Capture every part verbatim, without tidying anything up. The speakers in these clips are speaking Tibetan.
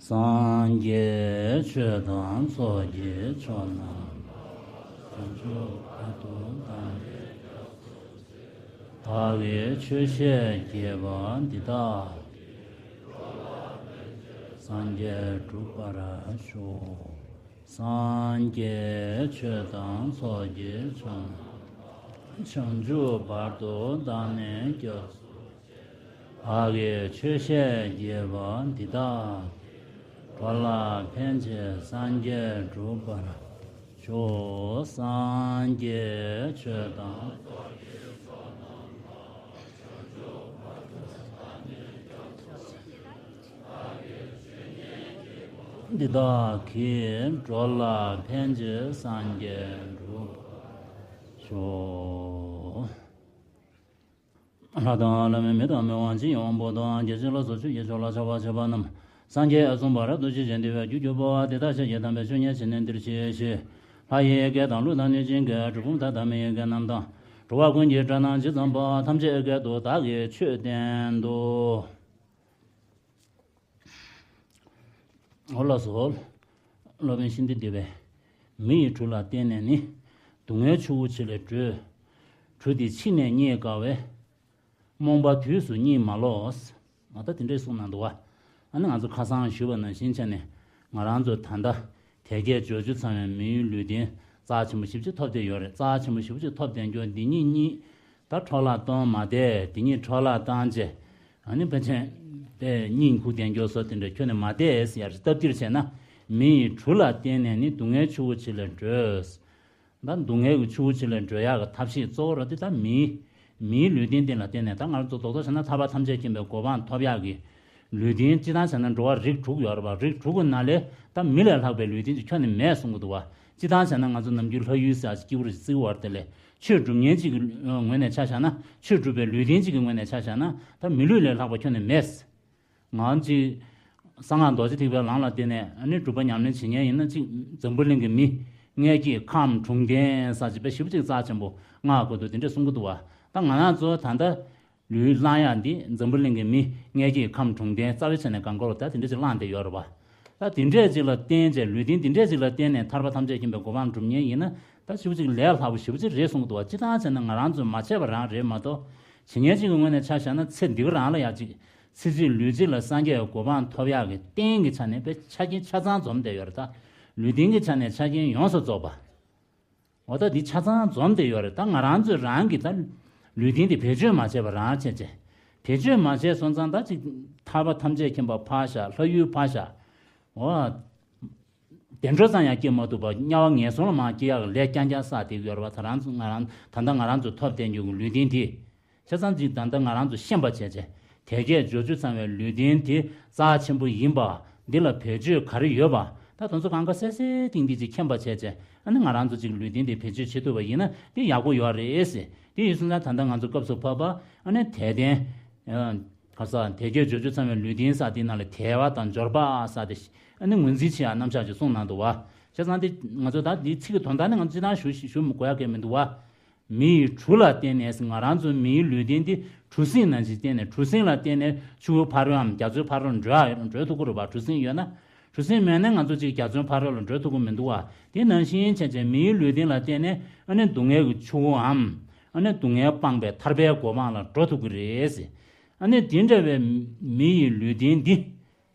སངས་རྒྱས་ཆོས་དང་ཚོགས་ཀྱི་མཆོག་རྣམས། བྱང་ཆུབ་བར་དུ་བདག་ནི་སྐྱབས་སུ་མཆི། བདག་གིས་ཆོས་བཤད་བགྱིས་པ་འདི་དག་གིས། འགྲོ་ལ་ཕན་ཕྱིར་སངས་རྒྱས་འགྲུབ་པར་ཤོག། སངས་རྒྱས་ཆོས་དང་ཚོགས་ཀྱི་མཆོག་རྣམས། བྱང་ཆུབ་བར་དུ་བདག་ནི་སྐྱབས་སུ་མཆི། བདག་གིས་ཆོས་བཤད་བགྱིས་པ་འདི་དག་གིས། འགྲོ་ལ་ཕན་ཕྱིར་སངས་རྒྱས་འགྲུབ་པར་ཤོག། སངས་རྒྱས་ཆོས་དང་། འདི་དག་གིས། འགྲོ་ལ་ཕན་ཕྱིར་སངས་རྒྱས་འགྲུབ་པར་ཤོག། ལྷ་དང་ལྷ་མིན་མི་དང་མི་དབང་ཆོས་ཀྱི་དབང་པོ་དང་། རྒྱལ་སྲས་ལ་སོགས་ཆོས་ཀྱི་མཆོག་ལ་ཕྱག་འཚལ་བ་རྣམས། སངས་རྒྱས་གསུངས་པ་རབ་ཏུ་ཞི་ཞིང་བདེ་བའི་རྒྱུར་གྱུར་པ། དེ་དག་ཆོས་ཀྱི་དམ་པའི་ཆོས་ཉིད་ཇི་སྙེད་འདིར་གཤེགས་ཤིག། ལྷ་ཡི་སྐད་དང་ཀླུ་དང་གནོད་སྦྱིན་སྐད། གྲུལ་བུམ་དག་དང་མི་ཡི་སྐད་རྣམས་དང་། འགྲོ་བ་ཀུན་གྱི་སྒྲ་རྣམས་ཇི་ཙམ་པ། ཐམས་ཅད་སྐད་དུ་བདག་གིས་ཆོས་བསྟན་ཏོ། འོ་ལགས་སོ། སློབ་དཔོན་ཤིན་ཏུ་བདེ་བས། མི་ཡི་གྲུ་ལ་བརྟེན་ནས་ནི། སྡུག་བསྔལ་ཆུ་བོ་ཆེ་ལས་སྒྲོལ། གྲུ་འདི་ཕྱི་ནས་རྙེད་དཀའ་བས། རྨོངས་པ་དུས་སུ་རྙེད་མ་ལོག། ཨ་ད་དེ་འདྲས་གསུངས་གནང་འདུག་བ། ཨ་ནི་ང་ཚོ་ཁ་སང་ཞུས་པ་ནང་བཞིན་བྱས་ནས། ང་རང་ཚོ་ད་ལྟ་དལ་བརྒྱད་འབྱོར་བཅུ་ཚང་བའི་མིའི་ལུས་རྟེན་རྩ་ཆེན་པོ་ཞེ་པོ་ཅིག་ཐོབ་བསྡད་ཡོད་རེད། རྩ་ཆེན་པོ་ཞེ་པོ་ཅིག་ཐོབ་བསྡད་རྒྱུ་འདི་གཉིས་གཉིས། ད་འཕྲོ་བརླག་གཏོང་མ་བསྡད། འདི་གཉིས་འཕྲོ་བརླག་བཏང་རྗེས། ཨ་ནི་ཕལ་ཆེར་དེ་གཉིད་ཁུག་བསྡད་རྒྱུ་བཟོ་དེ་འདྲ་ཁྱོན་ནས་མ་བསྡད་ཟེར་ཡ་རེད། སྟབས་བདེར་བྱས་ན། མི་ཡི་གྲུ་ལ་བརྟེན་ནས་ནི། སྡུག་བསྔལ་ཆུ་བོ་ཆེ་ལས་སྒྲོལ། ད་སྡུག་བསྔལ་གྱི་ཆུ་བོ་ཆེ་ལས་སྒྲོལ་ཡག་གི་ཐབས་ཤེས་གཙོ་བོ་ར་དེ་ད་མིའི། མིའི་ལུས་རྟེན་དེ་ལ་བརྟེན་ནས། ད་ང་རང་ཚོ་རྡོག་རྡོག་བྱས་ན་ཐར་པ་ཐམས་ཅད་མཁྱེན་པའི་གོ་འཕང་ཐོབ་ཡག་གི་ལུས་རྟེན། སྤྱིར་བཏང་བྱས་ན་འགྲོ་བ་རིགས་དྲུག་ཡོད་རེད་པ། རིགས་དྲུག་གི་ནང་ལས་ད་མི་ལས་ལྷག་པའི་ལུས་རྟེན་ཅིག་ཁྱོན་ནས་མེད་གསུང་གི་འདུག་བ། སྤྱིར་བཏང་བྱས་ན་ང་ཚོ་ནམ་རྒྱུན་ལྷ་ཡུལ་ཟེར་ཡག་ཅིག་སྐྱིད་པོ་རེ་བརྩི་གི་ཡོད་རེད་དེ་ལས། ཆོས་སྒྲུབ་མཁན་གཅིག་གི་ངོས་ནས་ཆ་བཞག་ན། ཆོས་སྒྲུབ་པའི་ལུས་རྟེན་གཅིག་གི་ངོས་ནས་ཆ་བཞག་ན། ད་མི་ལུས་ལས་ལྷག་པ་ཁྱོན་ནས་མེད། ང་གཅིག་གསང་སྔགས་རྡོ་རྗེ་ཐེག་པའི་ལམ་ལ་བརྟེན་ནས། ཨ་ནི་སྒྲུབ་པ་ཉམས་ལེན་བྱེད་མཁན་ཡིན་ན། གཅིག་འཛམ་བུ་གླིང་གི་མི། མངལ་སྐྱེས་ཁམས་གྲུང་ལྡན་ཟེར་ཅིག་དཔེ་ཞེ་པོ་ཅིག་རྩ་ཆེན་པོ་སྔགས་ཀྱི་སྐོར་དུ་དེ་འདྲས་གསུང་གི་འདུག་བ། ད་ང་རང་ཚོ་ད་ལྟ་ལུས་བླང་ཡག་འདི། འཛམ་བུ་གླིང་གི་མི། མངལ་སྐྱེས་ཁམས་གྲུང་ལྡན། རྩ་བའི་ཆ་ནས་གང་དགོས་རུང་ད་དེ་འདྲས་ཅིག་བླངས་བསྡད་ཡོད་རེད་བ། ད་དེ་འདྲས་ཅིག་ལ་བརྟེན་བྱས། ལུས་རྟེན་དེ་འདྲས་ཅིག་ལ་བརྟེན་ནས་ཐར་པ་ཐམས་ཅད་མཁྱེན་པའི་གོ་འཕང་སྒྲུབ་མཁན་ཡིན་ན། ད་ཞེ་པོ་ཅིག་ལས་སླ་པོ་ཞེ་པོ་ཅིག་རེད་གསུང་གི་འདུག་བ། སྤྱིར་བཏང་བྱས་ན་ང་རང་ཚོས་མ་བྱས་པ་རང་རེད་མ་གཏོགས། བྱེད་མཁན་གཅིག་གི་ངོས་ནས་ཆ་བཞག་ན། ཚེ་འདི་ག་རང་ལ་ཡ་གཅིག་ཚེ་གཅིག་ལུས་གཅིག་ལ་སངས་རྒྱས་ཀྱི་གོ་འཕང་ཐོབ་ཡག་གི་རྟེན་གྱི་ཆ་ནས་དཔེ་ཆ་རྐྱེན་ཆ་ཚང་འཛོམས་བསྡད་ཡོད་རེད། ད་ལུས་རྟེན་གྱི་ཆ་ནས་ཆ་རྐྱེན་ཡོངས་སུ་རྫོགས་པ། འོ་ད་འདི་ཆ་ཚང་འཛོམས་བསྡད་ཡོད་རེད། ད་ང་རང་ཚོས་རང་གི་ད་ལུས་རྟེན་དེ་བེད་སྤྱོད་མ་བྱས་པ་རང་བྱས་བྱས། བེད་སྤྱོད་མ་བྱས་སོང་ཙང་། ད་ཅིག་ཐར་པ་ཐམས་ཅད་མཁྱེན་པ་ཕར་བཞག་ལྷ་ཡུལ་ཕར་བཞག་འོ། བདེ་འགྲོ་ཙམ་ཡང་སྐྱེ་མ་ཐུབ་པ། དམྱལ་བ་ངན་སོང་ལ་མར་སྐྱེ་ཡག་གི་ལས་རྐྱང་རྐྱང་བསགས་བསྡད་ཀྱི་ཡོད་རེད་བ། ད་རང་ཚོ་ང་རང་ད་ལྟ་ང་རང་ཚོ་ཐོབ་བསྡད་རྒྱུ་གི་ལུས་རྟེན་དེ། བྱས་ཙང་ཅིག་ད་ལྟ་ང་རང་ཚོ་ཤེས་པ་བྱས་བྱས། དལ་བརྒྱད་འབྱོར་བཅུ་ཚང་བའི་ལུས་རྟེན་དེ་རྩ་ཆེན་པོ་ཡིན་པ། འདི་ལ་བེད་སྤྱོད་ག་རེ་ཡོད་པ། ད་དེ་ཚོ་གང་ག་གསལ་གསལ་ཐིང་ཐིང་ཅིག་མཁྱེན་པ་བྱས་བྱས། ཨ་ནི་ང་རང་ཚོ་ཅིག་ལུས་རྟེན་དེ་བེད་སྤྱོད་བྱེད་ཐུབ་པ་ཡིན་ན་དེ་ཡག་པོ་ཡོད་རེད་ཟེར། དེ་ཡིན་སོང་ཙང་ད་ལྟ་ང་ཚོ་སྐབས་སུ་བབ་པ། ཨ་ནི་དད་ལྡན། ཨ། ག་ས་དལ་བརྒྱད་འབྱོར་བཅུ་ཚང་བའི་ལུས་རྟེན་ཟེར་དེའི་ནང་ལ་དལ་བ་དང་འབྱོར་པ་ཟེར་དེ། ཨ་ནི་ངོས་འཛིན་བྱེད་ཡག་རྣམ་གཞག་ཅིག་གསུངས་གནང་འདུག་བ། བྱས་ཙང་དེ་ང་ཚོ་ད་འདིའི་ཚིག་གི་དོན་དག་ནི་ང་ཚོ་སྤྱིར་བཏང་ཞུ་ཞུ་དགོས་ཡག་གི་མི་འདུག་བ། མི་ཡི་གྲུ་ལ་བརྟེན་ནས། ང་རང་ཚོ་མིའི་ལུས་རྟེན་འདི་གྲུ་གཟིངས་ནང་བཞིན་བརྟེན་ནས། གྲུ་གཟིངས་ལ་བརྟེན་ནས་ཆུ་བོ་ཕ་རོལ་འམ་རྒྱ་མཚོའི་ཕ་རོལ་འགྲོ་ཡག་འགྲོ་ཐུབ་ཀྱི་རེད་པ། གྲུ་གཟིངས་ཡོད་ན། གྲུ་གཟིངས་མེད་ན་ང་ཚོ་ཅིག་རྒྱ་མཚོའི་ཕ་རོལ་ལ་འགྲོ་ཐུབ་ཀྱི་མི་འདུག་བ། དེ་ནང་བཞིན་བྱས་བྱས་མིའི་ལུས་རྟེན་ལ་བརྟེན་ནས། ཨ་ནི་སྡུག་བསྔལ་གྱི་ཆུ་བོའམ། ཨ་ནི་སྡུག་བསྔལ་སྤངས་པའི་ཐར་པའི་གོ་འཕང་ལ་འགྲོ་ཐུབ་ཀྱི་རེད་ཟེར། ཨ་ནི་དེ་འདྲ་བའི་མི་ཡི་ལུས་རྟེན་འདི།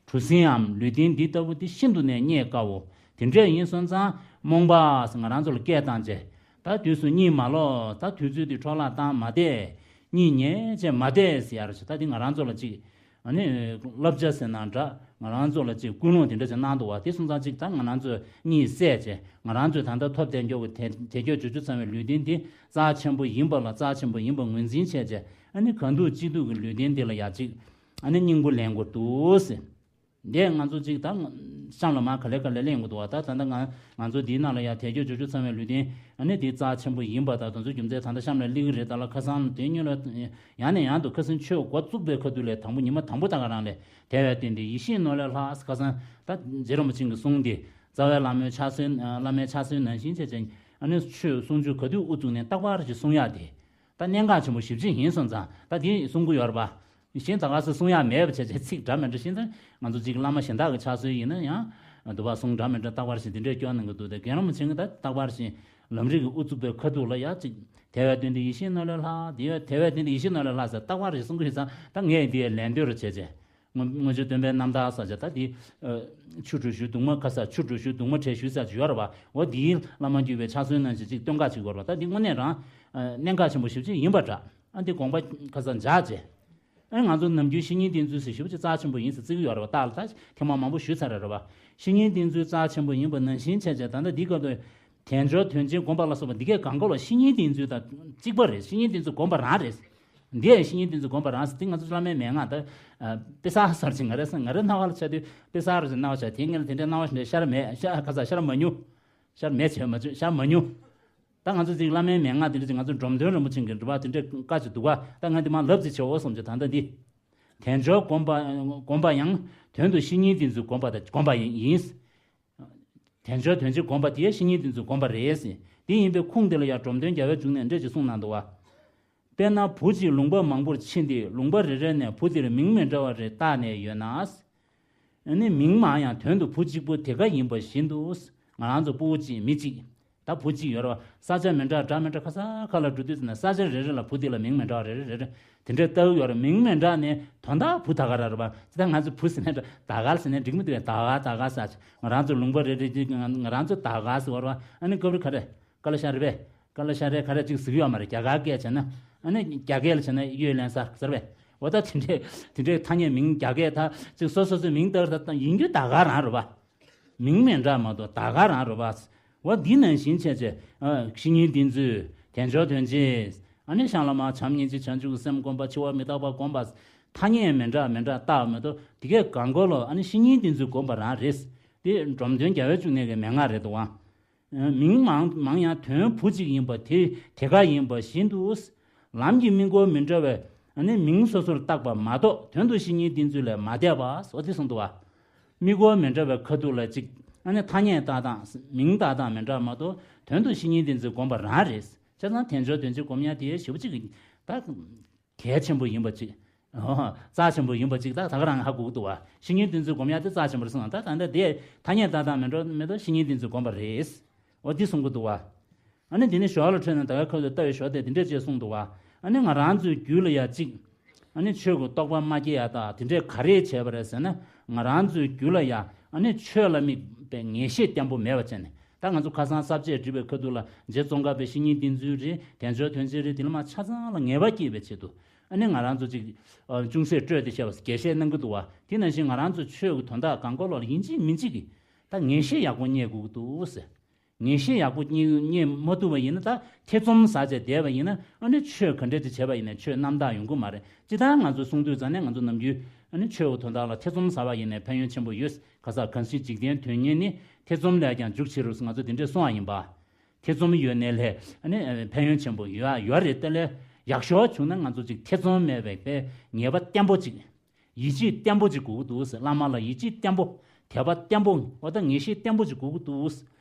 གྲུ་གཟིངས་འམ་ལུས་རྟེན་འདི་ལྟ་བུ་འདི་ཤིན་ཏུ་ནས་རྙེད་དཀའ་བོ། དེ་འདྲ་ཡིན་སོང་ཙང་རྨོངས་པ་ཟེར་ང་རང་ཚོ་ལ་སྐད་བཏང་བྱས། ད་དུས་སུ་གཉིད་མ་ལོག་ད་དུས་ཚོད་འདི་འཕྲོ་བརླག་བཏང་མ་བསྡད། གཉིད་ཉལ་བྱས་མ་བསྡད་ཟེར་ཡ་རེད། ད་འདི་ང་རང་ཚོ་ལ་ཅིག་ཨ་ནི་བསླབ་བྱ་ཟེར་ན་འདྲ། ང་རང་ཚོ་ལ་ཅིག་ཀུན་སློང་དེ་འདྲ་ཅིག་གནང་འདུག་བ། དེ་སོང་ཙང་ཅིག་ད་ང་རང་ཚོས་གཉིད་སད་བྱས། ང་རང་ཚོས་ད་ལྟ་ཐོབ་བསྡད་རྒྱུ་གི་དལ་དལ་བརྒྱད་འབྱོར་བཅུ་ཚང་བའི་ལུས་རྟེན་འདི་རྩ་ཆེན་པོ་ཡིན་པ་ལ། རྩ་ཆེན་པོ་ཡིན་པ་ངོས་འཛིན་བྱས་བྱས། ཨ་ནི་གང་ཐུབ་ཅི་ཐུབ་ཀྱི་ལུས་རྟེན་འདི་ལ་ཡ་ཅིག་ཨ་ནི་སྙིང་པོ་ལེན་དགོས་འདུག་ཟེར། འདས་ང་ཚོ་ཅིག་ད་གཤམ་ལ་མར་ག་ལེ་ག་ལེ་གླེང་དགོས་འདུག་བ། ད་ད་ལྟ་ང་ང་ཚོ་འདིའི་ནང་ལ་ཡ་དལ་བརྒྱད་འབྱོར་བཅུ་ཚང་བའི་ལུས་རྟེན་ཨ་ནི་འདི་རྩ་ཆེན་པོ་ཡིན་པ་དང་། དེ་ཚོ་རྒྱུ་མཚན་ད་ལྟ་གཤམ་ལ་གླེང་གི་རེད། ད་ལ་ཁ་སང་དེ་སྔོན་ལ་ཡང་ནས་ཡང་དུ་ཁ་སང་ཆོས་འགོ་བཙུགས་པའི་ཁ་ཐུག་ལས་དང་པོ་ཉི་མ་དང་པོ་དེ་ག་རང་ལས། དེ་བས་བརྟེན་ཏེ་ཡེ་ཤེས་ནོར་ལས་ལྷག་ཁ་སང་ད་རྗེ་རིན་པོ་ཆེ་གི་གསུང་དེ། རྩ་བའི་བླ་མའི་ཕྱག་སྲོལ། བླ་མའི་ཕྱག་སྲོལ་ནང་བཞིན་བྱས་བྱས། ཨ་ནི་ཆོས་གསུང་ཆོས་ག་དུས་དབུ་བཙུགས་ནས་རྟག་པར་གྱི་གསུང་ཡག་དེ། ད་གནད་འགག་ཆེན་པོ་ཞེ་པོ་ཅིག་ཡིན་སོང་ཙང་། ད་དེ་གསུང་གི་ཡོད་རེད་པ། གཞན་ད་ག་སེ་གསུང་ཡག་མེད་པ་བྱས་བྱས་ཚིག་འདྲ་མི་འདྲ་བཤད་ཙང་། ང་ཚོ་ཅིག་བླ་མ་གཞན་དག་གི་ཕྱག་སྲོལ་ཡིན་ན་ཡང་འདུལ་བ་གསུང་འདྲ་མི་འདྲ་རྟག་པར་བཞིན་དེ་འདྲས་སྐྱོན་གནང་གི་འདུག་སྟེ། རྒན་རིན་པོ་ཆེ་གིས་ད་རྟག་པར་བཞིན་ལམ་རིམ་གྱི་དབུ་ཚུགས་པའི་ཁ་ཐུག་ལ་ཡ་ཅིག་དལ་བའི་དོན་དེ་ཡིད་བཞིན་ནོར་ལས་ལྷག་དལ་བའི་དལ་བའི་དོན་དེ་ཡིད་བཞིན་ནོར་ལས་ལྷག་ཟེར་རྟག་པར་རེ་གསུང་གི་ཡོད་ཙང་། ད་ངས་འདི་ལན་ལྟོས་རུ་བྱས་བྱས། དངོས་དངོས་བརྗོད་སྟོན་པའི་རྣམ་ཐར་ཟེར་བྱས། ད་འདི་ཆུ་གྲུ་ཞུ་གདུང་མ་ཁ་ས་ཆུ་གྲུ་ཞུ་གདུང་མ་བྲལ་ཞུ་ཟེར་ཅིག་ཡོད་རེད་པ། འོ་འདིའི་བླ་མ་བརྒྱུད་པའི་ཕྱག་སྲོལ་ནང་བཞིན་ཅིག་སྟོན་ཁ་ཅིག་ཡོད་རེད་པ། ད་འདི་དངོས་གནས་རང་གནད་འགག་ཆེན་པོ་ཞེ་པོ་ཅིག་ཡིན་པ་འདྲ། ཨ་འདི་དགོངས་པ་ཁ་ས་འཇགས་བྱས། ཨ་ང་ཚོ་ནམ་རྒྱུན་བཤེས་གཉེན་བསྟེན་ཚུལ་ཟེར་ཞེ་པོ་ཅིག་རྩ་ཆེན་པོ་ཡིན་ཟེར་བརྩི་གི་ཡོད་རེད་པ། རྟགས་ལ་ད་ཐེངས་མ་མང་པོ་ཞུས་ཚར་རེད་པ། བཤེས་གཉེན་བསྟེན་ཚུལ་རྩ་ཆེན་པོ་ཡིན་པ་ནང་བཞིན་བྱས་བྱས། ད་ལྟ་འདི་སྐབས་དུ་དལ་འབྱོར་དོན་ཆེན་བསྒོམ་པ་ལ་སོགས་པ་འདི་གའི་གང་གོ་ལ་བཤེས་གཉེན་བསྟེན་ཚུལ་དང་གཅིག་པ་རེད། བཤེས་གཉེན་བསྟེན་ཚུལ་བསྒོམ་པ་རང་རེད། འདི་ཡང་བཤེས་གཉེན་བསྟེན་ཚུལ་བསྒོམ་པ་རང་ཟེར། འདི་ང་ཚོ་བླ་མའི་མན་ངག་ད་དཔེ་གསར་ཟེར་ཅིག་ང་རེ་ང་རེ་རྣ་བ་ལ་ཆགས་དུས་དཔེ་གསར་རུ་ཟེར་རྣ་བ་ཆགས། དེ་ངས་དེ་འདྲའི་རྣ་བ་དེ་འདྲའི་ཤར་མེད། ཤར་ཁ་ས་ཤར་མ་མྱོང་། ཤར་མེད་བྱས་མ་བྱུང་། ཤར་མ་མྱོང་། ད་ང་ཚོ་ཅིག་བླ་མའི་མན་ངག་དེ་འདྲ་ཅིག་ང་ཚོ་འབྲོམ་སྟོན་རིན་པོ་ཆེ་གི་འདྲི་བ་དེ་འདྲའི་བཀའ་ཅིག་འདུག་ག་ད་ང་འདི་མར་ལབ་ཅིག་བྱེད་འོ་བསམ་བྱས། ད་ལྟ་འདི་དལ་འབྱོར་བསྒོམ་པ་བསྒོམ་པ་ཡང་དོན་དུ་བཤེས་གཉེན་བསྟེན་ཚུལ་བསྒོམ་པ་དང་བསྒོམ་པ་ཡིན། དལ་འབྱོར་དོན་ཆེན་བསྒོམ་པ་དེ་བཤེས་གཉེན་བསྟེན་ཚུལ་བསྒོམ་པ་རེད། དེ་ཡིན་པའི་ཁུངས་དེ་ལ་ཡང་འབྲོམ་སྟོན་རྒྱལ་བའི་འབྱུང་གནས་འགྲེལ་གྱིས་གསུངས་གནང་འདུག་པ། དཔེར་ན་བུ་གཅིག་ལུང་པ་མང་པོར་ཕྱིན་ཏེ། ལུང་པ་རེ་རེ་ནས་བུ་དེར་མིང་མི་འདྲ་བ་རེ་བཏགས་ནས་ཡོད་ན། ཨ་ནི་མིང་མང་ཡང་དོན་དུ་བུ་གཅིག་པུ་དེ་ག་ཡིན་པ་བཞིན་དུ། ང་རང་ཚོ་སྤུ་གུ་གཅིག་མི་གཅིག་ད་བུ་གཅིག་ཡོད་རེད་པ། ས་ཆ་མི་འདྲ་འདྲ་མི་འདྲ་ཁ་ས་ཁ་ལ་འགྲོ་དུས་ཙམ་ན་ས་ཆ་རེ་རེ་ལ་བུ་དེ་ལ་མིང་མི་འདྲ་བ་རེ་རེ་རེ་རེ་དེ་འདྲ་བཏགས་ཡོད་རེད། མིང་མི་འདྲ་ནས་དོན་དག་བུ་ད་ག་རང་རེད་པ། ཅི་ད་ང་ཚོ་བུ་ཟེར་ནས་ད་ག་ཟེར་ནས་འགྲིག་མི་འདུག་པས། ད་ག་ད་ག་ཟེར། ང་རང་ཚོ་ལུང་པ་རེ་རེ་ཅིག་ང་རང་ཚོ་ད་ག་ཟེར་བ་རེད་པ། ཨ་ནི་སྐབས་རེ་ག་རེ་ཀ་ལ་ཤ་རེད་པས། ཀ་ལ་ཤ་རེད་ག་རེ་ཅིག་ཟེར་གི་ཡོད་མ་རེད། རྒྱ་གར་སྐད་བྱས་ན། ཨ་ནི་རྒྱ་སྐད་ལ་བྱས་ན་གཡོས་ལེན་ས་ཟེར་བས། འོ་ད་དེ་འདྲའི་དེ་འདྲའི་ཐ་སྙད་མིང་རྒྱ་སྐད་ད་ཅིག་སོ་སོ་སོའི་མིང་བཏགས་ད་ཡིན་རྒྱུ་ད་ག་རང་རེད་པ། མིང་མི་འདྲ་མ་གཏོགས་ད་ག་རང་རེད་པ། འོ་འདི་ནང་བཞིན་བྱས་བྱས། ཨ་བཤེས་གཉེན་བསྟེན་ཚུལ། དལ་འབྱོར་དོན་ཆེན། ཨ་ནི་བྱང་བླ་མ་བྱམས་སྙིང་རྗེ་བྱང་ཆུབ་ཀྱི་སེམས་བསྒོམ་པ། འཆི་བ་མི་རྟག་པ་བསྒོམ་པ། ཐ་སྙད་མི་འདྲ་མི་འདྲ་བཏགས་མི་གཏོགས་དེ་གའི་གང་གོ་ལོ། ཨ་ནི་བཤེས་གཉེན་བསྟེན་ཚུལ་བསྒོམ་པ་རང་རེད། དེ་འབྲོམ་སྟོན་རྒྱལ་བའི་འབྱུང་གནས་ཀྱི་མན་ངག་རེད་འདུག་པ། མིང་མང་མང་ཡང་དོན་བུ་གཅིག་ཡིན་པ་དེ་དེ་ག་ཡིན་པ་བཞིན་དུ། ལམ་གྱི་དམིགས་སྐོར་མི་འདྲ་བའི་ཨ་ནི་མིང་སོ་སོར་བཏགས་པ་མ་གཏོགས་དོན་དུ་བཤེས་གཉེན་བསྟེན་ཚུལ་ལས་མ་འདས་པ་སོགས་དེ་གསུངས་འདུག་པ། དམིགས་སྐོར་མི་འདྲ་བའི་ཁ་ཐུག་ལ་གཅིག་ཨ་ནི་ཐ་སྙད་བཏགས་སྟངས་མིང་བཏགས་སྟངས་མི་འདྲ་མ་གཏོགས་དོན་དུ་བཤེས་གཉེན་བསྟེན་ཚུལ་བསྒོམ་པ་རང་རེད། བྱས་ཙང་དལ་འབྱོར་དོན་ཆེན་བསྒོམ་ཡ་དེ་ཞེ་པོ་གཅིག་གི་ད། གལ་ཆེན་པོ་ཡིན་པ་ཅིག་ཨོ། རྩ་ཆེན་པོ་ཡིན་པ་ཅིག་ད་ད་ག་རང་ཧ་གོ་གི་འདུག་པ། བཤེས་གཉེན་བསྟེན་ཚུལ་སྒོམ་ཡ་དེ་རྩ་ཆེན་པོ་རེད་གསུངས། ད་ད་ལྟ་དེ་ཐ་སྙད་བཏགས་སྟངས་མི་འདྲ་མི་འདྲ་བཤེས་གཉེན་བསྟེན་ཚུལ་སྒོམ་པ་རེད། འོ་འདི་གསུང་གི་འདུག་པ། ཨ་ནི་དེ་ནས་ཞོར་ལ་འཕྲོས་ན་ད་ག་ཁ་ལ་ལྟ་བའི་ཞོར་དེ་དེ་འདྲས་ཅེས་གསུངས་འདུག་པ། ཨ་ནི་ང་རང་ཚོའི་རྒྱུད་ལ་ཡ་གཅིག་ཨ་ནི་ཆོས་ཀྱི་རྟོགས་པ་མ་སྐྱེ་ཡ་ད་དེ་འདྲས་ག་རེ་བྱས་པ་རེད་ཟེར་ན། ང་རང་ཚོའི་རྒྱུད་ལ་ཡ་ཨ་ནི་ཆོས་ལ་དམིགས་པའི་ངེས་ཤེས་བརྟན་པོ་མེད་པ་བྱས་ནས། ད་ང་ཚོ་ཁ་སང་ས་བཅད་སྒྲུབ་པའི་ཁ་ཐུག་ལ་རྗེ་ཙོང་ཁ་པའི་བཤེས་གཉེན་བསྟེན་ཚུལ་རེད། དལ་འབྱོར་དོན་ཆེན་རེད། དེ་ལ་མ་ཆ་ཚང་ལ་ངེས་པ་སྐྱེས་པའི་ཆེད་དུ། ཨ་ནི་ང་རང་ཚོ་ཅིག་ཨ་ཅུང་ཟད་སྤྲོས་ཏེ་བཤད་པ་རྒྱས་བཤད་གནང་གི་འདུག་པ། དེ་ནང་བཞིན་ང་རང་ཚོ་ཆོས་ཀྱི་དོན་དག་གང་གོ་ལོག་ལ་ཡིན་གཅིག་མིན་གཅིག་གིས་ད་ངེས་ཤེས་ཡག་པོ་རྙེད་དགོས་ཀྱི་འདུག་ཟེར། ངེས་ཤེས་ཡག་པོ་རྙེད་རྙེད་མ་ཐུབ་པ་ཡིན་ན། ད་ཐེ་ཚོམ་ཟ་བྱས་བསྡད་པ་ཡིན་ན། ཨ་ནི་ཆོས་ག་འདྲས་ཅིག་བྱས་པ་ཡིན་ནའི་ཆོས་རྣམ་དག་ཡོང་གི་མ་རེད། ཅི་ལྟར་ང་ཚོ་གསུང་དུས་ཙང་ནས་ང་ཚོ་ནམ་རྒྱུན་ཨ་ནི་ཆོས་ཀྱི་དོན་དག་ལ་ཐེ་ཚོམ་ཟ་བ་ཡིན་ནའི་ཕན་ཡོན་ཆེན་པོ་ཡོད། ཁ་ས་གང་ཞིག་འཇིག་རྟེན་དོན་གཉེར་ནི། ཐེ་ཚོམ་ལས་ཀྱང་འཇུག་ཕྱིར་རོ་ཟེར་ང་ཚོ་དེ་འདྲས་གསུང་བ་ཡིན་པ། ཐེ་ཚོམ་ཡོད་ནའི་ལས་ཨ་ནི་ཕན་ཡོན་ཆེན་པོ་ཡོད་ཡོད་རེད། དེ་ལས་ཡག་ཤོས་བྱུང་ན་ང་ཚོ་ཅིག་ཐེ་ཚོམ་མེད་པའི་དཔེ་ངེས་པ་བརྟན་པོ་ཅིག་ཡིད་ཆེས་བརྟན་པོ་ཅིག་དགོས་ཀྱི་འདུག་ཟེར། བླ་མ་ལ་ཡིད་ཆེས་བརྟན་པོ། དད་པ་བརྟན་པོ། འོ་ད་ངེས་ཤེས་བརྟན་པོ་ཅིག་དགོས་ཀྱི་འདུག་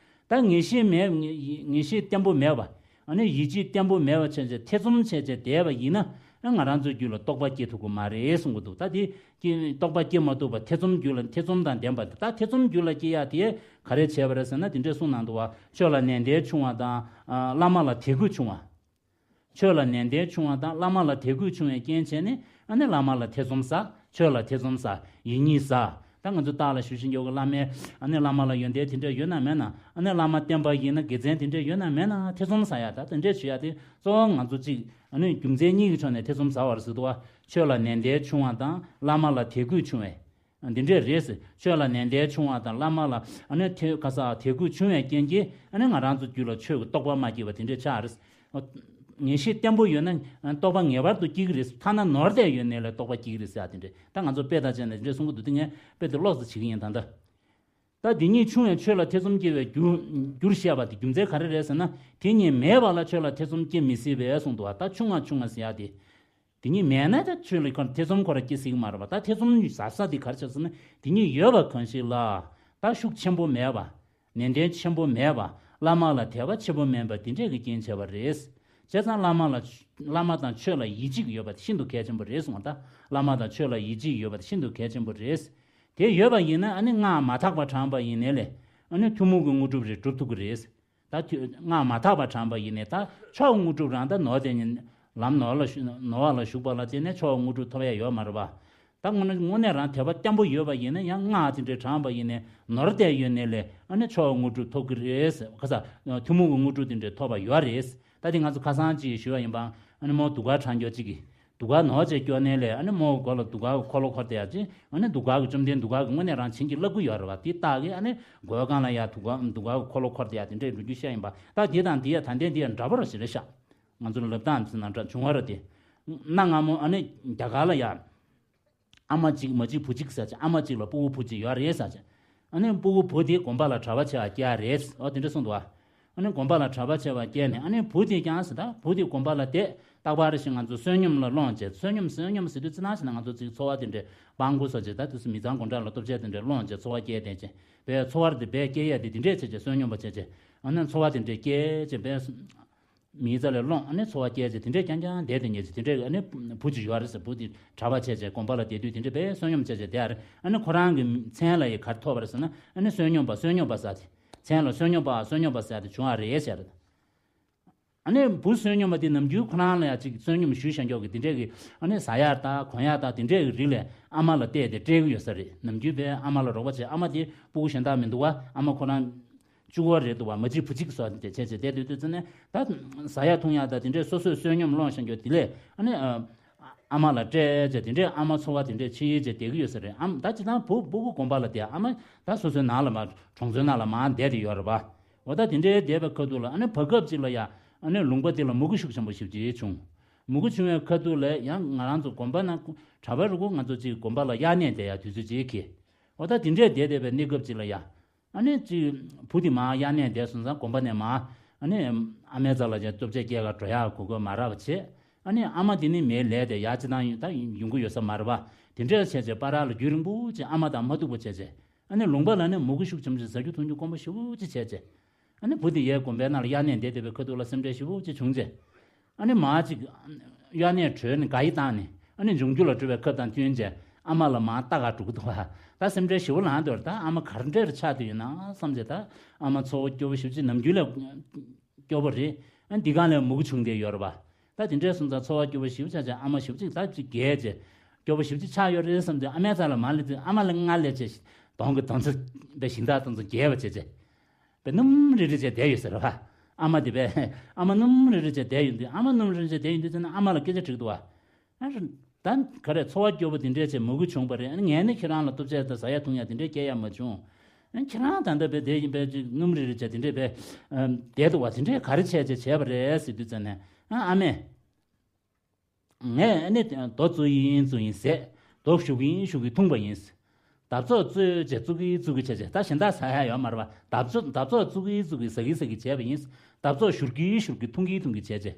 ཟེར། ད་ངེས་ཤེས་མེད། ངེས་ངེས་ཤེས་བརྟན་པོ་མེད་པ། ཨ་ནི་ཡིད་ཆེས་བརྟན་པོ་མེད་པ་བྱས་བྱས་ཐེ་ཚོམ་བྱས་བྱས་བསྡད་པ་ཡིན་ན། ཨ་ང་རང་ཚོའི་རྒྱུད་ལ་རྟོགས་པ་སྐྱེ་ཐུབ་ཀྱི་མ་རེད་གསུང་གི་འདུག་ད་དེ་ཀྱི་རྟོགས་པ་སྐྱེ་མ་ཐུབ་པ། ཐེ་ཚོམ་རྒྱུད་ལ་ཐེ་ཚོམ་དང་ལྡན་པ་དེ། ད་ཐེ་ཚོམ་རྒྱུད་ལ་སྐྱེ་ཡ་དེ་ག་རེ་བྱས་པ་རེད་ཟེར་ན། དེ་འདྲས་གསུངས་གནང་འདུག་པ། ཆོས་ལ་ནན་ཏན་ཆུང་བ་དང་། ཨ་བླ་མ་ལ་དད་གུས་ཆུང་བ། ཆོས་ལ་ནན་ཏན་ཆུང་བ་དང་བླ་མ་ལ་དད་གུས་ཆུང་བའི་རྐྱེན་བྱས་ནས། ཨ་ནི་བླ་མ་ལ་ཐེ་ཚོམ་ཟ། ཆོས་ལ་ཐེ་ཚོམ་ཟ། ཡིད་གཉིས་ཟ། ད་ང་ཚོ་རྟགས་ལ་ཞུ་བཞིན་ཡོད་གི། བླ་མའི་ཨ་ནི་བླ་མ་ལ་ཡོན་ཏན་དེ་འདྲས་ཡོད་ན་མེད་ན། ཨ་ནི་བླ་མ་བསྟེན་པ་ཡིན་ན་དགེ་མཚན་དེ་འདྲས་ཡོད་ན་མེད་ན་ཐེ་ཚོམ་ཟ་ཡ། ད་དེ་འདྲས་བྱེད་ཡ་དེ་གཙོ་བོ་ང་ཚོ་གཅིག་ཨ་ནི་རྒྱུ་མཚན་གཉིས་ཀྱི་ཕྱོགས་ནས་ཐེ་ཚོམ་ཟ་བ་རེད་ཟེར་འདུག་པ། ཆོས་ལ་ནན་ཏན་ཆུང་བ་དང་བླ་མ་ལ་དད་གུས་ཆུང་བས། འདི་འདྲས་རེད་ཟེར། ཆོས་ལ་ནན་ཏན་ཆུང་བ་དང་བླ་མ་ལ་ཨ་ནི་ཐེ་ཁ་ས་དད་གུས་ཆུང་བའི་རྐྱེན་གྱིས། ཨ་ནི་ང་རང་ཚོ་རྒྱུད་ལ་ཆོས་ཀྱི་རྟོགས་པ་མ་སྐྱེས་པ་དེ་འདྲས་ཆགས་རེད། ངེས་ཤེས་བརྟན་པོ་ཡོད་ན་རྟོགས་པ་ངེས་པར་དུ་སྐྱེ་གི་རེད། ཐ་ན་ནོར་བསྡད་ཡོད་ནའི་ལས་རྟོགས་པ་སྐྱེ་གི་རེད་ཟེར་ཡ་དེ་འདྲས། ད་ང་ཚོ་དཔེ་ལྟ་བྱས་ན་དེ་འདྲས་གསུང་གི་འདུག་དེ་ངས་དཔེ་དེ་ལོགས་སུ་བྱེད་ཀྱི་ཡིན་ད་ལྟ། ད་དེ་ཉིད་ཆུང་བས་ཆོས་ལ་ཐེ་ཚོམ་སྐྱེ་བའི་རྒྱུ་རྒྱུར་བཤད་པ་དེ་རྒྱུ་མཚན་ག་རེ་རེད་ཟེར་ན། དེ་ཉིད་མེད་པ་ལ་ཆོས་ལ་ཐེ་ཚོམ་སྐྱེ་མི་སྲིད་པས་གསུངས་འདུག་པ། ད་ཆུང་བ་ཆུང་བ་ཟེར་ཡ་དེ། དེ་ཉིད་མེད་ན་ད་ཆོས་ལ་ཁོ་ཐེ་ཚོམ་ཁོ་རང་སྐྱེ་སྲིད་ཀྱི་མ་རེད་པ། ད་ཐེ་ཚོམ་ཟ་ས་དེ་ག་རེ་ཆགས་ཟེར་ན། དེ་ཉིད་ཡོད་པ་གང་ཞིག་ལ་ད་ཤུགས་ཆེན་པོ་མེད་པ། ནན་ཏན་ཆེན་པོ་མེད་པ། བླ་མ་ལ་དད་པ་ཆེན་པོ་མེད་པ་དེ་འདྲས་ཀྱི་རྐྱེན་བྱས་པ་རེད། བྱས་ཙང་བླ་མ་ལ། བླ་མ་དང་ཆོས་ལ་ཡིད་ཆེས་ཡོད་པ་དེ་ཤིན་ཏུ་གལ་ཆེན་པོ་རེད་གསུངས་པ། ད་བླ་མ་དང་ཆོས་ལ་ཡིད་ཆེས་ཡོད་པ་དེ་ཤིན་ཏུ་གལ་ཆེན་པོ་རེད། དེ་ཡོད་པ་ཡིན་ན་ཨ་ནི་སྔགས་མ་དག་པ་བགྲངས་པ་ཡིན་ནའི་ལས། ཨ་ནི་ཐུན་མོང་གི་དངོས་གྲུབ་རེ་སྒྲུབ་ཐུབ་ཀྱི་རེད། ད་ཐུ་སྔགས་མ་དག་པ་བགྲངས་པ་ཡིན་ནའི་ད་མཆོག་དངོས་གྲུབ་རང་ད་ནོར་དེ་ཉིད་ལམ་ནོར་ལ་ཞུགས་ནོར་བ་ལ་ཞུགས་པ་ལ་བརྟེན་ནས་མཆོག་དངོས་གྲུབ་ཐོབ་ཡ་ཡོད་མ་རེད་པ། ད་དངོས་གནས་དངོས་གནས་རང་དད་པ་བརྟན་པོ་ཡོད་པ་ཡིན་ན་ཡང་སྔགས་དེ་འདྲས་བགྲངས་པ་ཡིན་ནའི་ནོར་བསྡད་ཡོད་ནའི་ལས་ཨ་ནི་མཆོག་དངོས་གྲུབ་ཐོབ་ཀྱི་རེད། ཁ་ས་ཐུན་མོང་གི་དངོས་གྲུབ་དེ་འདྲས་ཐོབ་པ་ཡོད་རེད། ད་དེ་ང་ཚོ་ཁ་སང་ཅིག་ཞུས་པ་ཡིན་པ། ཨ་ནི་མོ་གདུགས་དཀར་འཕྲང་སྐྱོར་ཅིག་གིས། གདུགས་དཀར་ནོར་བཅས་སྐྱོར་ནའི་ལས་ཨ་ནི་མོ་མགོ་ལ་གདུགས་དཀར་གྱི་འཁོར་ལོ་འཁོར་བསྡད་ཡ་ཅིག་ཨ་ནི་གདུགས་དཀར་གྱི་བཅོམ་ལྡན་གདུགས་དཀར་གྱི་དངོས་གནས་རང་བྱིན་གྱིས་བརླབ་ཀྱི་ཡོད་རེད་བ། དེ་བལྟ་གི་ཨ་ནི་མགོ་སྒང་ལ་ཡ་གདུགས་དཀར་གདུགས་དཀར་གྱི་འཁོར་ལོ་འཁོར་བསྡད་ཡ་དེ་འདྲས་འགྲོ་རྒྱུ་བཤད་ཡིན་པ། ད་དེ་དང་དེ་ཡ་ད་ལྟའི་དེ་ཡ་འདྲ་པོ་ར་ཞིག་རེད་ཤག་ང་ཚོ་ལ་ལབ་སྟངས་དེ་ཚོ་ནང་འདྲ་བྱུང་བ་ར། དེ་གནའ་སྔ་མོ་ཨ་ནི་རྒྱ་གར་ལ་ཡ། ཨ་མ་གཅིག་མ་གཅིག་བུ་གཅིག་ཟེར་ཅིག་ཨ་མ་གཅིག་ལ་སྤུ་གུ་བུ་གཅིག་ཡོད་རེད་ཟེར་ཅིག་ཨ་ནི་སྤུ་གུ་བུ་དེ་དགོན་པ་ལ་གྲྭ་པ་བྱེད་པ་སྐྱེལ་ཡ་རེད། འོ་དེ་འདྲ་གསུངས་འདུག་བ། ཨ་ནི་དགོན་པ་ལ་གྲྭ་པ་བྱེད་པ་སྐྱེལ་ནས་ཨ་ནི་བུ་དེ་ཀྱང་ཟེར་ད་བུ་དེ་དགོན་པ་ལ་བསྡད། རྟག་པར་ཞིག་ང་ཚོ་བསོད་སྙོམས་ལ་སློང་བྱས། བསོད་སྙོམས་བསོད་སྙོམས་ཟེར་དུས་ཙི་ན་ཞིག་ན་ང་ཚོ་ཅིག་འཚོ་བ་དེ་འདྲའི་སྤྲང་པོ་ཟེར་ཅིག་ད་དུས་སུ་མི་ཚང་དགོང་གྲངས་ལ་ལྟོ་ཆས་དེ་འདྲའི་སློང་བྱས་འཚོ་བ་སྐྱེལ་བསྡད་ཅིང་བས་འཚོ་བ་དེ་བས་སྐྱེལ་ཡ་དེ་དེ་འདྲས་བྱས་བྱས་བསོད་སྙོམས་པ་བྱས་བྱས་ཨ་ནི་འཚོ་བ་དེ་འདྲས་སྐྱེལ་བྱས་བས། མིའི་རྩ་ལས་སློང་ཨ་ནི་འཚོ་བ་སྐྱེལ་བྱས་དེ་འདྲས་རྐྱང་རྐྱང་བསྡད་དེ་ཉལ་བྱས་དེ་འདྲས་ཨ་ནི་བུ་གཅིག་ཡོད་རེད་ཟེར། བུ་དེ་གྲྭ་པ་བྱས་བྱས་དགོན་པ་ལ་བསྡད་དུས་དེ་འདྲས་བས་བསོད་སྙོམས་བྱས་བྱས་བསྡད་ཡ་རེད། ཨ་ནི་ཁོ་རང་གི་མཚན་ལ་ཡི་ག་རེ་ཐོབ་པ་རེད་ཟེར་ན་ཨ་ནི་བསོད་སྙོམས་པ་བསོད་སྙོམས་པ་ཟེར་དེ། མཚན་ལ་བསོད་སྙོམས་པ་བསོད་སྙོམས་པ་ཟེར་དེ་བྱུང་བ་རེད་ཟེར། ཨ་ནི་བུ་བསོད་སྙོམས་པ་དེ་ནམ་རྒྱུན་ཁོ་རང་ལ་ཡ་ཅིག་བསོད་སྙོམས་ཞུ་བཞག་མགྱོགས་ཀྱི་དེ་འདྲས་ཀྱི་ཨ་ནི་ཟ་ཡག་དང་གོན་ཡག་དང་དེ་འདྲས་ཀྱི་རིགས་ལས་ཨ་མ་ལ་བལྟས་ཏེ་སྤྲད་ཀྱི་ཡོད་ས་རེད། ནམ་རྒྱུན་པའི་ཨ་མ་ལ་རོགས་པ་བྱས། ཨ་མ་དེ་སྤུ་གུ་གཞན་དག་མི་འདུག་བ། ཨ་མ་ཁོ་རང་གཅིག་པོ་རེད་འདུག་བ། མ་གཅིག་བུ་གཅིག་སོགས་དེ་བྱས་བྱས་བསྡད་དུས་དུས་ཚོད་ནས་ད་ཟ་ཡག་འཐུང་ཡག་དང་དེ་འདྲས་སོ་སོས་བསོད་སྙོམས་སློང་བཞག་མགྱོགས་དེ་ལས་ཨ་ནི་ཨ་མ་ལ་སྤྲད་བྱས་དེ་འདྲས་ཨ་མ་འཚོ་བ་དེ་འདྲས་ཕྱིན་བྱས་བསྡད་ཀྱི་ཡོད་ས་རེད། ཨ་མ་ད་སྤྱིར་བཏང་བུ་སྤུ་གུ་དགོན་པ་ལ་བསྡད། ཨ་མ་ད་སོ་སོའི་ནང་ལ་མར་གྲོང་ཚོའི་ནང་ལ་མར་བསྡད་དེ་ཡོད་རེད་བ། འོ་ད་དེ་འདྲའི་བསྡད་པའི་ཁ་ཐུག་ལ་ཨ་ནི་བར་སྐབས་ཅིག་ལ་ཡ་ཨ་ནི་ལུང་པ་དེ་ལ་མུ་གེ་ཤུགས་ཆེན་པོ་ཞེ་པོ་ཅིག་བྱུང་། མུ་གེ་བྱུང་བའི་ཁ་ཐུག་ལ་ཡང་ང་རང་ཚོ་དགོན་པ་ནང་གྲྭ་པ་རུ་སྐུ་ང་ཚོ་ཅིག་དགོན་པ་ལ་དབྱར་གནས་བསྡད་ཡ་དུས་ཚོད་ཅིག་གི་འོ་ད་དེ་འདྲའི་བསྡད་བསྡད་པའི་གནས་སྐབས་ཅིག་ལ་ཡ་ཨ་ནི་ཅིག་བུ་དེ་མར་དབྱར་གནས་བསྡད་སོང་ཙང་དགོན་པ་ནས་མར་ཨ་ནི་ཨ་མའི་རྩ་ལ་ཅིག་ལྟོ་ཆས་སྐྱེལ་ག་འགྲོ་ཡག་གོ་སྐབས་མ་རག་པ་བྱས། ཨ་ནི་ཨ་མ་དེ་ནི་མལ་ལས་དེ་ཡར་ཅི་དང་ད་ཡོང་གི་ཡོད་ས་མ་རེད་པ། དེ་འདྲའི་བྱས་བྱས་བར་ལ་རྒྱུན་རིང་པོ་ཅིག་ཨ་མ་དང་མ་ཐུག་པ་བྱས་བྱས། ཨ་ནི་ལུང་པ་ལ་ནི་མུ་གེ་ཤུགས་ཆེན་པོ་ཅིག་ཟ་རྒྱུ་འཐུང་རྒྱུ་དཀོན་པོ་ཞེ་པོ་ཅིག་བྱས་བྱས། ཨ་ནི་བུ་དེ་ཡའི་དགོན་པའི་ནང་ལ་དབྱར་གནས་བསྡད་བསྡད་པའི་ཁ་ཐུག་ལ་སེམས་ཁྲལ་ཞེ་པོ་ཅིག་བྱུང་བྱས། ཨ་ནི་མར་ཅིག་དབྱར་གནས་གྲོལ་ནས་ག་ཡི་བཏང་ནས་ཨ་ནི་འབྱུང་འགྱུར་ལ་འགྲོ་བའི་སྐབས་དང་བསྟུན་བྱས་ཨ་མ་ལ་མར་ལྟ་ག་འགྲོ་གི་འདུག་བ། ད་སེམས་ཁྲལ་ཞེ་པོ་ལངས་འདུག་ད་ཨ་མ་ག་འདྲ་ཆགས་བསྡད་ཡོད་ན་བསམ་བྱས། ད་ཨ་མ་འཚོ་བ་སྐྱོ་པོ་ཞེ་པོ་ཅིག་ནམ་རྒྱུན་ལས་སྐྱོ་པོ་རེད། ཨ་འདི་གང་ལས་མུ་གེ་བྱུང་བསྡད་ཡོད་རེད་པ། ད་དེ་འདྲའི་སོང་ཙང་འཚོ་བ་སྐྱོ་པོ་ཞེ་པོ་ཆགས་ཆགས་ཨ་མ་ཞེ་པོ་ཅིག་ད་ཅིག་རྒས་བྱས། སྐྱོ་པོ་ཞེ་པོ་ཅིག་ཆགས་ཡོད་རེད་བསམ་དུས་ཨ་མའི་རྩ་ལ་མར་སླེབས་དུས་ཨ་མ་ལ་མངལ་ལས་བྱས་གདོང་གི་གདོང་ཚ་པའི་ཞིང་ཐག་གདོང་ཚ་རྒྱས་པ་བྱས་བྱས། པའི་སྣུམ་རིལ་རིལ་བྱས་བསྡད་ཡོད་ཟེར་བ། ཨ་མ་དེ་པས་ཨ་མ་སྣུམ་རིལ་རིལ་བྱས་བསྡད་ཡོད་དུས་ཨ་མ་སྣུམ་རིལ་རིལ་བྱས་བསྡད་ཡོད་དུས་ཙམ་ན་ཨ་མ་ལ་སྐད་ཆ་དྲིས་འདུག་བ། ཨ་རེ། ད་ག་རེ་འཚོ་བ་སྐྱོ་པོ་དེ་འདྲས་བྱས་མུ་གེ་བྱུང་བ་རེད། ཨ་ནི་ངས་ནི་ཁྱེད་རང་ལ་ལྟོ་ཆས་དང་ཟ་ཡ་འཐུང་ཡ་དེ་འདྲས་སྐྱེལ་ཡ་མ་བྱུང་། ཨ་ནི་ཁྱེད་རང་ད་ལྟ་བས་དེ་ཡིན་པས་ཅིག་སྣུམ་རིལ་རིལ་བྱས་དེ་འདྲས་བས། བསྡད་འདུག་བ་དེ་འདྲས་ག་རེ་བྱས་བྱས་བྱས་པ་རེད་ཟེར་དུས་ཙམ་ནས་ཨ་ཨ་མས། ངས་ཨ་ནི་རྡོ་བཙུགས་ཡིན་བཙུགས་ཡིན་ཟས། རྡོ་གཞུ་གི་ཡིན་གཞུ་གི་འཐུང་པ་ཡིན། འདབ་ཚོགས་བཙོས་བྱས་བཙུགས་ཀྱི་བཙུགས་ཀྱི་བྱས་བྱས་ད་གཞན་དག་ཟ་ཡ་ཡོད་མ་རེད་བ། འདབ་ཚོགས་འདབ་ཚོགས་བཙུགས་ཀྱི་བཙུགས་ཀྱི་ཟ་གི་ཟ་གི་བྱས་པ་ཡིན། འདབ་ཚོགས་བཞུར་གི་བཞུར་གི་འཐུང་གི་འཐུང་གི་བྱས་བྱས།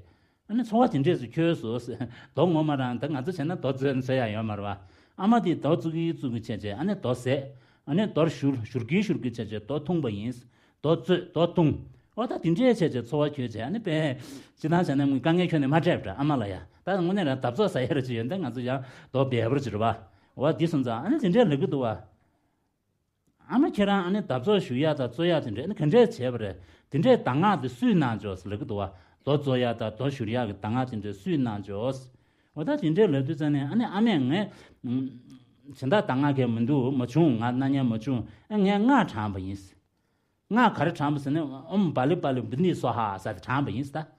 ཨ་ནི་འཚོ་བ་དེ་འདྲས་སུ་འཁྱོལ་སོང་། རྡོ་ངོ་མ་རང་ད་ང་ཚོ་བྱས་ན་རྡོ་བཙོས་ནས་ཟ་ཡ་ཡོད་མ་རེད་བ། ཨ་མ་དེས་རྡོ་བཙུགས་ཀྱི་བཙུགས་ཀྱི་བྱས་བྱས་ཨ་ནི་རྡོ་ཟས། ཨ་ནི་རྡོར་བཞུར་བཞུར་གི་བཞུར་གི་བྱས་བྱས་རྡོ་འཐུང་པ་ཡིན། རྡོ་བཙོས་རྡོ་འཐུང་། འོ་ད་དེ་འདྲས་བྱས་བྱས་འཚོ་བ་འཁྱོལ་བྱས་ཨ་ནི་པས། སྤྱིར་བཏང་བྱས་ན་དཀའ་ངལ་ཁྱོན་ནས་མ་འཕྲད་པ་འདྲ་ཨ་མ་ལ་ཡ། ད་དངོས་གནས་རང་འདབ་ཚོགས་ཟ་ཡ་ར་ཅིག་ཡོད་ན་ང་ཚོ་ཡང་རྡོ་སྦལ་པོར་ཅིག་རེད་བ། འོ་འདི་སོང་ཙང་ཨ་ནི་དེ་འདྲས་ལབ་གི་འདུག་བ། ཨ་མ་ཁྱེད་རང་ཨ་ནི་འདབ་ཚོགས་བཞུར་ཡ་དང་བཙོ་ཡ་དེ་འདྲས་ཨ་ནི་ག་འདྲས་བྱས་པ་རེད། དེ་འདྲས་གདམས་ངག་དེ་སུས་གནང་བྱོས་ལབ་གི་འདུག་བ། རྡོ་བཙོ་ཡ་དང་རྡོ་བཞུར་ཡ་གི་གདམས་ངག་དེ་འདྲས་སུས་གནང་བྱོས། འོ་ད་དེ་འདྲས་ལབ་དུས་ཙམ་ནས་ཨ་ནི་ཨ་མས་ངས། གཞན་དག་གདམས་ངག་གས་མི་འདུག་མ་བྱུང་ང་གནང་མཁན་མ་བྱུང་ཨ་ངས་སྔགས་བགྲངས་པ་ཡིན། སྔགས་ག་རེ་བགྲངས་པ་ཟེར་ན་ཨོཾ་བ་ལི་བ་ལི་བུ་དྷི་སྭཱ་ཧཱ་ཟེར་དེ་བགྲངས་པ་ཡིན་ཟེར་ད།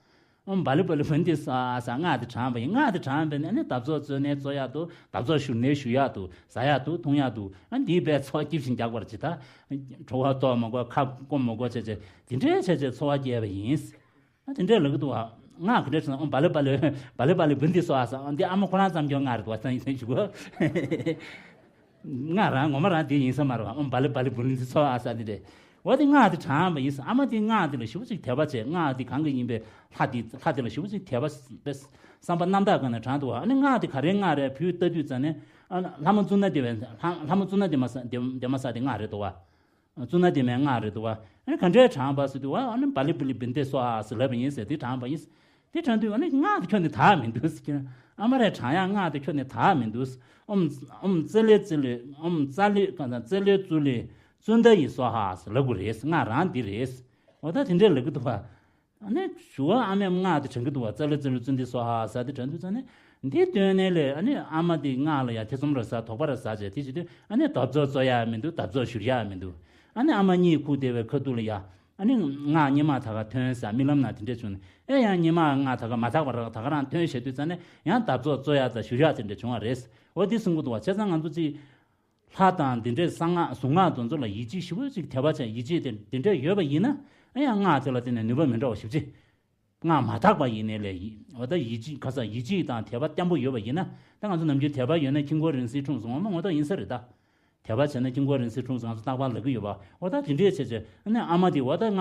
ཨོཾ་བ་ལི་བ་ལི་བུ་དྷི་སྭཱ་ཧཱ་ཟེར་སྔགས་དེ་བགྲངས་པ་ཡིན། སྔགས་དེ་བགྲངས་པས་ནི་ཨ་ནི་འདབ་ཚོགས་བཙོས་ནའི་བཙོ་ཡག་འདུག་འདབ་ཚོགས་བཞུར་ནའི་བཞུར་ཡག་འདུག་ཟ་ཡག་འདུག་འཐུང་ཡག་འདུག་ཨ་འདིའི་པའི་འཚོ་བ་སྐྱིད་ཞིང་རྒྱག་པར་བྱེད་ད། གྲོད་ཁོག་ལྟོགས་མ་དགོས་ཁ་སྐོམ་མ་དགོས་བྱས་བྱས་དེ་འདྲའི་བྱས་བྱས་འཚོ་བ་སྐྱེལ་བ་ཡིན། ཨ་དེ་འདྲས་ལབ་གི་འདུག་བ། སྔགས་ག་འདྲས་ཟེར་ན་ཨོཾ་བ་ལི་བ་ལི་བ་ལི་བ་ལི་བུ་དྷི་སྭཱ་ཧཱ་ཟེར་འདི་ཨ་མ་ཁོ་རང་བརྩམས་རྒྱུ་སྔགས་རེད་འདུག་བ་ད་ཡིན་ཟེར་ཞུ་གོ། སྔགས་རང་ངོ་མ་རང་དེ་ཡིན་ས་མ་རེད་བ། ཨོཾ་བ་ལི་བ་ལི་བུ་དྷི་སྭཱ་ཧཱ་ཟེར་འདི་རེད། འོ་དེ་སྔགས་དེ་བགྲངས་པ་ཡིན་ས། ཨ་མ་དེ་སྔགས་དེ་ལ་ཞེ་པོ་ཅིག་དད་པ་བྱས། སྔགས་དེ་གང་གི་ཡིན་པའི་ལྷ་དེ་ལྷ་དེ་ལ་ཞེ་པོ་ཅིག་དད་པ་བསམ་པ་རྣམ་དག་སྒང་ནས་བགྲངས་འདུག་བ། ཨ་ནི་སྔགས་དེ་ག་རེའི་སྔགས་རེད་བུས་ལྟ་དུས་ཙམ་ནས་ཨ་ལྷ་མོ་གཙུག་ན་དེ་བས་ལྷ་ལྷ་མོ་གཙུག་ན་དེ་མ་ས་དེ་དེ་མ་ས་དེ་སྔགས་རེད་འདུག་བ། གཙུག་ན་དེ་མའི་སྔགས་རེད་འདུག་བ། ཨ་ནི་ག་འདྲའི་བགྲངས་པ་ཟེར་དུས་བ་ཨ་ནི་བ་ལི་བ་ལི་བུ་དྷི་སྭཱ་ཧཱ་ཟེར་ལབ་པ་ཡིན་ཟེར་དེ་བགྲངས་པ་ཡིན། དེ་དྲངས་དུས་ཨ་ནི་སྔགས་དེ་ཁྱོན་ནས་དག་མི་འདུག་ཟེར་གྱི། ཨ་མ་རེ་དྲངས་ཡག་སྔགས་དེ་ཁྱོན་ནས་དག་མི་འདུག་ཨོཾ་ཨོཾ་ཙི་ལེ་ཙི་ལེ་ཨོཾ་ཙ་ལེ་གང་ཙ་ཙི་ལེ་ཙུ་ལེ་ཙུན་ད་ཡི་སྭཱ་ཧཱ་ཟེར་ལབ་དགོས་རེད། སྔགས་རང་འདི་རེད། འོ་ད་དེ་འདྲས་ལབ་ཀྱི་འདུག་བ། ཨ་ནི་ཞུ་བ་ཨ་མས་སྔགས་དེ་དྲན་གྱི་འདུག་བ། ཙ་ལེ་ཙི་ལེ་ཙུན་ད་སྭཱ་ཧཱ་ཟེར་དེ་དྲན་དུས་ཙ་ནས་འདི་བཏོན་ནས་ལས་ཨ་ནི་ཨ་མ་དེ་སྔགས་ལ་ཡ་ཐེ་ཚོམ་ར་ཟ་དོགས་པ་ར་ཟ་བྱས་དེ་བྱེད་དུས་ཨ་ནི་གདབ་གསོལ་རྩོམ་ཡག་མི་འདུག་གདབ་གསོལ་ཞུ་ཡག་མི་འདུག་ཨ་ནི་ཨ་མ་གཉིད་ཁུག་བསྡད་པའི་ཁ་ཐུག་ལ་ཡ། ཨ་ནི་སྔགས་སྔོན་མ་ད་ག་ཐོན་ས་རྨི་ལམ་ན་དེ་འདྲས་བྱུང་ནས་ཨེ་ཡང་སྔོན་མ་སྔགས་ད་ག་མ་དག་པ་ར་ད་ག་རང་ཐོན་བྱས་དུས་ཙ་ནས་ཡང་གདབ་གསོལ་རྩོམ་ཡག་དང་ཞུ་ཡག་དེ་འདྲས་བྱུང་བ་རེད། འོ་འདི་གསུང་གི་འདུག་བ། བྱས་ཙང་ང་ཚོ་ཅིག་ལྷ་དང་འདི་འདྲའི་གསང་སྔགས་གཟུངས་སྔགས་དེ་ཚོ་ལ་ཡིད་ཆེས་ཞེ་པོ་ཅིག་དད་པ་བྱས་ཡིད་ཆེས་དེ་འདི་འདྲས་ཡོད་པ་ཡིན་ན་ཨེ་ཡང་སྔགས་དེ་ལ་བརྟེན་ནས་ནུས་པ་མི་འདྲ་བ་ཞེ་པོ་ཅིག་སྔགས་མ་དག་པ་ཡིན་ནའི་ལས་ཡིད་འོ་ད་ཡིད་ཆེས་ཁ་སང་ཡིད་ཆེས་དང་དད་པ་བརྟན་པོ་ཡོད་པ་ཡིན་ན་ད་ང་ཚོ་ནམ་རྒྱུན་དད་པ་ཡོད་ན་ཁྱུང་པོ་རིང་བསྲེལ་འཁྲུངས་སོང་ངོ་མ་ངོ་ཐོག་ཡིན་ས་རེད་ད། དད་པ་བྱས་ན་ཁྱུང་པོ་རིང་བསྲེལ་འཁྲུངས་སོང་ང་ཚོ་རྟག་པར་ལབ་ཀྱི་ཡོད་པ། འོ་ད་དེ་འདྲས་བྱས་བྱས་ཨ་ནི་ཨ་མ་དེ་འོ་ད་ང་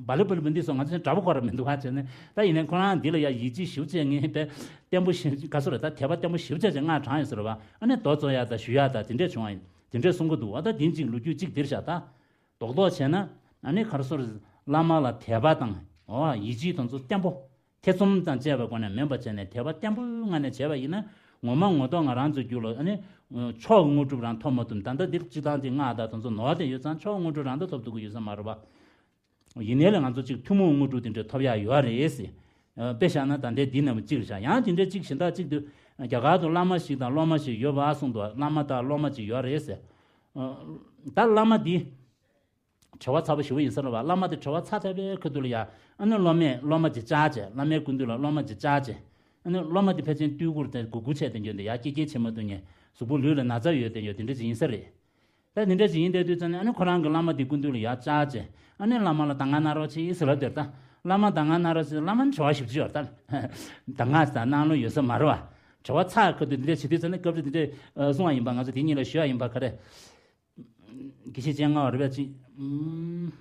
བ་ལི་བ་ལི་བ་འདི་སོང་ང་ཚོ་འདྲ་པོ་ཁོ་ར་མི་འདུག་ཨ་བྱས་ནས་ད་ཡིན་ནའི་ཁོ་རང་འདི་ལ་ཡ་ཡིད་ཆེས་ཞེ་པོ་བྱས་ངས་དཔེ་བརྟན་པོ་ཞེ་ག་ཚོད་རེད་ད་དད་པ་བརྟན་པོ་ཞེ་པོ་བྱས་བྱས་སྔགས་དྲངས་ཡོད་ས་རེད་བ། ཨ་ནི་མདོ་རྩོམ་ཡག་ད་ཞུ་ཡག་ད་དེ་འདྲས་བྱུང་བ་ཡིན། དེ་འདྲས་གསུང་གི་འདུག་འོ་ད་དེ་གཅིག་ལོ་རྒྱུས་གཅིག་འདིར་བཞག་ད། རྡོག་རྡོག་བྱས་ན་ཨ་ནི་ག་རེ་ཟེར། བླ་མ་ལ་དད་པ་དང་འོ་ཡིད་ཆེས་དང་ཚོ་བརྟན་པོ། ཐེ་ཚོམ་དང་བཅས་པའི་སྒོ་ནས་མིན་པ་བྱས་ནས་དད་པ་བརྟན་པོའི་ངང་ནས་བྱས་པ་ཡིན་ན་ངོ་མ་ངོ་ཐོག་ང་རང་ཚོའི་རྒྱུད་ལ་ཨ་ནི་མཆོག་གི་དངོས་གྲུབ་རང་ཐོབ་མ་ཐུབ། ད་ལྟ་འདིར་སྤྱིར་བཏང་དེ་སྔགས་དང་དེ་ཚོ་ནོར་བསྡད་ཡོད་ཙང་མཆོག་གི་དངོས་གྲུབ་རང་ད་ཐོབ་ཐུབ་ཀྱི་ཡོད་ས་མ་རེད་པ། ཡིན་ནའི་ལས་ང་ཚོ་གཅིག་ཐུན་མོང་དངོས་གྲུབ་དེ་འདྲ་ཐོབ་ཡག་ཡོད་རེད་ཟེར། དཔེ་བཞག་ན་ད་ལྟའི་འདི་ནང་གཅིག་རེད་བཞག་ཡང་དེ་འདྲའི་གཅིག་གཞན་དག་གཅིག་དུ་རྒྱ་གར་དུ་བླ་མ་ཞིག་དང་སློབ་མ་ཞིག་ཡོད་པ་གསུངས་འདུག་བླ་མ་དང་སློབ་མ་གཅིག་ཡོད་རེད་ཟེར། ད་བླ་མ་འདི། བྲེལ་བ་ཚ་པོ་ཞེ་པོ་ཡིན་ས་རེད་བ། བླ་མ་དེ་བྲེལ་བ་ཚ་ཚ་བའི་ཁ་ཐུག་ལ་ཡ། ཨ་ནི་སློབ་མས་སློབ་མ་ཅིག་བཅར་བྱས། བླ་མའི་སྐུ་མདུན་ལ་སློབ་མ་ཅིག་བཅར་བྱས། ཨ་ནི་སློབ་མ་དེ་ཕལ་ཆེར་སྟོད་ཁུར་དེ་གུག་གུག་བྱས་དེ་འགྱོ་འདི་ཡ་སྐྱིད་སྐྱིད་བྱེད་མ་ཐུབ་ནས་གཟུགས་པོ་ལུས་ལ་ན་ཚ་ཡོད་དེ་འགྱོ་དེ་འདྲ་ཅིག་ཡིན་ས་རེད། ད་དེ་འདྲ་ཅིག་ཡིན་བསྡད་དུས་ཙམ་ནས་ཨ་ནི་ཁོ་རང་གི་བླ་མ་དེ་སྐུ་མདུན་ལ་ཡ་བཅར་བྱས། ཨ་ནི་བླ་མ་ལ་གདམས་ངག་གནང་རོགས་བྱེད་ཟེར་ལབ་དེར་ད། བླ་མ་གདམས་ངག་གནང་རོགས་བྱེད། བླ་མ་ནི་བྲེལ་བ་ཞེ་པོ་ཅིག་ཡོད་ད། གདམས་ངག་དང་གནང་ལོ་ཡོད་ས་མ་རེད་བ། བྲེལ་བ་ཚ་ཁ་ཐུག་དེ་འདྲ་བྱེད་དུས་ཙམ་ནས་སྐབས་རེ་དེ་འདྲ་གསུང་བ་ཡིན་པ་ང་ཚོ་དེ་གཉིས་ལ་ཞུ་བ་ཡིན་པ་ག་རེ། དགེ་བཤེས་སྤྱན་སྔ་བ་རེད་པས་ཅིག་ཨུམ།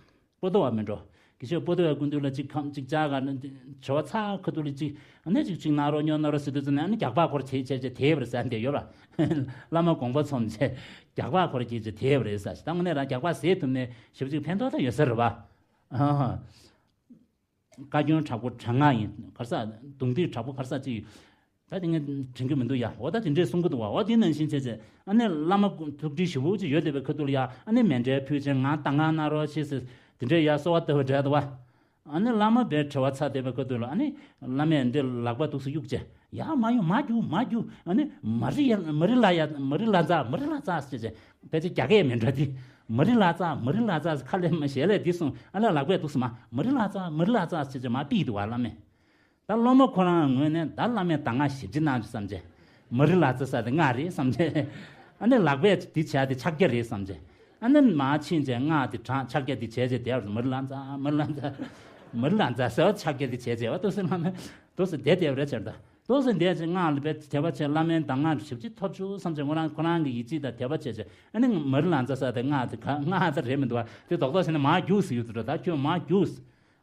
པོ་ཏོ་བ་མིན་འགྲོ། དགེ་བཤེས་པོ་ཏོ་བའི་སྐུ་མདུན་ལ་ཅིག་ཁམས་ཅིག་བཅར་ག་ནས་བྲེལ་བ་ཚ་ཁ་ཐུག་ལ་ཅིག་ཨ་ནི་ཅིག་ཅིག་གནང་རོགས་ཉོ་གནང་རོགས་ཟེར་དུས་ཙམ་ནས་ཨ་ནི་རྒྱགས་པ་ཁོར་བྱེད་བྱེད་བྱེད་དེ་བར་ཟེར་འདི་ཡོད་པ། བླ་མ་དགོངས་པ་ཚོམས་བྱས་རྒྱགས་པ་ཁོར་བྱེད་བྱེད་དེ་བར་ཟེར་ད་དངོས་གནས་རང་རྒྱགས་པ་ཟེར་ཐུབ་ནས་ཞེ་པོ་ཅིག་ཕན་ཐོགས་ད་ཡོད་ས་རེད་པ། ཨ་ཧ། བཀའ་བཀྱོན་དྲག་པོ་དྲག་སྔགས་ཡིན། གར་ས་རྡུང་རྡེག་དྲག་པོ་གར་ས་ཅིག་ད་དེ་ངས་དྲན་གྱི་མི་འདུག་ཡ། འོ་ད་དེ་འདྲས་གསུང་གི་འདུག་བ། འོ་དེ་ནང་བཞིན་བྱས་བྱས་ཨ་ནི་བླ་མ་ཐུགས་འདྲི་ཞེ་པོ་ཅིག་ཡོད་བསྡད་པའི་ཁ་ཐུག་ལ་ཡ་ཨ་ནི་མཎྜལ་ཕུལ་བྱས་ང་གདམས་ངག་གནང་རོགས་བྱེད་ཟེར་དེ་འདྲས་ཡ་གསོལ་བ་བཏབ་པ་འདྲ་འདུག་བ། ཨ་ནི་བླ་མ་དཔེ་བྲེལ་བ་ཚ་བསྡད་པའི་ཁ་ཐུག་ལ་ཨ་ནི་བླ་མས་འདི་ལག་པ་འདུག་སེ་གཡུག་བྱས། ཡ་མ་གཡུག་མ་གཡུག་མ་གཡུག་ཨ་ནི་མ་རི་ཡ་མ་རི་ལ་ཡ་མ་རི་ལ་ཛ་མ་རི་ལ་ཛ་ཟེར་བྱས་ཕལ་ཆེར་རྒྱ་སྐད་མི་འདྲ་དེ། མ་རི་ལ་ཙ་མ་རི་ལ་ཙ་ཁ་ལས་མ་ཞལ་ལས་འདི་གསུངས་ཨ་ལས་ལག་པས་འདུག་སེ་མ་མ་རི་ལ་ཙ་མ་རི་ལ་ཙ་ཟེར་བྱས་མ་ཕུད་འདུག་བ་བླ་མས། ད་སློབ་མ་ཁོ་རང་ངོས་ནས་ད་བླ་མས་གདམས་ངག་ཞིབ་ཅིག་གནང་བྱུང་བསམ་བྱས། མ་རི་ལ་ཙ་ཟེར་དེ་སྔགས་རེད་བསམ་བྱས། ཨ་ནི་ལག་པས་འདི་བྱས་དེ་ཕྱག་རྒྱ་རེད་བསམ་བྱས། ཨ་ནི་མར་ཕྱིན་བྱས་སྔགས་དེ་དྲངས་ཕྱག་རྒྱ་དེ་བྱས་བྱས་བསྡད་པ་མ་རི་ལ་ཙ་མ་རི་ལ་ཙ་མ་རི་ལ་ཙ་ཟེར་བ་ཕྱག་རྒྱ་དེ་བྱས་བྱས་བ་འདུག་སེ་བླ་མས་འདུག་སེ་བསྡད་བསྡད་པ་རེད་ཟེར་ད། ཏོག་ཙམ་འདས་ཚེ་སྔགས་ལ་དཔེ་དད་པ་བྱས་བླ་མའི་གདམས་ངག་ཞིབ་ཅིག་ཐོབ་བྱུང་བསམ་བྱས་ཁོ་རང་ཁོ་རང་གི་ཡིད་ཆེས་དང་དད་པ་བྱས་བྱས་ཨ་ནི་མ་རི་ལ་ཙ་ཟེར་དེ་སྔགས་དེ་ག་སྔགས་དེ་རེད་མི་འདུག་བ། དེ་རྡོག་རྡོག་བྱས་ནས་མར་རྒྱུགས་ཟེར་ཡོད་དུ་འགྲོ། ད་ཁྱོད་མར་རྒྱུགས།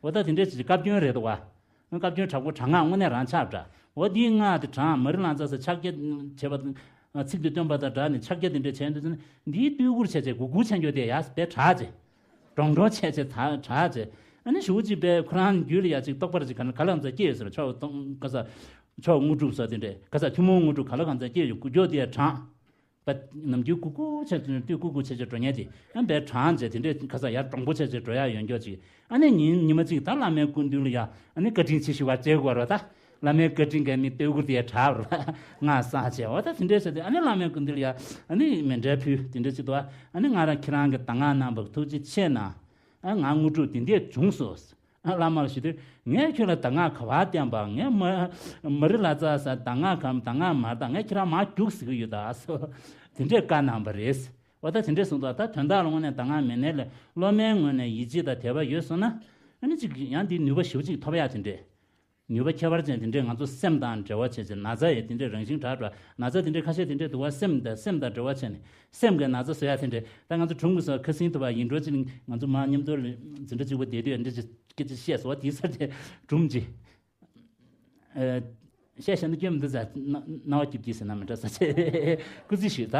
འོ་ད་དེ་འདྲས་ཅིག་བཀའ་བཀྱོན་རེད་འདུག་བ། བཀའ་བཀྱོན་དྲག་པོ་དྲག་སྔགས་དངོས་གནས་རང་ཆགས་འདྲ། འོ་དེའི་སྔགས་དེ་དྲངས་མ་རི་ལ་ཙ་ཟེར་ཕྱག་རྒྱ་བྱས་པ། ཚིག་དེ་བཏོན་པ་དང་སྦྲགས་ནས་ཕྱག་རྒྱ་དེ་འདྲས་བྱས་འདུག་ཟེར་ན་འདིའི་སྟོད་ཁུར་བྱས་བྱས་གུག་གུག་བྱས་འགྱོ་དེ་ཡ་དཔེ་དྲག་བྱས། ཀྲོང་ཀྲོང་བྱས་བྱས་ད་དྲག་བྱས། ཨ་ནི་ཞུ་ཅིག་པས་ཁོ་རང་རྒྱུད་ལ་ཡ་ཅིག་རྟོགས་པར་ཅིག་ག་ལ་གང་ཚ་སྐྱེས་ཡོད་ཟེར་ཕྱོགས་གཏོང་ག་ས། ཕྱོགས་དངོས་གྲུབ་ས་དེ་འདྲས་ག་ས་ཐུན་མོང་དངོས་གྲུབ་ག་ལ་གང་ཚ་སྐྱེས་ཡོད་གུ་ཀྱོ་དེ་དྲངས། པ་ནམ་རྒྱུན་ཀུ་ཀུ་བྱས་ཏེ་དུས་ཀུ་ཀུ་བྱས་བྱས་འགྲོ་ཉན་དེ་ཨ་པས་དྲངས་བྱས་དེ་འདྲས་ག་ས་ཡར་གྲོང་པོ་བྱས་བྱས་འགྲོ་ཡ་ཡོད་འགྱོ་ཅིག་ཨ་ནི་ཉིན་ཉི་མ་གཅིག་ད་བླ་མའི་སྐུ་མདུན་ལ་ཡ་ཨ་ནི་བཀའ་དྲིན་ཆེ་ཞུ་བ་བྱེད་དགོས་རོགས་ད། བླ་མའི་བཀའ་དྲིན་གྱིས་མི་སྟོད་ཁུར་དེ་དྲག་རོགས་ང་སང་བྱས་འོ་ད་དེ་འདྲས་བྱས་ཏེ་ཨ་ནི་བླ་མའི་སྐུ་མདུན་ལ་ཡ་ཨ་ནི་མཎྜལ་ཕུལ་དེ་འདྲས་བྱེད་དོ། ཨ་ནི་ང་རང་ཁྱེད་རང་གི་གདམས་ངག་གནང་བར་ཐུགས་རྗེ་ཆེ་གནང་། ཨ་ང་དངོས་གྲུབ་དེ་འདྲས་བྱུང་སོང་། ཨ་བླ་མར་ཞུ་དུས་ངས་ཁྱོད་ལ་གདམས་ངག་ག་བ་བསྟན་པ་ངས་མ་མ་རི་ལ་ཙ་ཟེར་གདམས་ངག་གམ་གདམས་ངག་མ་རེད་ད་ངས་ཁྱེད་རང་མར་རྒྱུགས་ཟེར་གི་ཡོད་ད་སོ། དེ་འདྲས་བཀའ་གནང་བ་རེད། འོ་ད་དེ་འདྲས་གསུངས་འདུག་ད་དོན་དག་ལ་དངོས་གནས་གདམས་ངག་མེད་ནའི་ལས་སློབ་མའི་ངོས་ནས་ཡིད་ཆེས་དང་དད་པ་ཡོད་སོང་ན་ཨ་ནི་ཅིག་ཡང་འདི་ནུས་པ་ཞེ་པོ་ཅིག་ཐོབ་ཡག་དེ་འདྲས། ནུས་པ་ཁྱད་པར་ཅན་དེ་འདྲས་ང་ཚོ་སེམས་དང་འབྲེལ་བ་བྱས་བྱས་ན་ཚ་ཡི་དེ་འདྲས་རང་བཞིན་དྲག་འགྲོ་ན་ཚ་དེ་འདྲས་ཁ་ཤས་དེ་འདྲས་འདུག་བ། སེམས་དང་སེམས་དང་འབྲེལ་བ་བྱས་ནས་སེམས་ཀྱི་ན་ཚ་བཟོ་ཡག་དེ་འདྲས་ད་ང་ཚོ་གྲུམ་གི་སོ་ཁ་སིང་ཐུབ་པ་ཡིན་འགྲོ་ཅིག་ང་ཚོ་མ་མཉམ་དུ་འཛིན་གྲྭ་གཅིག་པ་བསྡད་དུས་འདྲ་ཅིག་སྐད་ཆ་བཤད་སོང་བ་དེའི་སར་དེ་གྲུམ་ཅིག་ཨེ། བཤད་བཤད་ན་སྐྱོན་མི་འདུག་ཟེར། སྣང་བ་སྐྱིད་སྐྱིད་ཟེར་ན་མི་འདྲ་ས་ཆེ། སྐུ་རྩིས་ཞུས། ད་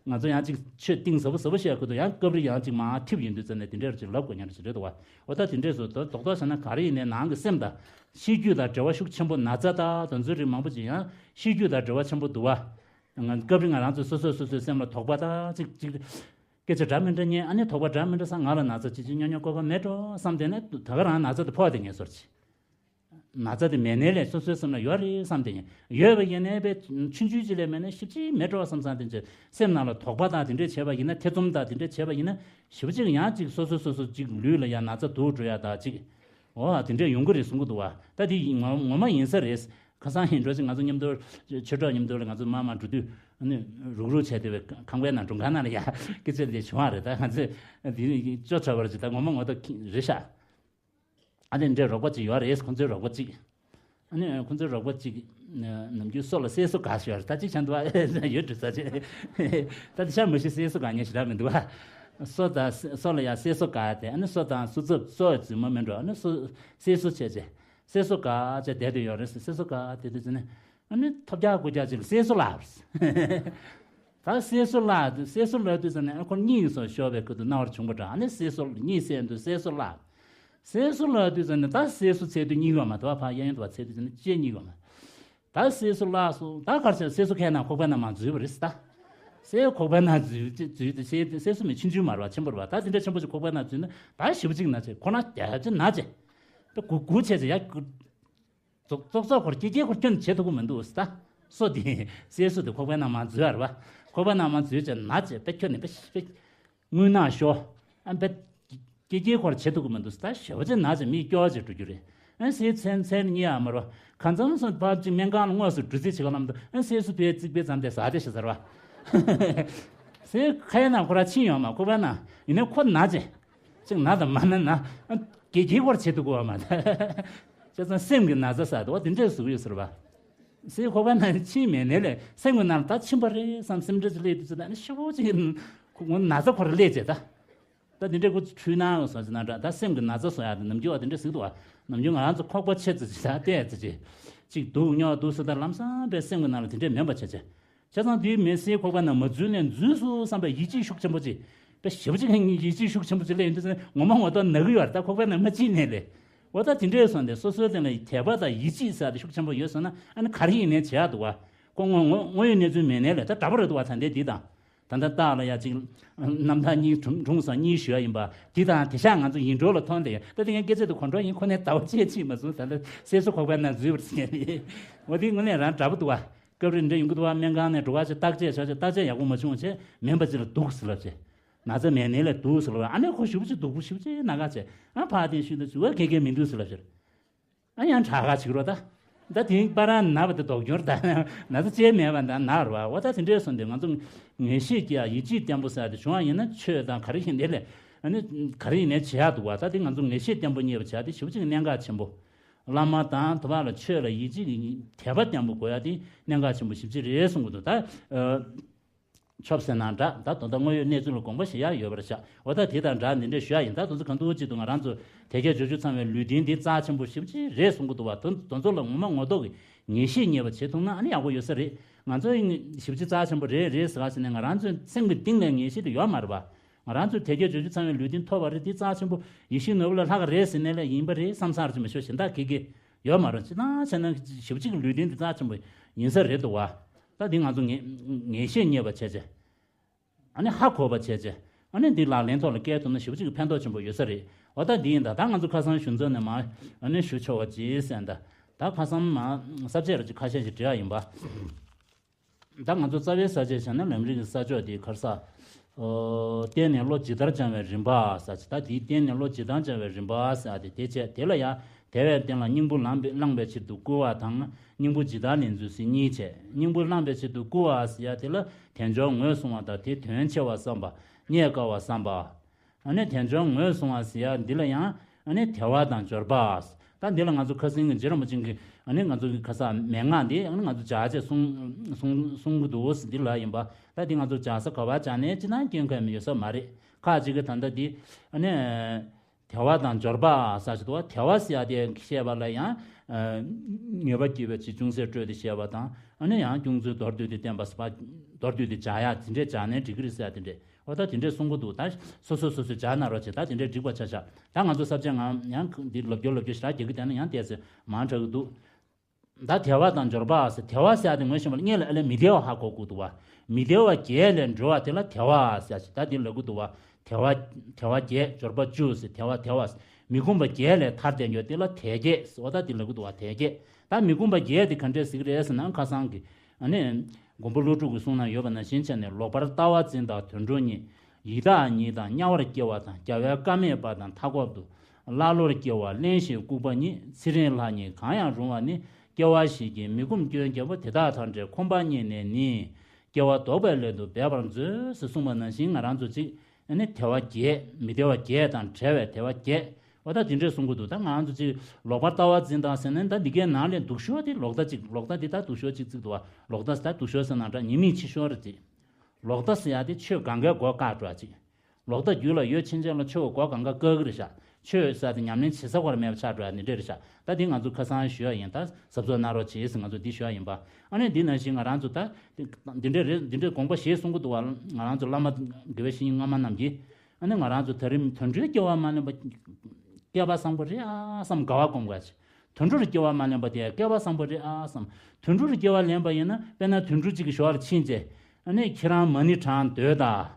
ང་ཚོ་ཡང་ཅིག་ཆོས་གཏིང་ཟབ་པོ་ཟབ་པོ་བཤད་དགོས་འདུག། ཡང་སྐབས་རེ་ཡང་ཅིག་མར་ཐིབས་ཡིན་དུས་ཙམ་ནས་དེ་འདྲ་ཅིག་ལབ་དགོས་ཉེན་ཅིག་རེད་འདུག་བ། འོ་ད་དེ་འདྲས་སུ་ད་རྡོག་རྡོག་བྱས་ན་ག་རེ་ཡིན་ནའི་ནང་གི་སེམས་དང་། ཤེས་རྒྱུད་དང་འབྲེལ་བ་ཤུགས་ཆེན་པོ། ན་ཚ་དང་དེ་ཚོའི་རིགས་མང་པོ་ཅིག་ཡང་ཤེས་རྒྱུད་དང་འབྲེལ་བ་ཆེན་པོ་འདུག་བ། ང་སྐབས་རེ་ང་རང་ཚོ་སོ་སོས་སོ་སོའི་སེམས་ལ་དོགས་པ་དང་ཅིག་ཅིག་སྐད་ཆ་འདྲ་མི་འདྲ་ཉན། ཨ་ནི་དོགས་པ་འདྲ་མི་འདྲ་བསམ། ང་ལ་ན་ཚ་ཅི་ཅི་ཉོ་ཉོ་ཀོ་ཀོ་མེད་འགྲོ་བསམ། དེ་ནས་ད་ག་རང་ན་ཚ་དེ་ཕོག་དེ་ངེས་སོར་ཅི། ན་ཚ་དེ་མེད་ནའི་ལས་སོ་སོའི་སེམས་ལ་ཡོད་རེད་བསམ། དེ་ཡིན་ཡོད་པ་ཡིན་ནའི་པའི་ཆུང་ཆུང་ཅིག་ལས་མེད་ན་ཞིབ་ཅིག་མེད་འགྲོ་བསམ་བསམ། དེ་ཚོ་སེམས་ནང་ལ་དོགས་པ་དང་དེ་འདྲས་བྱས་པ་ཡིན་ན། ཐེ་ཚོམ་དང་དེ་འདྲས་བྱས་པ་ཡིན་ན། ཞིབ་ཅིག་ཡང་ཅིག་སོ་སོ་སོ་སོ་ཅིག་ལུས་ལ་ཡང་ན་ཚ་འདུག་འགྲོ་ཡ་དང་ཅིག་འོ་དེ་འདྲས་ཡོང་གི་རེད་གསུང་གི་འདུག་བ། ད་དེ་ངོ་ངོ་མ་ཡིན་ས་རེད། ཁ་སང་ཡིན་འགྲོ་ཅིག་ང་ཚོ་མཉམ་དུ་ཆོས་གྲོགས་མཉམ་དུ་ལ་ང་ཚོ་མར་མར་འགྲོ་དུས། ཨ་ནི་རུག་རུག་བྱས་དེ་བས་ཁང་པའི་ནང་འགྲོ་ག་ན་ལ་ཡ་སྐད་ཆ་དེ་བྱུང་བ་རེད། ད་ང་ཚོས་དེ་ཅོ་ཆ་བར་ཅིག་ད་ངོ་མ་ངོ་ཐོག་རེད་ཤག་ཨ་ནི་འདྲའི་རོགས་པ་ཅིག་ཡོད་རེད། ཁོང་ཚོའི་རོགས་པ་ཅིག་ཨ་ནི་ཁོང་ཚོའི་རོགས་པ་ཅིག་ནམ་རྒྱུན་སོ་ལ་སེ་སོ་ག་ཞིག་ཡོད་རེད། ད་ཅིག་ཆ་འདུག་ཨ། ཡོད་འགྲོ་ས་ཆེ། ད་དེ་ཤ་མི་ཤི་སེ་སོ་ག་ཉེ་ཞིག་ར་མི་འདུག་ཨ། སོ་དང་སོ་ལ་ཡ་སེ་སོ་ག་དེ། ཨ་ནི་སོ་དང་སོ་ཚབ་སོ་རྫུན་མ་མིན་འགྲོ། ཨ་ནི་སོ་སེ་སོ་བྱས་བྱས་སེ་སོ་ག་བྱས་བསྡད་དུ་ཡོད་རེད། སེ་སོ་ག་དེ་དུས་ཙི་ནས། ཨ་ནི་ཐབས་རྒྱག་སྐུ་རྒྱག་ཅིག་ལ་སེ་སོ་ལབ། ད་སེ་སོ་ལ་སེ་སོ་ལ་དུས་ཙམ་ནས་ཁོ་གཉིད་སོ་ཤོར་བའི་ཁུལ་དུ་སྣང་བར་བྱུང་བ་འདྲ། ཨ་ནི་སེ་སོ་གཉིད་སད་དུས་སེ་སོ་ལ། སེ་སོ་ལ་དུས་ཙམ་ནས་ད་སེ་སོ་ཚད་དུས་གཉིད་ཡོང་མ་ཐུབ་པ། ཕ་གཡས་གཡོན་དུ་བ་ཚད་དུས་ཙམ་ནས་ཅེས་གཉིད་ཡོང་མ། ད་སེ་སོ་ལ་སོ་ད་གར་ཆ་སེ་སོ་ཁའི་ནང་ཁོག་པའི་ནང་མ་འཛུལ་བ་རེད་ད། སེ་ཁོག་པའི་ནང་འཛུལ་འཛུལ་དུས་སེ་སེ་སོ་མི་ཆུང་ཆུང་མ་རེད་བ། ཆེན་པོ་རེད་བ། ད་དེ་འདྲ་ཆེན་པོ་ཞིག་ཁོག་པའི་ནང་འཛུལ་ན་ད་ཞེ་པོ་ཅིག་ན་ཆེ། ཁོ་ན་རྒྱ་ཆེ་ན་ཆེ། ད་གུ་གུ་ཆེ་ཆེ་ཡ་གུ། ཙོག་ཙོག་ཙོག་ཁོར་ཀྱེ་ཀྱེ་ཁོར་སྐྱོན་བྱེད་ཐུབ་ཀྱི་མི་འདུག་ཟེར། ད་སོ་དེ་སེ་སོ་དེ་ཁོག་པའི་ནང་མ་འཛུལ་བར་བ། ཁོག་པའི་ནང་མ་འཛུལ་བྱས་ན་བྱས་པས་ཁྱོད་ནི་པེ་པེ་རྔུལ་ནག་ཤོ། ཨ་པེ་ཀྱེ་ཀྱེ་ཁོར་བྱེད་ཐུབ་ཀྱི་མི་འདུག་ཟེར། ད་ཞེ་པོ་ཅིག་ན་བྱས་མི་སྐྱོ་བ་ཅིག་འགྲོ་རྒྱུ་རེད། ཨ་སེ་མཚན་མཚན་གཉིས་ཡ་མ་རོ། གང་ཙམ་སོང་ཕར་ཅིག་སྨན་ཁང་ལ་དངོས་སུ་འགྲོ་རྩིས་བྱེད་ག་ལམ་དུ། ཨ་སེ་སོ་པའི་རྩིག་པའི་ཙམ་དེ་ཟ་དེ་ཤི་ཟེར་བ། སེ་ཁའི་ནང་ཁོ་ར་ཕྱིན་ཡོང་མ་ཁོག་པའི་ནང་ཡིན་ནའི་ཁོ་ན་བྱས། ཅིག་ན་དང་མ་ན་ན། ཨ་དགེ་དགེ་བར་བྱེད་དུ་གོ་བ་མ་ད། བྱས་ཙང་སེམས་ཀྱི་ན་ཚ་ཟ་དུ་བ་དེ་འདྲས་བཟོ་གི་ཡོད་ཟེར་བ། སའི་ཁོག་པའི་ནང་ཕྱིན་མེད་ནས་ལས་སེམས་ཀྱི་ནང་ལ་ད་ཕྱིན་པ་རེད་བསམ་སེམས་ཁྲལ་ཅིག་སླེབས་དུས་ཚོད་ད་ནི་ཤི་བོ་ཅིག་ཁོ་ན་ཚ་ཁོ་ར་སླེབས་བྱས་ད། ད་དེ་འདྲས་ཁོ་འཁྲུལ་སྣང་བཟོ་ཅིག་ན་འདྲ། ད་སེམས་ཀྱི་ན་ཚ་བཟོ་ཡ་དེ་ནམ་རྒྱུན་བ་དེ་འདྲས་ཟིག་འདུག་བ། ནམ་རྒྱུན་ང་རང་ཚོ་ཁོག་པ་ཆེ་ཙི་ཅིག་ད་བལྟས་ཙི་ཅིག་ཅིག་སྡུག་ཉོག་འདུག་ཟེར་ད་ལམ་སང་པའི་སེམས་ཀྱི་ནང་ལ་དེ་འདྲས་མེད་པ་བྱས་བྱས། བྱས་ཙང་དེའི་མི་སེའི་ཁོག་པའི་ནང་མ་འཛུལ་ནས་འཛུལ་སོང་བསམ་པའི་ཡིད་ཆེས་ཤུགས་ཆེན་པོ་ཅིག་དཔེ་ཞེ་པོ་ཅིག་ཡིད་ཆེས་ཤུགས་ཆེན་པོ་ཅིག་སླེབས་ཡོང་དུས་ཚོད་ངོ་མ་ངོ་ཐོག་ན་གི་ཡོད་རེད། ད་ཁོག་པའི་ནང་མ་ཕྱིན་ནས་ལས། འོ་ད་དེ་འདྲས་སོང་སྟེ་སོ་སོའི་སྟེང་ལ་དད་པ་དང་ཡིད་ཆེས་ཟེར་དེ་ཤུགས་ཆེན་པོ་ཡོད་སོང་ན། ཨ་ནི་ག་རེ་ཡིན་ནའི་བྱེད་ཡག་འདུག་བ། ཁོ་དངོས་དངོས་དངོས་ཡོད་གནས་ཚུལ་མེད་ནའི་ལས་ད་འདྲ་པོ་རེད་འདུག་བ། ད་ལྟའི་འདི་དང་། ད་ལྟ་རྟགས་ལ་ཡ་གཅིག་རྣམ་ཐར་གཉིས་གྲུང་གྲུང་སོང་གཉིས་ཞུ་ཡ་ཡིན་པ། འདི་དང་དེ་ཤག་ང་ཚོ་ཡིན་འགྲོ་ལ་མཐོང་སྟེ། ད་དེ་ངའི་སྐད་ཆ་དེ་གོ་འགྲོ་ཡིན། ཁོ་ནས་ཟླ་བ་གཅིག་ཕྱིན་མ་སོང་། ད་ལྟ་སེ་སོ་ཁོག་པའི་ནང་འཛུལ་བར་བྱས་ནས། འོ་དེ་དངོས་གནས་རང་འདྲ་པོ་འདུག་བ། སྐབས་རེ་འདྲ་ཡོང་གི་འདུག་བ། སྨན་ཁང་ནས་འགྲོ་བ་ཆེ་བརྟག་དཔྱད་བྱ་ཆེ་བརྟག་དཔྱད་ཡག་པོ་མ་བྱུང་བ་བྱས་མིན་པ་ཅིག་ལ་འདུག་ཟེར་ལབ་བྱས། ན་ཚ་མེད་ནའི་ལས་འདུག་ཟེར་ལབ། ཨ་ནི་ཁོ་ཞེ་པོ་ཅིག་སྡུག་པོ་ཞེ་པོ་ཅིག་ན་ག་བྱས། ཨ་ཕ་དེ་ཤུལ་དུ་ཅིག་བ་གེ་གེ་མི་འདུག་ཟེར་ལབ་བྱས། ཨ་ཡང་དྲག་ག་བྱེད་རོགས་ད། ད་དེང་པ་རང་ན་བ་དེ་ལྡོག་འགྱུར་ད། ན་ཚ་ཅན་མེད་པ་ད་ན་རུ་བ། འོ་ད་དེ་འདྲས་སོང་སྟེ་ང་ཚོ་ངེས་ཤེས་ཀྱི་ཡིད་ཆེས་བརྟན་པོ་ཟེར་དེ་བྱུང་བ་ཡིན་ན་ཆོས་དང་ག་རེ་ཡིན་དེ་ལས། ཨ་ནི་ག་རེ་ཡིན་ནའི་བྱེད་ཡག་འདུག་བ། ད་དེ་ང་ཚོ་ངེས་ཤེས་བརྟན་པོ་རྙེད་པ་བྱ་དེ་ཞེ་པོ་ཅིག་གནད་འགག་ཆེན་པོ། བླ་མ་དང་དུ་བ་ལ་ཆོས་ལ་ཡིད་ཆེས་དད་པ་བརྟན་པོ་དགོས་ཡ་དེ་གནད་འགག་ཆེན་པོ་ཞེ་པོ་ཅིག་རེད་གསུང་གི་འདུག་ད། ཆོབ་ཟེར་ན་འདྲ། ད་དོན་དག་དངོས་ཡོད་གནས་ཚུལ་ལ་དགོངས་པ་བཞེས་ཡ་ཡོད་པར་བཞག་འོ་ད་དེ་དང་འདྲ་འདི་འདྲས་ཞུ་ཡ་ཡིན། ད་དེ་ཚོ་གང་ཐུབ་ཅིག་ཏུ་ང་རང་ཚོ་དལ་བརྒྱད་འབྱོར་བཅུ་ཚང་བའི་ལུས་རྟེན་འདི་རྩ་ཆེན་པོ་ཞེ་པོ་ཅིག་རེད་གསུང་གི་འདུག་བ། དོན་དོན་ཚོགས་ལ་ངོ་མ་ངོ་ཐོག་གི་ངེས་ཤེས་རྙེད་པ་བྱེད་ཐུབ་ན་ཨ་ནི་ཡག་པོ་ཡོད་ས་རེད། ང་ཚོ་ཞེ་པོ་ཅིག་རྩ་ཆེན་པོ་རེད་རེད་ཟེར་བ་ཟེར་ནས་ང་རང་ཚོའི་སེམས་ཀྱི་གཏིང་ལ་ངེས་ཤེས་དེ་ཡོད་མ་རེད་བ། ང་རང་ཚོས་དལ་བརྒྱད་འབྱོར་བཅུ་ཚང་བའི་ལུས་རྟེན་ཐོབ་པ་རེད། འདི་རྩ་ཆེན་པོ་ཡིད་བཞིན་ནོར་བུ་ལས་ལྷག་གི་རེད་ཟེར་ནས་ལས་ཡིན་པ་རེད་བསམ་བསམ་རེད་མི་ཤོ་ཞེ་འདག་གི་གི་ཡོད་མ་རེད། ཅི་ན་བྱས་ན་ཞེ་པོ་ཅིག་གི་ལུས་རྟེན་འདི་རྩ་ཆེན་པོ་ཡིན་ས་རེད་འདུག་བ། ད་འདི་ང་ཚོ་ངེས་ངེས་ཤེས་རྙེད་པ་བྱས་བྱས། ཨ་ནི་ཧ་གོ་བ་བྱས་བྱས། ཨ་ནི་འདི་ལག་ལེན་ཐོག་ལ་བཀལ་ཐུབ་ན་ཞེ་པོ་ཅིག་གི་ཕན་ཐོགས་ཆེན་པོ་ཡོད་ས་རེད། འོ་ད་འདི་ཡིན་ད། ད་ང་ཚོ་ཁ་སང་གཞུང་ཚབ་ནས་མ་ཨ་ནི་ཞུ་ཆོག་པ་ཅིག་ཟེར་ད། ད་ཁ་སང་མ་ས་བཅད་ར་ཅིག་ཁ་ཤས་ཤིག་འབྲི་ཡ་ཡིན་པ། ད་ང་ཚོ་རྩ་བའི་ས་བཅད་བྱས་ན་ལམ་རིམ་གྱི་ས་ཕྱོགས་དེ་ག་རེ་ཟ། ཨོ། རྟེན་ནས་བློ་ཇི་ལྟར་སྦྱང་བའི་རིམ་པ་ཟེར་ཅིག་ད་དེའི་རྟེན་ནས་བློ་ཇི་ལྟར་སྦྱང་བའི་རིམ་པ་ཟེར་ཏེ་དེ་བྱས། དེ་ལ་ཡང་དལ་བའི་རྟེན་ལ་སྙིང་པོ་བླང་བའི་བླང་བའི་ཕྱིར་དུ་བསྐུལ་བ་དང་། སྙིང་པོ་ཇི་ལྟར་ལེན་ཚུལ་ཟེར་གཉིས་བྱས། སྙིང་པོ་བླང་བའི་ཕྱིར་དུ་བསྐུལ་བ་ཟེར་ཡ་དེ་ལ་དལ་འབྱོར་ངོས་བཟུང་བ་དང་དེ་དོན་ཆེ་བར་བསམ་པ། རྙེད་དཀའ་བར་བསམ་པ། ཨ་ནི་དལ་འབྱོར་ངོས་བཟུང་བ་ཟེར་ཡ་འདི་ལ་ཡང་ཨ་ནི་དལ་བ་དང་འབྱོར་པ། ད་འདི་ལ་ང་ཚོ་ཁ་སང་གི་རྗེ་རིན་པོ་ཆེ་གིས་ཨ་ནི་ང་ཚོ་གི་ཁ་ས་མན་ངག་འདི་ཨ་ནི་ང་ཚོ་སྦྱར་བྱས་གསུང་གསུང་གསུང་གི་འདུག་ཟེར་འདི་ལ་ཡིན་པ། ད་འདི་ང་ཚོ་སྦྱར་ས་ག་པར་སྦྱར་ནའི་ཅི་ན་སྐྱོན་གང་ཡང་ཡོད་ས་མ་རེད། ཁ་ཅིག་གིས་ད་ལྟ་འདི་ཨ་ནི་དལ་བ་དང་འབྱོར་པ་ཟེར་ཅིག་འདུག་བ། དལ་བ་ཟེར་ཡ་དེ་བཤད་པ་ལ་ཡང་ ཨ་ཉེས་པ་སྐྱེས་པའི་ཕྱིར་ཅུང་ཟད་སྤྲོས་ཏེ་བཤད་པ་དང་། ཨ་ནི་ཡང་སྐྱོང་ཚུལ་མདོར་བསྡུས་ཏེ་བསྟན་པ་ཟེར་བ། མདོར་བསྡུས་ཏེ་སྦྱར་ཡ་དེ་འདྲས་སྦྱར་ནའི་འགྲིག་གི་རེད་ཟེར་ཡ་དེ་འདྲས། འོ་ད་དེ་འདྲས་གསུང་གི་འདུག་ད་སོ་སོས་སོ་སོས་སྦྱར་གནང་རོགས་བྱེད། ད་དེ་འདྲས་འགྲིག་པ་ཆ་བཞག་ད་ང་ཚོ་ས་བཅད་ང་ཡང་འདི་ལབ་རྒྱུ་ལབ་རྒྱུ་ཞེ་དྲག་རྒྱག་གི་བསྡད་ན་ཡང་ཏོག་ཙམ་མང་དྲགས་ཀྱི་འདུག་ད་དལ་བ་དང་འབྱོར་པ་ཟེར། དལ་བ་ཟེར་ཡ་དེ་ངོས་བཞིན་པ་ལ་སྔོན་ལ་ཨ་ལས་མི་དལ་བ་ཧ་གོ་དགོས་འདུག་བ། མི་དལ་བ་བརྒྱད་ལས་འགྲོལ་བ་དེ་ལ་དལ་བ་ཟེར་ཡ་ཞིག་ད་དེ་ལབ་ཀྱི་འདུག་བ། དལ་བ། དལ་བ་བརྒྱད། འབྱོར་པ་བཅུ་ཟེར། དལ་བ་དལ་བ་ཟེར། མི་ཁོམ་པ་བརྒྱད་ལས་ཐར་བསྡད་རྒྱུ་དེ་ལ་དལ་བརྒྱད་ཟེར། འོ་ད་དེ་ལབ་ཀྱི་འདུག་བ། དལ་བརྒྱད། ད་མི་ཁོམ་པ་བརྒྱད་དེ་ག་འདྲས་ཟེར་གྱི་རེད་ཟེར་ན། ཁ་སང་གི་ཨ་ནི་མགོན་པོ་ཀླུ་སྒྲུབ་ཀྱི་གསུང་ན་ཡོད་པ་ནང་བཞིན་བྱས་ནས། ལོག་པར་ལྟ་བ་འཛིན་དང་དུད་འགྲོ་གཉིས། ཡི་དྭགས་གཉིས་དང་དམྱལ་བར་སྐྱེ་བ་དང་། རྒྱལ་བའི་བཀའ་མེད་པ་དང་མཐའ་འཁོབ་ཏུ། ཀླ་ཀློར་སྐྱེ་བ་གླེན་ཞིང་ལྐུགས་པ་གཉིས། ཚེ་རིང་ལྷ་གཉིས་གང་ཡང་རུང་བ་ནི། སྐྱེ་བ་བཞི་བརྒྱའི་མི་ཁོམ་སྐྱོན་བརྒྱད་པོ། དེ་དག་ཐམས་ཅད་ཁོམ་པ་རྙེད་ནས་ནི། སྐྱེ་བ་ལྡོག་པའི་སླད་དུ་འབད་པར་མཛོད་ཟེར་གསུངས་པ་ནང་བཞིན། ང་རང་ཚོ་གཅིག་ཨ་ནི་དལ་བ་བརྒྱད། མི་དལ་བ་བརྒྱད་དང་བྲལ་བའི་དལ་བ་བརྒྱད། འོ་ད་དེ་འདྲས་གསུང་གི་འདུག་ད་ང་རང་ཚོ་གཅིག་ལོག་པར་ལྟ་བ་འཛིན་དང་ཟེར་ནས། ད་འདི་གའི་ནང་ལས་སྡུག་ཤོས་དེ་ལོག་ལྟ་གཅིག་ལོག་ལྟ་འདི་ད་སྡུག་ཤོས་གཅིག་བརྩི་འདུག་བ། ལོག་ལྟ་ཟེར་ད་སྡུག་ཤོས་ཟེར་ན་འདྲ། ཉེས་དམིགས་ཆེ་ཤོས་རེད་དེ། ལོག་ལྟ་ཟེར་ཡ་དེ་ཆོས་གང་གའི་སྒོ་བཀག་འགྲོ་ཡ་གཅིག་ལོག་ལྟ་རྒྱུད་ལ་ཡོད་ཕྱིན་ཆད་ལ་ཆོས་སྒོ་གང་ག་བཀག་གི་རེད་ཤག་ཆོས་ཟེར་དེ་ཉམས་ལེན་བྱེད་ས་ཁོ་ར་མེད་པ་ཆགས་འགྲོ་ཡ་འདི་འདྲས་རེད་ཤག་ད་འདི་ང་ཚོ་ཁ་སང་ཞུ་ཡ་ཡིན། ད་གཟབ་གཟབ་གནང་རོགས་བྱེད་ཟེར་ང་ཚོ་འདི་ཞུ་ཡ་ཡིན་པ། ཨ་ནི་འདི་ནང་བཞིན་ང་རང་ཚོ་ད་འདི་འདྲས་རེད། འདི་འདྲས་དགོངས་པ་བཞེས་གསུང་གི་འདུག་བ། ང་རང་ཚོ་བླ་མ་དགེ་བའི་བཤེས་གཉེན་སྔ་མ་རྣམས་ཀྱིས། ཨ་ནི་ང་རང་ཚོ་ད་རིང་དུད་འགྲོའི་སྐྱེ་བ་མ་ལེན་པ་སྐལ་པ་བཟང་པོ་རེད་ཨ་བསམ་དགའ་བ་སྒོམ་དགོས་ཅིག་དུད་འགྲོར་སྐྱེ་བ་མ་ལེན་པ་དེ་སྐལ་པ་བཟང་པོ་རེད་ཨ་བསམ། དུད་འགྲོར་སྐྱེ་བ་ལེན་པ་ཡིན་ན། དཔེར་ན་དུད་འགྲོ་གཅིག་གི་ཞོར་ལ་ཕྱིན་རྗེས། ཨ་ནི་ཁྱེད་རང་མ་ཎི་བགྲང་སྡོད་དང་།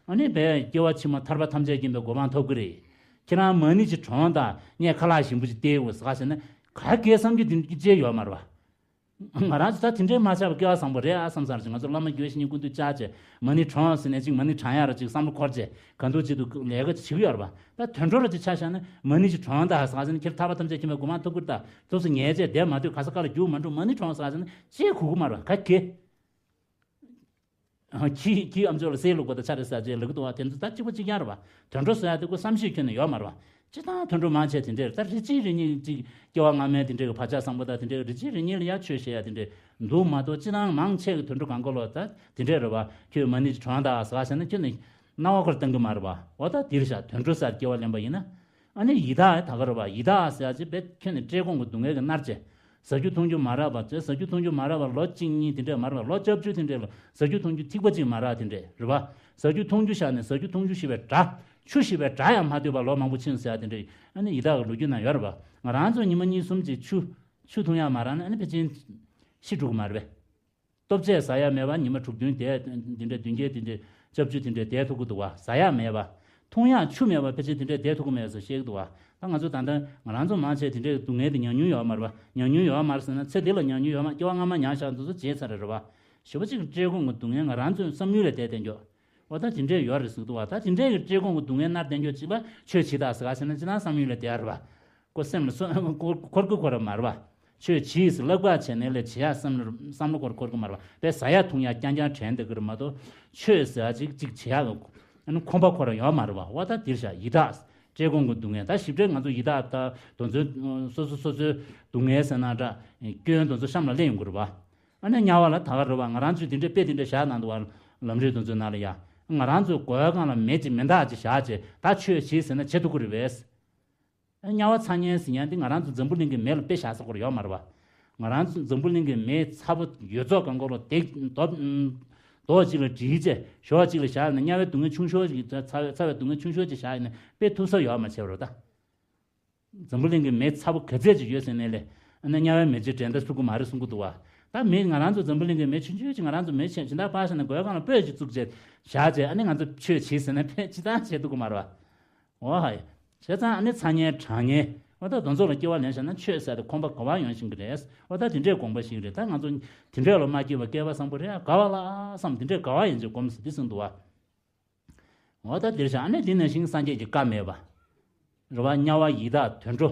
ཨ་ནི་བས་སྐྱེ་བ་ཕྱི་མ་ཐར་པ་ཐམས་ཅད་མཁྱེན་པའི་གོ་འཕང་ཐོབ་ཀྱི་རེད། ཁྱེད་རང་མ་ཎི་ཅིག་བགྲང་དང་། ངས་ཁ་ལག་ཞིམ་པོ་ཅིག་སྟེར་འོ་ཟེར་ག་ཟེར་ན། ག་གེ་བསམ་རྒྱུ་དེ་ཅི་ཡོད་མ་རེད་བ། ང་རང་ཚོ་ད་དེ་འདྲའི་མ་ཆགས་པ་སྐལ་བ་བཟང་པོ་རེད་ཨ་བསམ་ས་རེད། ང་ཚོ་བླ་མ་དགེ་བའི་བཤེས་གཉེན་སྐུ་མདུན་བཅར་བྱས་མ་ཎི་བགྲང་ཟེར་ནས་ཅིག་མ་ཎི་བགྲང་ཡ་ར་ཅིག་བསམ་བློ་འཁོར་བྱས་ག་འདུག་ཅིག་ཏུ་ལས་ཀ་བྱེད་ཀྱི་ཡོད་རེད་པ། ད་དུད་འགྲོ་ར་ཅིག་ཆ་བཞག་ན་མ་ཎི་ཅིག་བགྲང་དང་ཟེར་ག་ཟེར་ན། ཁྱེད་ཐར་པ་ཐམས་ཅད་མཁྱེན་པའི་གོ་འཕང་ཐོབ་ཀྱི་རེད་ད། ཐུགས་སུ་ཉལ་བྱས་བསྡད་མ་སྡོད། ག་ས་ག་ལ་རྒྱུག་མ་འགྲོ། མ་ཎི་བགྲང་ཟེར་ག་ཟེར་ན་ཅི་གོ་གི་མ་རེད་པ། ག་གེ་ཁྱི་ཁྱི་ཨམ་ཅོག་ལ་གསེར་བླུགས་པ་དང་ཆ་རེ་ཟ་བྱས་ལབ་ཀྱི་འདུག་བ། དེ་ཚོ་ད་གཅིག་པ་གཅིག་རྐྱང་རེད་བ། དུད་འགྲོ་ཟེར་ཡ་དེ་ཁོ་བསམ་ཤེས་ཁྱོན་ནས་ཡོད་མ་རེད་བ། སྤྱིར་བཏང་དུད་འགྲོ་མང་ཆེ་དེ་འདྲས་རེད། ད་རེ་གཅིག་རེ་གཉིས་ཅིག་སྐྱེ་བ་སྔ་མའི་དེ་འདྲས་ཀྱི་བག་ཆགས་བཟང་པོ་དང་དེ་འདྲས་རེ་གཅིག་རེ་གཉིས་ལ་ཡ་ཆོས་བཤད་ཡ་དེ་འདྲས་འདུག་མ་གཏོགས། སྤྱིར་བཏང་མང་ཆེ་གི་དུད་འགྲོ་གང་ག་ལོ་ད་དེ་འདྲས་རེད་བ། ཁྱོད་མ་ཎི་ཅིག་བགྲང་དང་ཟེར་ག་ཟེར་ན་ཁྱོན་ནས་སྣང་བ་ཁོ་ར་བཏང་གི་མ་རེད་བ། འོ་ད་དེ་རེད་ཤག་དུད་འགྲོ་ཟེར་སྐྱེ་བ་ལེན་པ་ཡིན་ན། ཨ་ནི་ཡི་དྭགས་ད་ག་རེད་བ། ཡི་དྭགས་ཟེར་ཡ་ཅིག་དཔེ་ཁྱོན་ནས་བཀྲེས་སྐོམ་གྱི་སྡུག་བསྔལ་གྱིས་མནར་བྱས། ཟ་རྒྱུ་འཐུང་རྒྱུ་མ་རག་པ་བྱས། ཟ་རྒྱུ་འཐུང་རྒྱུ་མ་རག་པ་ལོ་གཅིག་གཉིས་དེ་འདྲས་མ་རག་པ། ལོ་བཅུ་བཅུ་དེ་འདྲས་ལ་ཟ་རྒྱུ་འཐུང་རྒྱུ་ཐིགས་པ་གཅིག་མ་རག་དེ་འདྲས་རེད་བ། ཟ་རྒྱུ་འཐུང་རྒྱུ་བཞག་ནས་ཟ་རྒྱུ་འཐུང་རྒྱུ་ཤི་བའི་དགྲ། ཆུ་ཤི་བའི་དགྲ་ཡང་མ་ལྟོས་པར་ལོ་མང་པོ་ཕྱིན་ཟེར་ཡ་དེ་འདྲས། ཨ་ནི་ཡི་དྭགས་ཀྱི་ལོ་རྒྱུས་ནང་ཡོད་རེད་བ། ང་རང་ཚོ་ཉི་མ་གཉིས་གསུམ་ཅིག་ཆུ་ཆུ་འཐུང་ཡ་མ་རག་ན་ཨ་ནི་ཕལ་ཆེར་ཤི་འགྲོ་གི་མ་རེད་པས། ལྟོ་ཆས་ཟ་ཡ་མེད་པ་ཉི་མ་དྲུག་བདུན་དེ་འདི་འདྲ་བདུན་བརྒྱད་དེ་འདྲ་བཅུ་བཅུ་དེ་འདྲ་བསྡད་ཐུབ་ཀྱི་འདུག་བ། ཟ་ཡ་མེད་པ། འཐུང་ཡ་ཆུ་མེད་པ་ཕལ་ཆེར་དེ་འདྲ་བསྡད་ཐུབ་ཀྱི་མེད་ཟེར་བཤད་ཀྱི་འདུག་བ། ད་ང་ཚོ་ད་ལྟ་ང་རང་ཚོ་མང་ཆེ་དེ་འདྲའི་སྡུག་བསྔལ་དེ་མྱོང་མྱོང་ཡོད་མ་རེད་པ། མྱོང་མྱོང་ཡོད་མ་རེད་ཟེར་ན། ཚེ་འདི་ལ་མྱོང་མྱོང་ཡོད་མ། སྐྱེ་བ་སྔ་མ་མྱངས་བཞག་འདི་ཚོ་བརྗེད་ཚར་རེད་པ། ཞེ་པོ་ཅིག་བཀྲེས་སྐོམ་གྱི་སྡུག་བསྔལ་ང་རང་ཚོའི་བསམ་ཡུལ་ལས་འདས་བསྡད་འགྱོ། འོ་ད་དེ་འདྲས་ཡོད་རེད་ཟེར་གྱི་འདུག་བ། ད་དེ་འདྲས་ཀྱི་བཀྲེས་སྐོམ་གྱི་སྡུག་བསྔལ་མནར་བསྡད་འགྱོ་ཅིག་ལ་ཆོས་བྱེད་དང་ཟེར་ག་ཟེར་ན་ཅི་ལྟར་བསམ་ཡུལ་ལས་འདས་རེད་པ། ཁོ་སེམས་ལ་སོ་ཁོ་འཁོར་གི་ཁོ་ར་མ་རེད་པ། ཆོས་བྱེད་ཟེར་ལབ་པ་བྱས་ནས་ལས་བྱེད་ཡ་བསམ་བསམ་བློ་ཁོ་ར་འཁོར་གི་མ་རེད་པ། དཔེ་ཟ་ཡ་འཐུང་ཡ་རྐྱང་རྐྱང་དྲན་བསྡད་ཀྱི་རེད་མ་གཏོགས། ཆོས་ཟེར་ཡ་ཅིག་ཅིག་བྱེད་ཡ་ཨ་ནི་ཁོམ་པ་ཁོ་ར་ཡོད་མ་རེད་པ། འོ་ད་འདིར་བཞག་ཡི་དྭགས་བཀྲེས་སྐོམ་གྱི་སྡུག་བསྔལ། ད་ཞིབ་ཕྲ་ང་ཚོ་ཡི་དྭགས་ད་དེ་ཚོ་སོ་སོ་སོ་སོའི་སྡུག་བསྔལ་ཟེར་ན་འདྲ། སྐྱོན་དེ་ཚོ་གཤམ་ལ་སླེབས་ཡོང་གི་རེད་པ། ཨ་ནི་དམྱལ་བ་ལ་ད་ག་རེད་པ། ང་རང་ཚོས་དེ་འདྲའི་དཔེ་དེ་འདྲ་བཞག་གནང་འདུག་བ། ལམ་རིམ་དེ་ཚོའི་ནང་ལ་ཡ། ང་རང་ཚོའི་སྒོའི་སྒང་ལ་མེ་ཅིག་མེ་མདག་ཅིག་བཞག་བྱས། ད་ཆོས་བྱེད་ཟེར་ན་བྱེད་ཐུབ་ཀྱི་རེད་པས། དམྱལ་བ་ཚ་དམྱལ་ཟེར་ཡ་འདི་ང་རང་ཚོ་འཛམ་བུ་གླིང་གི་མེ་ལ་དཔེ་བཞག་ས་སྐོར་ཡོད་མ་རེད་པ། ང་རང་ཚོ་འཛམ་བུ་གླིང་གི་མེ་ཚ་པོ་ཡོད་ཚད་གང་ག་ལོ་དེ་རྡོ་རྡོ་གཅིག་ལ་བསྒྲིལ་བྱས་ཞོ་གཅིག་ལ་བཞག་ནས། དམྱལ་བའི་སྡུག་བསྔལ་ཆུང་ཤོས་ཅིག་ཚ་བའི་ཚ་བའི་སྡུག་བསྔལ་ཆུང་ཤོས་ཅིག་བཞག་ནས་དཔེ་ཐུབ་ས་ཡོད་མ་བྱས་པ་རེད་ད། འཛམ་བུ་གླིང་གི་མེ་ཚ་པོ་ག་ཚད་ཅིག་ཡོད་ཟེར་ནས་ལས། ཨ་ནི་དམྱལ་བའི་མེ་ལྕེ་འགྲན་ཟླ་ཚུགས་ཀྱི་མ་རེད་གསུང་གི་འདུག་བ། ད་མེ་ང་རང་ཚོ་འཛམ་བུ་གླིང་གི་མེ་ཆུང་ཆུང་ཅིག་ང་རང་ཚོ་མེ་ཆེན་ཇི་ལྟར་སྤར་བཞག་ན་སྒོའི་སྒང་ལ་སྤོས་ཅིག་བཙུགས་བྱས་བཞག་བྱས། ཨ་ནི་ང་ཚོ་ཆོས་བྱེད་ཟེར་ན་ཕན་ཅི་ལྟར་བྱེད་ཐུབ་ཀྱི་མ་རེད་བ། འོ་ཧ་ཡ། བྱས་ཙང་ཨ་ནི་ཚ་དམྱལ་གྲང་དམྱལ། འོ་ད་དེ་ཚོ་ལ་སྐྱེ་བ་ལེན་བཞག་ན་ཆོས་ཟེར་དེ་ཁོམ་པ་ག་པར་ཡོང་བཞིན་གྱི་རེད། འོ་ད་དེ་འདྲའི་དགོངས་པ་ཞིག་རེད། ད་ང་ཚོ་དེ་འདྲས་ལ་མ་སྐྱེས་པ་སྐལ་པ་བཟང་པོ་རེད། དགའ་བ་ལ་བསམ། དེ་འདྲས་དགའ་བ་ཡིན་ཅིག་སྒོམ་ཟེར་འདི་གསུངས་འདུག་བ། འོ་ད་འདིར་བཞག་ཨ་ནི་འདི་ནང་བཞིན་སངས་རྒྱས་ཀྱི་བཀའ་མེད་པ། རེད་བ། དམྱལ་བ་ཡི་དྭགས་དུད་འགྲོ།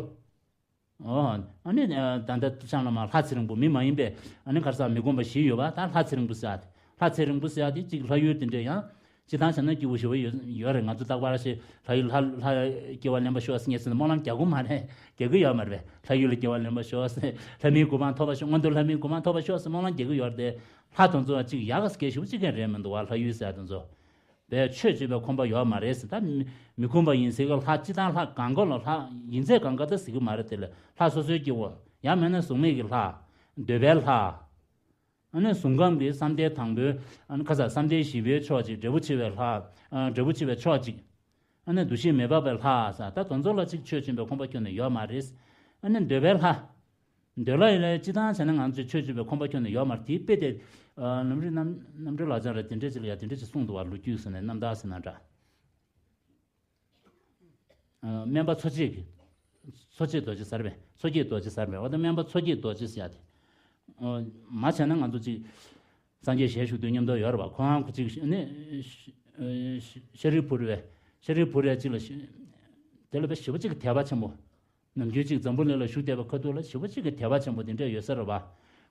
འོ། ཨ་ནི་ད་ལྟ་གཤམ་ལ་མ་ལྷ་ཚེ་རིང་པོ་མི་མ་ཡིན་པའི་ཨ་ནི་ག་རེ་ཟེར་མི་ཁོམ་པ་བཞི་ཡོད་པ། ད་ལྷ་ཚེ་རིང་པོ་ཟེར་ཡ་དེ། ལྷ་ཚེ་རིང་པོ་ཟེར་ཡ་དེ་གཅིག་ལྷ་ཡུལ་དེ་འདྲས་ཡང་སྤྱིར་བཏང་བྱས་ན་སྐྱིད་པོ་ཞེ་པོ་ཡོད་ཡོད་རེད། ང་ཚོ་རྟག་པར་ཞིག་ལྷ་ཡུལ་ལྷ་ལྷ་སྐྱེ་བ་ལེན་པ་ཤོག་ཟེར་ངས་ཟེར་ན་སྨོན་ལམ་རྒྱག་གི་མ་རེད། རྒྱག་གི་ཡོད་མ་རེད། ལྷ་ཡུལ་ལ་སྐྱེ་བ་ལེན་པ་ཤོག་ཟེར། ལྷ་མིའི་གོ་འཕང་ཐོབ་པ་ཤོག། མངོན་མཐོ་ལྷ་མིའི་གོ་འཕང་ཐོབ་པ་ཤོག་ཟེར་སྨོན་ལམ་རྒྱག་གི་ཡོད་རེད་དེ། ལྷ་དེ་ཚོ་གཅིག་ཡག་ག་སྐད་ཞེ་པོ་ཅིག་གང་རེད་མི་འདུག་བ། ལྷ་ཡུལ་ཟེར་ཡ་དེ་ཚོ། བས་ཆོས་བྱེད་པའི་ཁོམ་པ་ཡོད་མ་རེད་ཟེར། ད་མི་མི་ཁོམ་པ་ཡིན་ཟེར་གི། ལྷ་སྤྱིར་བཏང་ལྷ་གང་ག་ལ་ལྷ་ཡིན་ཚད་གང་ག་ད་ཟེར་གི་མ་རེད། དེ་ལ་ལྷ་སོ་སོའི་སྐྱེ་བོ། ཡང་མིན་ན་གཟུགས་མེད་ཀྱི་ལྷ། འདོད་པའི་ལྷ། ཨ་ནི་གཟུགས་ཁམས་ཀྱི་བསམ་གཏན་དང་པོའི་ཨ་ནི་ཁ་ས་བསམ་གཏན་བཞི་པའི་ཕྱོགས་གཅིག། འབྲས་བུ་ཆེ་བའི་ལྷ། ཨ་འབྲས་བུ་ཆེ་བའི་ཕྱོགས་གཅིག། ཨ་ནི་འདུ་ཤེས་མི་འཕགས་པའི་ལྷ་ཟེར། ད་དེ་ཚོ་ལ་གཅིག་ཆོས་སྦྱིན་པའི་ཁོམ་པ་ཁྱོན་ནས་ཡོད་མ་རེད། ཨ་ནི་འདོད་པའི་ལྷ། འདོད་ལྷ་ཡིན་ལ་སྤྱི་བཏང་བྱས་ན་ང་ཚོས་ཆོས་སྦྱིན་པའི་ཁོམ་པ་ཁྱོན་ནས་ཡོད་མ་རེད། དེའི་དཔེ་དེ་ཨ་ལམ་རིམ་རྣམ་རྣམ་གྲོལ་ལག་བཅངས་ར་དེ་འདྲས་ཅིག་ལ་ཡ་དེ་འདྲས་ཅིག་གསུངས་འདུག་བ། ལོ་རྒྱུས་ཟེར་ནས་རྣམ་ཐར་ཟེར་ན་འདྲ། ཨ་སྨན་པ་མཚོ་སྐྱེས་ཀྱི། མཚོ་སྐྱེས་རྡོ་རྗེ་ཟེར་བས། མཚོ་སྐྱེས་རྡོ་རྗེ་ཟེར་བས། འོ་ད་སྨན་པ་མཚོ་སྐྱེས་རྡོ་རྗེ་ཟེར་ཡ་དེ། ཨོ། མ་བྱས་ན་ང་ཚོ་ཅིག་སངས་རྒྱས་ཞལ་བཞུགས་དུས་མཉམ་དུ་ཡོད་རེད་བ། ཁོ་རང་ཁོ་ཅིག་ནི་ཤ་རིའི་བུ་རེད་བས། ཤ་རིའི་བུ་རེད་ཅིག་ལ་ཤ་དེ་ལ་བས་ཞེ་པོ་ཅིག་གི་དད་པ་ཆེན་པོ། ནམ་རྒྱུན་ཅིག་འཛམ་བུ་གླིང་ལ་བཞུགས་བསྡད་པའི་ཁ་ཐུག་ལ་ཞེ་པོ་ཅིག་གི་དད་པ་ཆེན་པོ་དེ་འདྲས་ཡོད་ས་རེད་བ།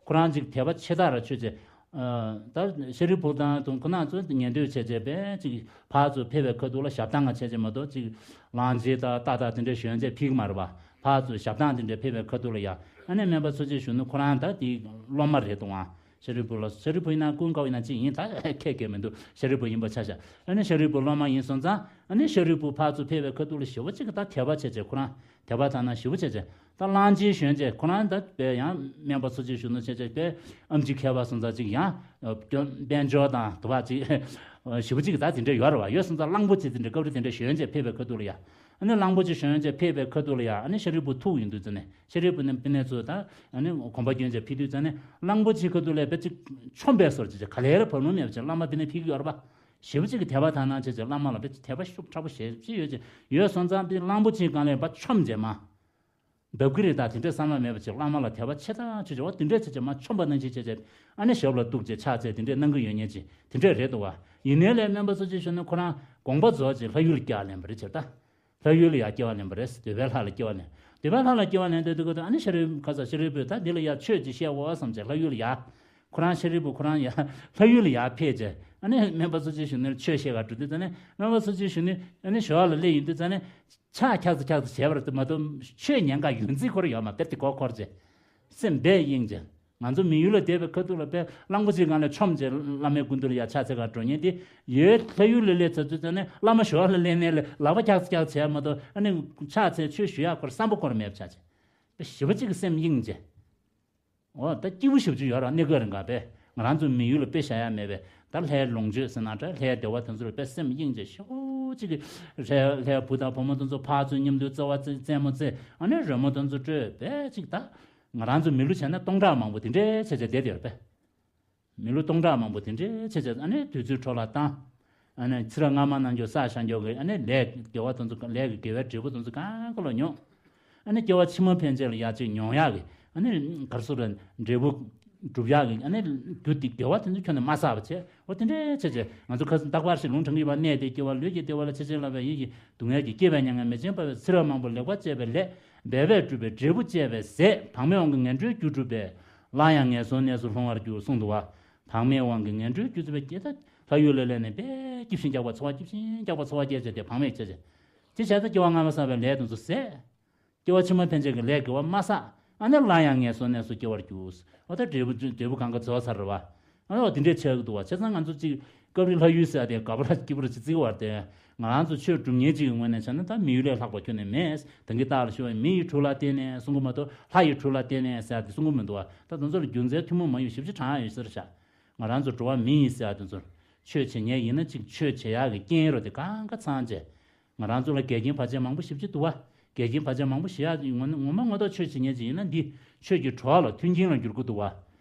ཁོ་རང་ཅིག་དད་པ་ཆེ་ཐག་ར་ཆོད་ཅེས། ད་ཤ་རིའི་བུ་དང་དུ་ཁོ་ན་ཚོ་ཉན་འདོད་བྱས་བྱས་པས་ཅིག་ཕར་ཚུར་ཕེབས་པའི་ཁ་ཐུག་ལ་ཞབས་ཐང་ང་བྱས་བྱས་མ་གཏོགས་ཅིག་གླང་རྗེས་དང་རྟ་དང་དེ་འདྲས་ཞོན་བྱས་ཕེབས་ཀྱི་མ་རེད་བ། ཕར་ཚུར་ཞབས་ཐང་དེ་འདྲས་ཕེབས་པའི་ཁ་ཐུག་ལ་ཡ། ཨ་ནི་སྨན་པ་མཚོ་སྐྱེས་གཞོན་ནུ་ཁོ་རང་ད་དེའི་སློབ་མ་རེད་འདུག་ཨང་། ཤ་རིའི་བུ་ལ། ཤ་རིའི་བུ་ཡིན་ན་ཀུན་དགའ་བོ་ཡིན་ན་ཅི་ཡིན་ད་ཁྱད་ཁྱད་མི་འདུག་ཤ་རིའི་བུ་ཡིན་པ་ཆ་བཞག་ཨ་ནི་ཤ་རིའི་བུ་སློབ་མ་ཡིན་སོང་ཙང་། ཨ་ནི་ཤ་རིའི་བུ་ཕར་ཚུར་ཕེབས་པའི་ཁ་ཐུག་ལ་ཞེ་པོ་ཅིག་གི་ད་དད་པ་བྱས་བྱས་ཁོ་རང་། དད་པ་དང་ན་ཞེ་པོ་བྱས་བྱས། ད་གླང་རྗེས་ཞོན་བྱས་ཁོ་རང་ད་དཔེ་ཡང་སྨན་པ་མཚོ་སྐྱེས་གཞོན་ནུ་བྱས་བྱས་དཔེ་ཨེམ་ཆི་མཁས་པ་སོང་ཙང་ཅིག་ཡང་། དཔལ་འབྱོར་དང་དུ་བ་ཅིག་ཞེ་པོ་ཅིག་གི་ད་དེ་འདྲ་ཡོད་རེད་བ། ཡོད་སོང་ཙང་གླང་པོ་ཆེ་དེ་འདྲ་སྐབས་རེ་དེ་འདྲ་ཞོན་བྱས་ཕེབས་པའི་ཁ་ཐུག་ལ་ཡ། ཨ་ནི་གླང་པོ་ཆེ་ཞོན་བྱས་ཕེབས་པའི་ཁ་ཐུག་ལ་ཡ། ཨ་ནི་ཤ་རིའི་བུ་ཐུག་ཡོང་དུས་ཙ་ནས་ཤ་རིའི་བུ་ནི་ཕི་ནས་ཚུར་ད་ཨ་ནི་གོམ་པ་བསྐྱོན་བྱས་ཕེབས་དུས་ཙ་ནས་གླང་པོ་ཆེའི་ཁ་ཐུག་ལ་དཔེ་ཅིག་མཆོམ་པའི་བཟོ་ཅིག་བྱས། ག་ལེར་བབས་ལུང་མེད་པ་ཅིག་བླ་མ་ཕི་ནས་ཕེབས་ཀྱི་ཡོད་རེད་པ། ཞེ་པོ་ཅིག་གི་དད་པ་དང་ན་བྱས་བྱས་བླ་མ་ལ་དཔེ་དད་པ་ཤུགས་དྲག་པོ་ཞེ་པོ་ཅིག་ཡོད་ཅིག་ཡོད་སོང་ཙང་དེ་གླང་པོ་ཆེའི་སྒང་ལ་ཕར་མཆོམ་བྱས་མ། འབབ་ཀྱི་རེད་ད་དེ་འདྲའི་བསམ་བློ་མེད་པ་ཅིག་བླ་མ་ལ་དད་པ་ཆེ་ཐག་ཆོད་ཅིག་འོ་དེ་འདྲའི་བྱས་བྱས་མ་མཆོམ་པ་ནང་བཞིན་བྱས་བྱས་ཨ་ནི་ཞབས་ལ་གཏུགས་བྱས་ཕྱག་འཚལ་དེ་འདྲའི་གནང་གི་ཡོད་མཁན་ཅིག་དེ་འདྲས་རེད་འདུག་བ། ཡིན་ནའི་ལས་སྨན་པ་མཚོ་སྐྱེས་གཞོན་ནུ་ཁོ་རང་དགོངས་པ་རྫོགས་བྱས་ལྷ་ཡུལ་ལ་སྐྱེ་བ་ལེན་པ་རེད་ཟེར་ད། ལྷ་ཡུལ་ལ་ཡར་སྐྱེ་བ་ལེན་པ་རེད། འདོད་པའི་ལྷ་ལ་སྐྱེ་བ་ལེན། འདོད་པའི་ལྷ་ལ་སྐྱེ་བ་ལེན་དུས་དུས་སྐབས་དུ་ཨ་ནི་ཤ་རིའི་ཁ་ས་ཤ་རིའི་བུས་ད་འདི་ལ་ཡར་ཆོས་ཅིག་བཤད་འོ་བསམ་བྱས་ལྷ་ཡུལ་ལ་ཡར། ཁོ་རང་ཤ་རིའི་བུ་ཁོ་རང་ཡར་ལྷ་ཡུལ་ལ་ཡར་ཕེབས་བྱས་ཨ་ནི་སྨན་པ་མཚོ་སྐྱེས་གཞོན་ནུར་ཆོས་བཤད་ག་འགྲོ་དུས་ཙ་ནས་སྨན་པ་མཚོ་སྐྱེས་གཞོན་ནུས་ཨ་ནི་ཞོར་ལ་སླེབས་ཡོང་དུས་ཙ་ནས་ཕྱག་ཁྱག་ཙ་ཁྱག་ཙ་བྱས་པ་རེད་མ་གཏོགས་ཆོས་ཉན་ག་ཡོང་རྩིས་ཁོ་རང་ཡོད་མ་རེད། དེ་གོ་འཁོར་བྱས་སེམས་དཔེ་གཡེང་བྱས། ང་ཚོ་མི་ཡུལ་ལ་བསྡད་པའི་ཁ་ཐུག་ལ་དཔེ་གླང་པོ་ཆེའི་སྒང་ལ་མཆོམ་བྱས་བླ་མའི་སྐུ་མདུན་ལ་ཡར་ཕྱག་འཚལ་ག་འགྲོ་མཁན་དེ་ཡོད། ལྷ་ཡུལ་ལ་སླེབས་ཚར་དུས་ཙ་ནས་བླ་མ་ཞོར་ལ་སླེབས་ནས་ལ་ལག་པ་ཁྱག་ཙ་ཁྱག་ཙ་བྱས་མ་གཏོགས་ཨ་ནི་ཕྱག་འཚལ་ཆོས་ཞུ་ཡག་ཁོ་རང་བསམ་པ་ཁོ་རང་མེད་པ་ཆགས་བྱས། དཔེ་ཞེ་པོ་ཅིག་གི་སེམས་གཡེང་བྱས། འོ་ད་སྐྱིད་པོ་ཞེ་པོ་ཅིག་ཡོད་ར་གནས་སྐབས་རིང་ག་དཔེ་ང་རང་ཚོ་མི་ཡུལ་ལ་དཔེ་བཞག་ཡ་མེད་པས། ད་ལྷའི་ལོངས་སྤྱོད་ཟེར་ན་འདྲ་ལྷའི་བདེ་བ་དེ་ཚོ་ལ་དཔེ་སེམས་གཡེང་བྱས་ཞེ་པོ་ཅིག་གི་ལྷའི་ལྷའི་བུ་དང་བུ་མོ་དེ་ཚོ་ཕར་ཚུར་མཉམ་དུ་རྩེ་བ་རྩེ་རྩེད་མོ་རྩེ་ཨ་ནི་རོལ་མོ་དེ་ཚོ་དཀྲོལ་དཔེ་ཅིག་ད། ང་རང་ཚོ་མི་ལོ་བྱས་ན་སྟོང་ཕྲག་མང་པོ་དེ་འདྲའི་བྱས་བྱས་བསྡད་དེ་ཡོད་པས། མི་ལོ་སྟོང་ཕྲག་མང་པོ་དེ་འདྲའི་བྱས་བྱས་ཨ་ནི་དུས་ཚོད་འཕྲོ་བརླག་བཏང་། ཨ་ནི་ཚེ་རབས་སྔ་མ་རྣམས་ཀྱི་བསགས་བཞག་རྒྱུ་གི་ཨ་ནི་ལས་དགེ་བ་དེ་ཚོ་ལས་ཀྱི་དགེ་བའི་འབྲས་བུ་དེ་ཚོ་གང་ག་ལ་མྱོང་། ཨ་ནི་སྐྱེ་བ་ཕྱི་མ་ཕན་ཆད་ལ་ཡ་གཅིག་མྱོང་ཡག་གི་ཨ་ནི་གར་སོ་ར་འབྲས་བུ་སྒྲུབ་ཡག་གི་ཨ་ནི་རྒྱུ་དེ་དགེ་བ་དེ་ཚོ་ཁྱོན་ནས་མ་བསགས་པ་བྱས་འོ་དེ་འདྲའི་བྱས་བྱས་ང་ཚོ་ཁ་སང་རྟག་པར་ཞིག་ལུང་དྲངས་ཀྱི་ཡོད་པ་གནས་དེ་སྐྱེ་བ་ལུས་ཀྱི་བདེ་བ་ལ་ཆེས་ཆེར་བསླབ་པའི་ཡིད་ཀྱི་སྡུག་བསྔལ་གྱིས་བསྐྱེད་པའི་མྱ་ངན་མེ་ལྕེ་འབར་བའི་ཚེ་རབས་མང་པོ་ལེགས་པར་སྤྱད་པའི་ལས། འབད་པས་བསྒྲུབས་པའི་འབྲས་བུ་བཅས་པའི་ཟས། བག་མེད་དབང་གིས་ངན་འགྲོའི་རྒྱུ་བསྒྲུབས་པས། སླར་ཡང་ངན་སོང་གནས་སུ་ལྷུང་བར་འགྱུར་གསུངས་འདུག་བ། བག་མེད་དབང་གིས་ངན་འགྲོའི་རྒྱུ་བསྒྲུབས་པའི་སྐྱེ་ད་ལྷ་ཡུལ་ལ་སླེབས་ནས་དཔེ་སྐྱིད་ཤིང་རྒྱག་པ་འཚོ་བ་སྐྱིད་ཤིང་རྒྱག་པ་འཚོ་བ་སྐྱེལ་བྱས་ཏེ་བག་མེད་བྱས་བྱས། དེ་བྱས་ད་སྐྱེ་བ་སྔ་མ་བསགས་པའི་ལས་དེ་ཚོ་ཟད། སྐྱེ་བ་ཕྱི་མ་ཕན་ཆད་ཀྱི་ལས་དགེ་བ་མ་བསགས། ཨ་ནི་སླར་ཡང་ངན་སོང་གནས་སུ་སྐྱེ་བར་འགྱུར། འོ་ད་འབྲས་བུ་འབྲས་བུ་གང་ག་རྫོགས་ཚར་རེད་བ། ཨ་ནི་འོ་དེ་འདྲས་ཆགས་ཀྱི་འདུག་བ། བྱས་ཙང་ང་ཚོ་གཅིག་སྐབས་རེ་ལྷ་ཡུལ་ཟེར་ཡ་དེ་དགའ་པོ་ར་སྐྱིད་པོ་ར་ཅིག་བརྩི་གི་བར་དེ། ང་རང་ཚོ་ཆོས་སྒྲུབ་མཁན་ཅིག་གི་ངོས་ནས་བྱས་ན་ད་མི་ཡུལ་ལས་ལྷག་པ་ཁྱོན་ནས་མེད། ད་གིན་བདག་ལ་ཞུ་བ་མི་ཡི་གྲུ་ལ་བརྟེན་ནས་གསུང་གི་མ་གཏོགས་ལྷ་ཡི་གྲུ་ལ་བརྟེན་ནས་ཟེར་ཡ་དེ་གསུང་གི་མི་འདུག་བ། ད་དེ་ཚོ་ལ་རྒྱུ་མཚན་ཐུན་མོང་མ་ཡིན་ཞིབ་ཕྲ་དྲངས་ཡོད་ཟེར་བཞག་ང་རང་ཚོ་འགྲོ་བ་མི་ཡིན་ཟེར་ཡ་དེ་ཚོར། ཆོས་བྱེད་མཁན་ཡིན་ན་གཅིག་ཆོས་བྱེད་ཡག་གི་རྐྱེན་རོ་དེ་གང་ག་ཚང་བྱས། ང་རང་ཚོ་ལ་འགལ་རྐྱེན་བར་ཆད་མང་པོ་ཞེ་པོ་ཅིག་འདུག་བ། འགལ་རྐྱེན་བར་ཆད་མང་པོ་ཞེ་ཡག་ངོ་ངོ་མ་ངོ་ཐོག་ཆོས་བྱེད་མཁན་ཅིག་ཡིན་ན་འདི་ཆོས་ཀྱི་གྲོགས་ལ་མཐུན་རྐྱེན་ལ་འགྱུར་གི་འདུག་བ།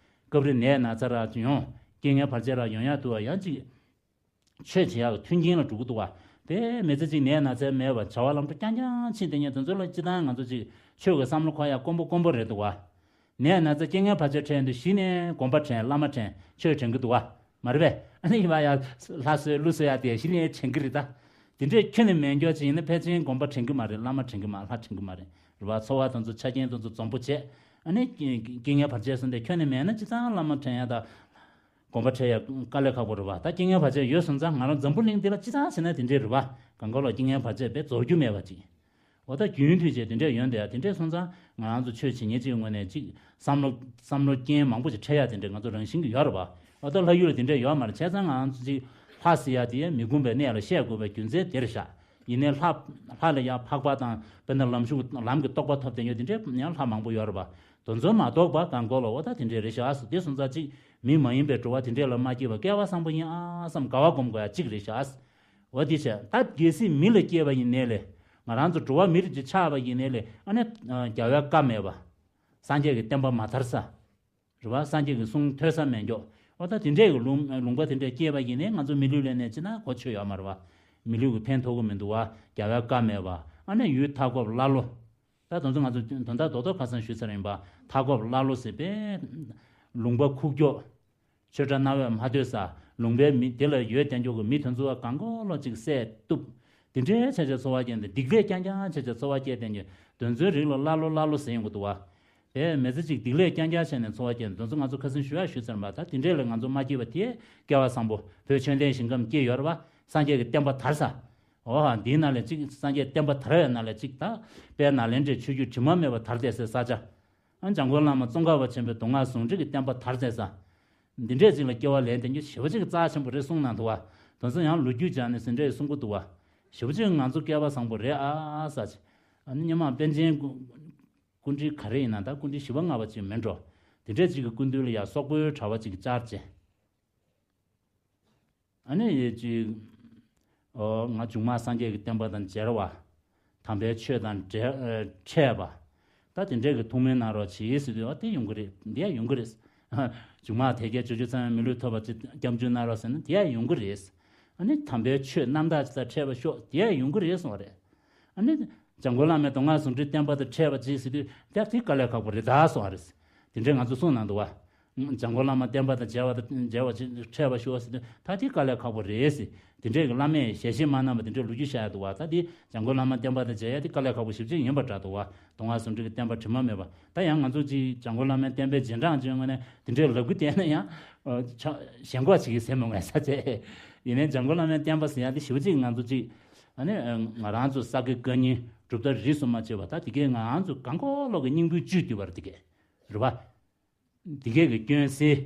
སྐབས་རེ་ནད་ན་ཚ་རག་ཡོང་། རྐྱེན་ངན་བར་ཆད་རག་ཡོང་ཡག་འདུག་བ། ཡང་གཅིག་ཆོས་བྱེད་ཡག་གི་མཐུན་རྐྱེན་ལ་འགྲོ་གི་འདུག་བ། དེ་མི་ཚེ་གཅིག་ནད་ན་ཚ་མེད་པ་བྱ་བ་ལམ་འགྲོ་རྐྱང་རྐྱང་ཕྱིན་བསྡད་མཁན་དེ་ཚོ་ལ་སྤྱི་བཏང་ང་ཚོ་གཅིག་ཆོས་ཀྱི་བསམ་བློ་འཁོར་ཡག་དཀོན་པོ་དཀོན་པོ་རེད་འདུག་བ། ནད་ན་ཚ་རྐྱེན་ངན་བར་ཆད་འཕྲད་དུས་གཞི་ནས་དགོན་པ་དྲན། བླ་མ་དྲན། ཆོས་དྲན་གྱི་འདུག་བ། མ་རེད་པས། ཨ་ནི་ཡིན་པ་ཡ། ལྷ་གསོལ་ཀླུ་གསོལ་ཡ་དེ་གཞི་ནས་དྲན་གྱི་རེད་ད། དེ་འདྲས་ཁྱོན་ནས་མེད་མཁན་ཅིག་ཡིན་ན་ཕལ་ཆེར་དགོན་པ་དྲན་གྱི་མ་རེད། བླ་མ་དྲན་གྱི་མ་རེད། ལྷ་དྲན་གྱི་མ་རེད། རེད་བ། འཚོ་བ་དེ་ཚོ་ཆ་རྐྱེན་དེ་ཚོ་འཛོམས་པོ་བྱས། ཨ་ནི་རྐྱེན་ངན་བར་ཆད་སོང་དེ་ཁྱོན་ནས་མེད་ན་སྤྱི་བཏང་བླ་མ་དྲན་ཡ་ད། དགོན་པ་དྲན་ཡ་དཀའ་ལས་ཁག་པོ་རེད་བ། ད་རྐྱེན་ངན་བར་ཆད་ཡོད་སོང་ཙང་ང་རང་འཛམ་བུ་གླིང་འདི་ལ་སྤྱི་བཏང་བྱས་ན་དེ་འདྲས་རེད་བ། གང་ག་ལ་རྐྱེན་ངན་བར་ཆད་དཔེ་རྫོགས་རྒྱུ་མེད་པ་ཅིག་འོ་ད་རྒྱུན་མཐུད་བྱས་དེ་འདྲས་ཡོང་བསྡད་ཡ་དེ་འདྲས་སོང་ཙང་ང་རང་ཚོ་ཆོས་བྱེད་མཁན་ཅིག་ངོས་ནས་ཅིག་བསམ་བློ་བསམ་བློ་རྐྱེན་མང་པོ་ཅིག་འཕྲད་ཡ་དེ་འདྲས་ང་ཚོ་རང་བཞིན་གྱི་ཡོད་རེད་བ། འོ་ད་ལྷ་ཡུལ་ལ་དེ་འདྲས་ཡོད་མ་རེད། བྱས་ཙང་ང་རང་ཚོ་ཅིག་ལྷ་ཟེར་ཡ་དེ་མི་ཁོམ་པའི་གནས་ལ་བཤད་དགོས་པའི་རྒྱུ་མཚན་དེ་རེད་ཤག་ཡིན་ནའི་ལྷ་ལྷ་ལ་ཡང་འཕགས་པ་དང་དཔེར་ན་ལམ་ཞུགས་ལམ་གྱི་རྟོགས་པ་ཐོབ་བསྡད་ཡོད་དེ་འདྲས་ཡང་ལྷ་མང་པོ་ཡོད་རེད་བ། དེ་ཚོ་མ་གཏོགས་པ་གང་གོ་ལ་འོ་ད་དེ་འདྲས་རེད་ཤག་དེ་སོང་ཙང་ཅིག་མི་མ་ཡིན་པའི་འགྲོ་བ་དེ་འདྲས་ལ་མ་སྐྱེས་པ་སྐལ་བ་བཟང་པོ་ཡིན་ཨ་བསམ་དགའ་བ་སྒོམ་དགོས་ཡ་གཅིག་རེད་ཤག་འོ་དེ་བྱས་ད་གལ་སྲིད་མི་ལ་སྐྱེས་པ་ཡིན་ནའི་ལས། ང་རང་ཚོ་འགྲོ་བ་མི་རིགས་ཀྱི་ཆགས་པ་ཡིན་ནའི་ལས་ཨ་ནི་རྒྱལ་བའི་བཀའ་མེད་པ། སངས་རྒྱས་ཀྱི་བསྟན་པ་མ་དར་ས། རེད་བ། སངས་རྒྱས་ཀྱི་གསུང་ཐོས་ས་མེད་མགྱོགས། འོ་ད་དེ་འདྲས་ཀྱི་ལུང་ལུང་པ་དེ་འདྲས་སྐྱེས་པ་ཡིན་ནའི་ང་ཚོ་མི་ལུས་ལེན་ནས་ཅི་ན་གོ་ཆོད་ཡོད་མ་རེད་བ། མི་ལུས་ཀྱི་ཕན་ཐོགས་ཀྱི་མི་འདུག་བ། རྒྱལ་བའི་བཀའ་མེད་པ། ཨ་ནི་ཡུལ་མཐའ་འཁོབ་ཀླ་ཀློ། ད་དེ་ཚོ་ང་ཚོ་དོན་དག་རྡོག་རྡོག་ཁ་སང་ཞུས་ཚར་ཡིན་པ། མཐའ་འཁོབ་ཀླ་ཀློ་ཟེར་པས། ལུང་པ་ཁུག་ཀྱོག་ཆོས་གྲྭ་རྣ་བས་མ་ཐོས་ས། ལུང་པའི་མི་དེ་ལ་ཡོད་དེ་འཇོག་གི་མི་དེ་ཚོ་བ་གང་གོ་ལོ་ཅིག་བསད་གཏུབ། དེ་འདྲའི་བྱས་བྱས་འཚོ་བ་སྐྱེལ་ནས་སྡིག་ལས་རྐྱང་རྐྱང་བྱས་བྱས་འཚོ་བ་སྐྱེལ་དེ་འཇོག་དེ་ཚོའི་རིགས་ལ་ཀླ་ཀློ་ཀླ་ཀློ་ཟེར་ཡོང་གི་འདུག་བ། དེ་མི་ཚེ་གཅིག་སྡིག་ལས་རྐྱང་རྐྱང་བྱས་ནས་འཚོ་བ་སྐྱེལ་ནས་དེ་ཚོ་ང་ཚོ་ཁ་སང་ཞུ་ཡ་ཞུས་ཚར་མ་ད་དེ་འདྲས་ལ་ང་ཚོ་མ་སྐྱེས་པ་དེ་སྐལ་བ་བཟང་པོ་བོད་ཆོས་ལྡན་ཞིང་ཁམས་སྐྱེས་ཡོད་རེད་བ། སངས་རྒྱས་ཀྱི་བསྟན་པ་དར་ས། འོ་ཧ་འདིའི་ནང་ལས་གཅིག་སངས་རྒྱས་བསྟན་པ་དར་བའི་ནང་ལས་གཅིག་ད། དཔལ་ནཱ་ལེནྡྲའི་ཆོས་བརྒྱུད་དྲི་མ་མེད་པ་དར་བསྡད་སའི་ས་ཆ། ཨ་འཇམ་མགོན་བླ་མ་ཙོང་ཁ་པ་ཆེན་པོའི་མདོ་སྔགས་ཟུང་འབྲེལ་གྱི་བསྟན་པ་དར་མཛད་ས། འདི་འདྲས་ཅིག་ལ་སྐྱེ་བ་ལེན་དེ་ཉིད་ཞེ་པོ་ཅིག་རྩ་ཆེན་པོ་རེད་གསུངས་གནང་འདུག་བ། དེ་ཚོ་ཡང་ལོ་རྒྱུས་སྦྱངས་ནས་ཟིན་འདྲས་གསུང་གི་འདུག་བ། ཞེ་པོ་ཅིག་ང་ཚོ་སྐལ་བ་བཟང་པོ་རེད་ཨ་ས་ཅིག་ཨ་ནི་སྔོན་མ་པཎ་ཆེན་སྐུ་སྐུ་ཕྲེང་ག་རེ་ཡིན་ན་ད་སྐུ་ཕྲེང་བཞི་པ་ལྔ་པ་ཅིག་མིན་འགྲོ། དེ་འདྲས་ཅིག་གི་སྐུ་མདུན་ལ་ཡ་སོག་པོའི་གྲྭ་པ་ཅིག་བཅར་བྱས། ཨ་ནི་ཡེ་ཅིག་ཨོ་ང་མཇུག་མ་སངས་རྒྱས་ཀྱི་བསྟན་པ་དང་མཇལ་བ། དམ་པའི་ཆོས་དང་འབྲེལ་ཨ་འཕྲད་པ། ད་དེ་འདྲས་ཀྱི་ཐུགས་སྨོན་གནང་རོགས་གྱིས་ཟེར་དུས་ཨ་དེ་ཡོང་གི་རེད། འདི་ཡང་ཡོང་གི་རེད། མཇུག་མ་དལ་བརྒྱད་བཅུ་བཅུ་ཚང་བའི་མི་ལུས་ཐོབ་པ་ཅིག་སྐྱབས་འཇུག་གནང་རོགས་ཟེར་ན་དེ་ཡང་ཡོང་གི་རེད། ཨ་ནི་དམ་པའི་ཆོས་རྣམ་དག་ཅིག་དང་འཕྲད་པ་ཤོག་དེ་ཡང་ཡོང་གི་རེད་གསུངས་པ་རེད། ཨ་ནི། འཇམ་མགོན་བླ་མའི་མདོ་སྔགས་ཟུང་འབྲེལ་བསྟན་པ་དང་འཕྲད་པ་ཅིག་ཟེར་དུས་དེ་དེ་དཀའ་ལས་ཁག་པོ་རེད་ད་གསུངས་པ་རེད། དེ་འདྲས་ང་ཚོ་གསུངས་གནང་འདུག་བ། འཇམ་མགོན་བླ་མ་བསྟན་པ་དང་མཇལ་བ་དང་མཇལ་བ་ཅིག་འཕྲད་པ་ཤོག་ཟེར་དུས་ད་དེ་དཀའ་ལས་ཁག་པོ་རེད་ཟེར། དེ་འདྲས་ཀྱི་བླ་མས་ཞལ་བཞེས་མ་གནང་བ་དེ་འདྲས་ལོ་རྒྱུས་བཤད་ཡ་འདུག་བ། ད་དེ་འཇམ་མགོན་བླ་མ་བསྟན་པ་དང་མཇལ་ཡ་དེ་དཀའ་ལས་ཁག་པོ་ཞེ་པོ་ཅིག་ཡིན་པ་འདྲ་འདུག་བ། མདོ་སྔགས་ཟུང་འབྲེལ་གྱི་བསྟན་པ་དྲི་མ་མེད་པ། ད་ཡང་ང་ཚོ་ཅིག་འཇམ་མགོན་བླ་མའི་བསྟན་པའི་རྗེས་འབྲང་ཅིག་ངོས་ནས་དེ་འདྲས་ལབ་གི་བསྡད་ན་ཡང་། ཆ་ཞེན་ཁོག་ཅིག་ཡིན་ཟེར་མི་ངོས་ས་བྱས། ཡིན་ནའི་འཇམ་མགོན་བླ་མའི་བསྟན་པ་ཟེར་ཡ་དེ་ཞེ་པོ་ཅིག་ང་ཚོ་ཅིག་ཨ་ནི་ང་རང་ཚོ་ས་དགེ་བཀའ་རྙིང་གྲུབ་མཐའ་རིས་སུ་མ་ཆད་པ་ད་དེ་གས་ང་རང་ཚོ་གང་གོ་ལོག་གི་སྙིང་པོའི་བཅུད་བསྡུས་པ་རེད་དེ་གས། རེད་པ། དེ་གས་ཀྱི་སྐྱོན་སེལ།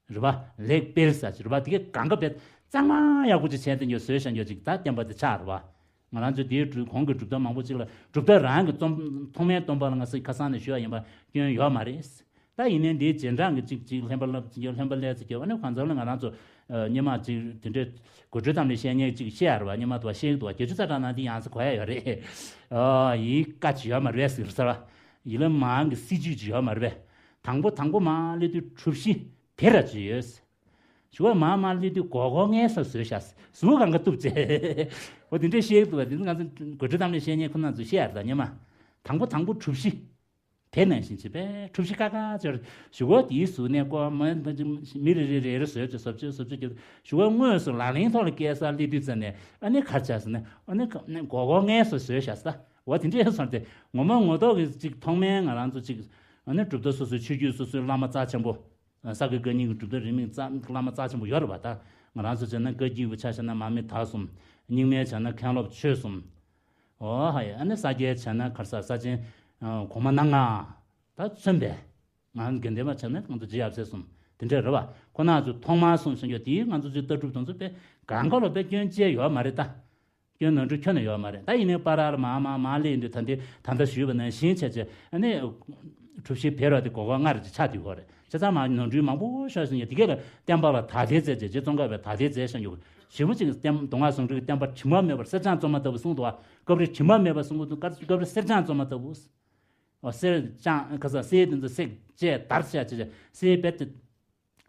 རེད་པ། ལེགས་སྤེལ་ཟེར་ཅིག་རེད་པ། དེ་གས་གང་ག་བས་གཙང་མ་ཡག་པོ་ཅིག་བྱས་ཏེ་ཉོ་བཟོས་བཞག་ཉོ་ཅིག་ད་བསྟན་པ་དེ་ཆགས་རེད་པ། ང་རང་ཚོ་དེའི་གྲུབ་གོང་གི་གྲུབ་མཐའ་མང་པོ་ཅིག་ལ་གྲུབ་མཐའ་རང་གི་རྩོམ་ཐོག་མའི་སྟོན་པ་ལ་ང་ཚོས་ཁ་སང་ནས་ཞུ་ཡ་ཡིན་པ་སྐྱོན་ཡོད་མ་རེད། ད་ཡིན་ནའི་འདིའི་རྗེས་འབྲང་གི་ཅིག་ཅིག་ལྷན་པ་ལབ་ཅིག་ལྷན་པ་ལས་ཚེ་རྒྱབ་ཨ་ནི་གང་ཚང་ལ་ང་རང་ཚོ་སྔོན་མ་ཅིག་དེ་འདྲའི་དགོད་བྲོའི་གཏམ་ལས་བཤད་མཁན་ཅིག་བཤད་ཡ་རེད་པ། སྔོན་མ་དུ་བ་བཤད་ཀྱི་འདུག་བ། བརྒྱད་ཅུ་རྩ་གྲངས་ནང་དེ་ཡང་སེ་གོ་ཡ་ཡོད་རེད། ཨ་ཡི་བཀའ་ཅིག་ཡོད་མ་རེད་ཟེར་ས་བ། ཡི་ལ་མང་གི་སྲིད་ཇུས་ཅིག་ཡོད་མ་རེད་པས། དང་པོ་དང་པོ་མ་སླེབས་དུས་གྲུ་བཞི་དེ་ར་ཅིག་ཡོད། ཞུ་བ་མ་མ་སླེབས་དུས་གོ་གོ་ངས་ས་བཟོས་ཤག་ཟུག་གང་ག་གཏུབ་ཚེ། འོ་དེ་འདྲའི་བཤད་ཀྱི་འདུག་བ། དེ་ང་ཚོ་དགོད་བྲོའི་གཏམ་ལས་བཤད་མཁན་ཁོ་ན་ཚོ་བཤད་ཡ་རེད། ད་སྔོན་མ་དང་པོ་དང་པོ་གྲུ་བཞི། དེ་ནང་བཞིན་བྱས་པས་གྲུ་བཞི་ཀ་ཁ་ཅོར་ཞུ་གོ་དེའི་ཟུར་ནས་ཀོ་མ་མི་རེ་རེ་རེ་རེ་བཟོས་ཅིག་བཟོ་ཅིག་བཟོ་ཅིག་ཞུ་གོ་དངོས་སུ་ལག་ལེན་ཐོག་ལ་བཀལ་ས་སླེབས་དུས་ཙམ་ནས་ཨ་ནི་གར་ཆགས་ཟེར་ན་ཨ་ནི་གོ་གོ་ངས་སུ་བཟོས་བཞག་ས། འོ་དེ་འདྲས་སོང་སྟེ་ངོ་མ་ངོ་ཐོག་གི་ཅིག་ཐོག་མའི་ང་རང་ཚོ་ཅིག་ཨ་ནི་གྲུབ་མཐའ་སོ་སོའི་ཆོས་བརྒྱུད་སོ་སོའི་བླ་མ་རྩ་ཆེན་པོ། ས་དགེ་བཀའ་རྙིང་གི་གྲུབ་མཐའ་རིས་མེད་རྩ་བླ་མ་རྩ་ཆེན་པོ་ཡོད་རེད་པ། ད་ང་རང་ཚོ་བྱས་ན་བཀའ་བརྒྱུད་པ་ཆ་བཞག་ན་མར་མི་དྭགས་གསུམ། རྙིང་མའི་བྱས་ན་མཁན་སློབ་ཆོས་གསུམ། ཨོ་ཧ་ཡ། ཨ་ནི་ས་སྐྱའི་བྱས་ན་ག་རེ་ཟ་ས་ཆེན་གོང་མ་སྣ་ལྔ་ད་མཚོན་པས། ང་དགེ་ལྡན་པ་བྱས་ན་ང་ཚོ་རྗེ་ཡབ་སྲས་གསུམ་དེ་འདྲས་རེད་པ། ཁོ་ན་ཚོ་ཐོག་མར་གསུངས་བཞིན་ཡོད་དེའི་ང་ཚོ་ཚོའི་ལྟ་གྲུབ་དང་ཚོ་དཔེ་གང་ག་ལོ་དཔེ་སྐྱོན་བཅས་ཡོད་མ་རེད་ད། སྐྱོན་ནོར་འཁྲུལ་ཁྱོན་ནས་ཡོད་མ་རེད། ད་ཡིན་ནའི་པར་ར་ལ་མ་མ་མ་སླེབས་དུས་ད་འདི་ད་ལྟ་ཞུས་པ་ནང་བཞིན་བྱས་བྱས་ཨ་ནི། གྲུ་བཞི་བེར་བ་དེ་གོ་ག་སྔར་གྱི་ཆ་དེ་ཡོད་རེད། བྱས་ཙང་མ་ནོར་འཁྲུལ་མང་པོ་ཤོར་ཟིན་ཡ་དེ་གས་ལ་བསྟན་པ་ལ་དག་ཐེར་མཛད་བྱས་རྗེ་ཙོང་ཁ་པས་དག་ཐེར་མཛད་བཞག་ཡོད། ཞེ་པོ་ཅིག་བསྟན་མདོ་སྔགས་ཟུང་འབྲེལ་གྱི་བསྟན་པ་དྲི་མ་མེད་པར་གསེར་སྦྱངས་བཙོ་མ་ལྟ་བུ་གསུངས་འདུག་བ། སྐབས་རེ་དྲི་མ་མེད་པ་གསུང་གི་འདུག་སྐབས་རེ་གསེར་སྦྱངས་བཙོ་མ་ལྟ་བུ། འོ་གསེར་སྦྱངས་ཁ་ས་གསེར་དེ་ཚོ་གསེར་བཅས་དར་བྱས་བྱས་བྱས་གསེར་བེར་དེ།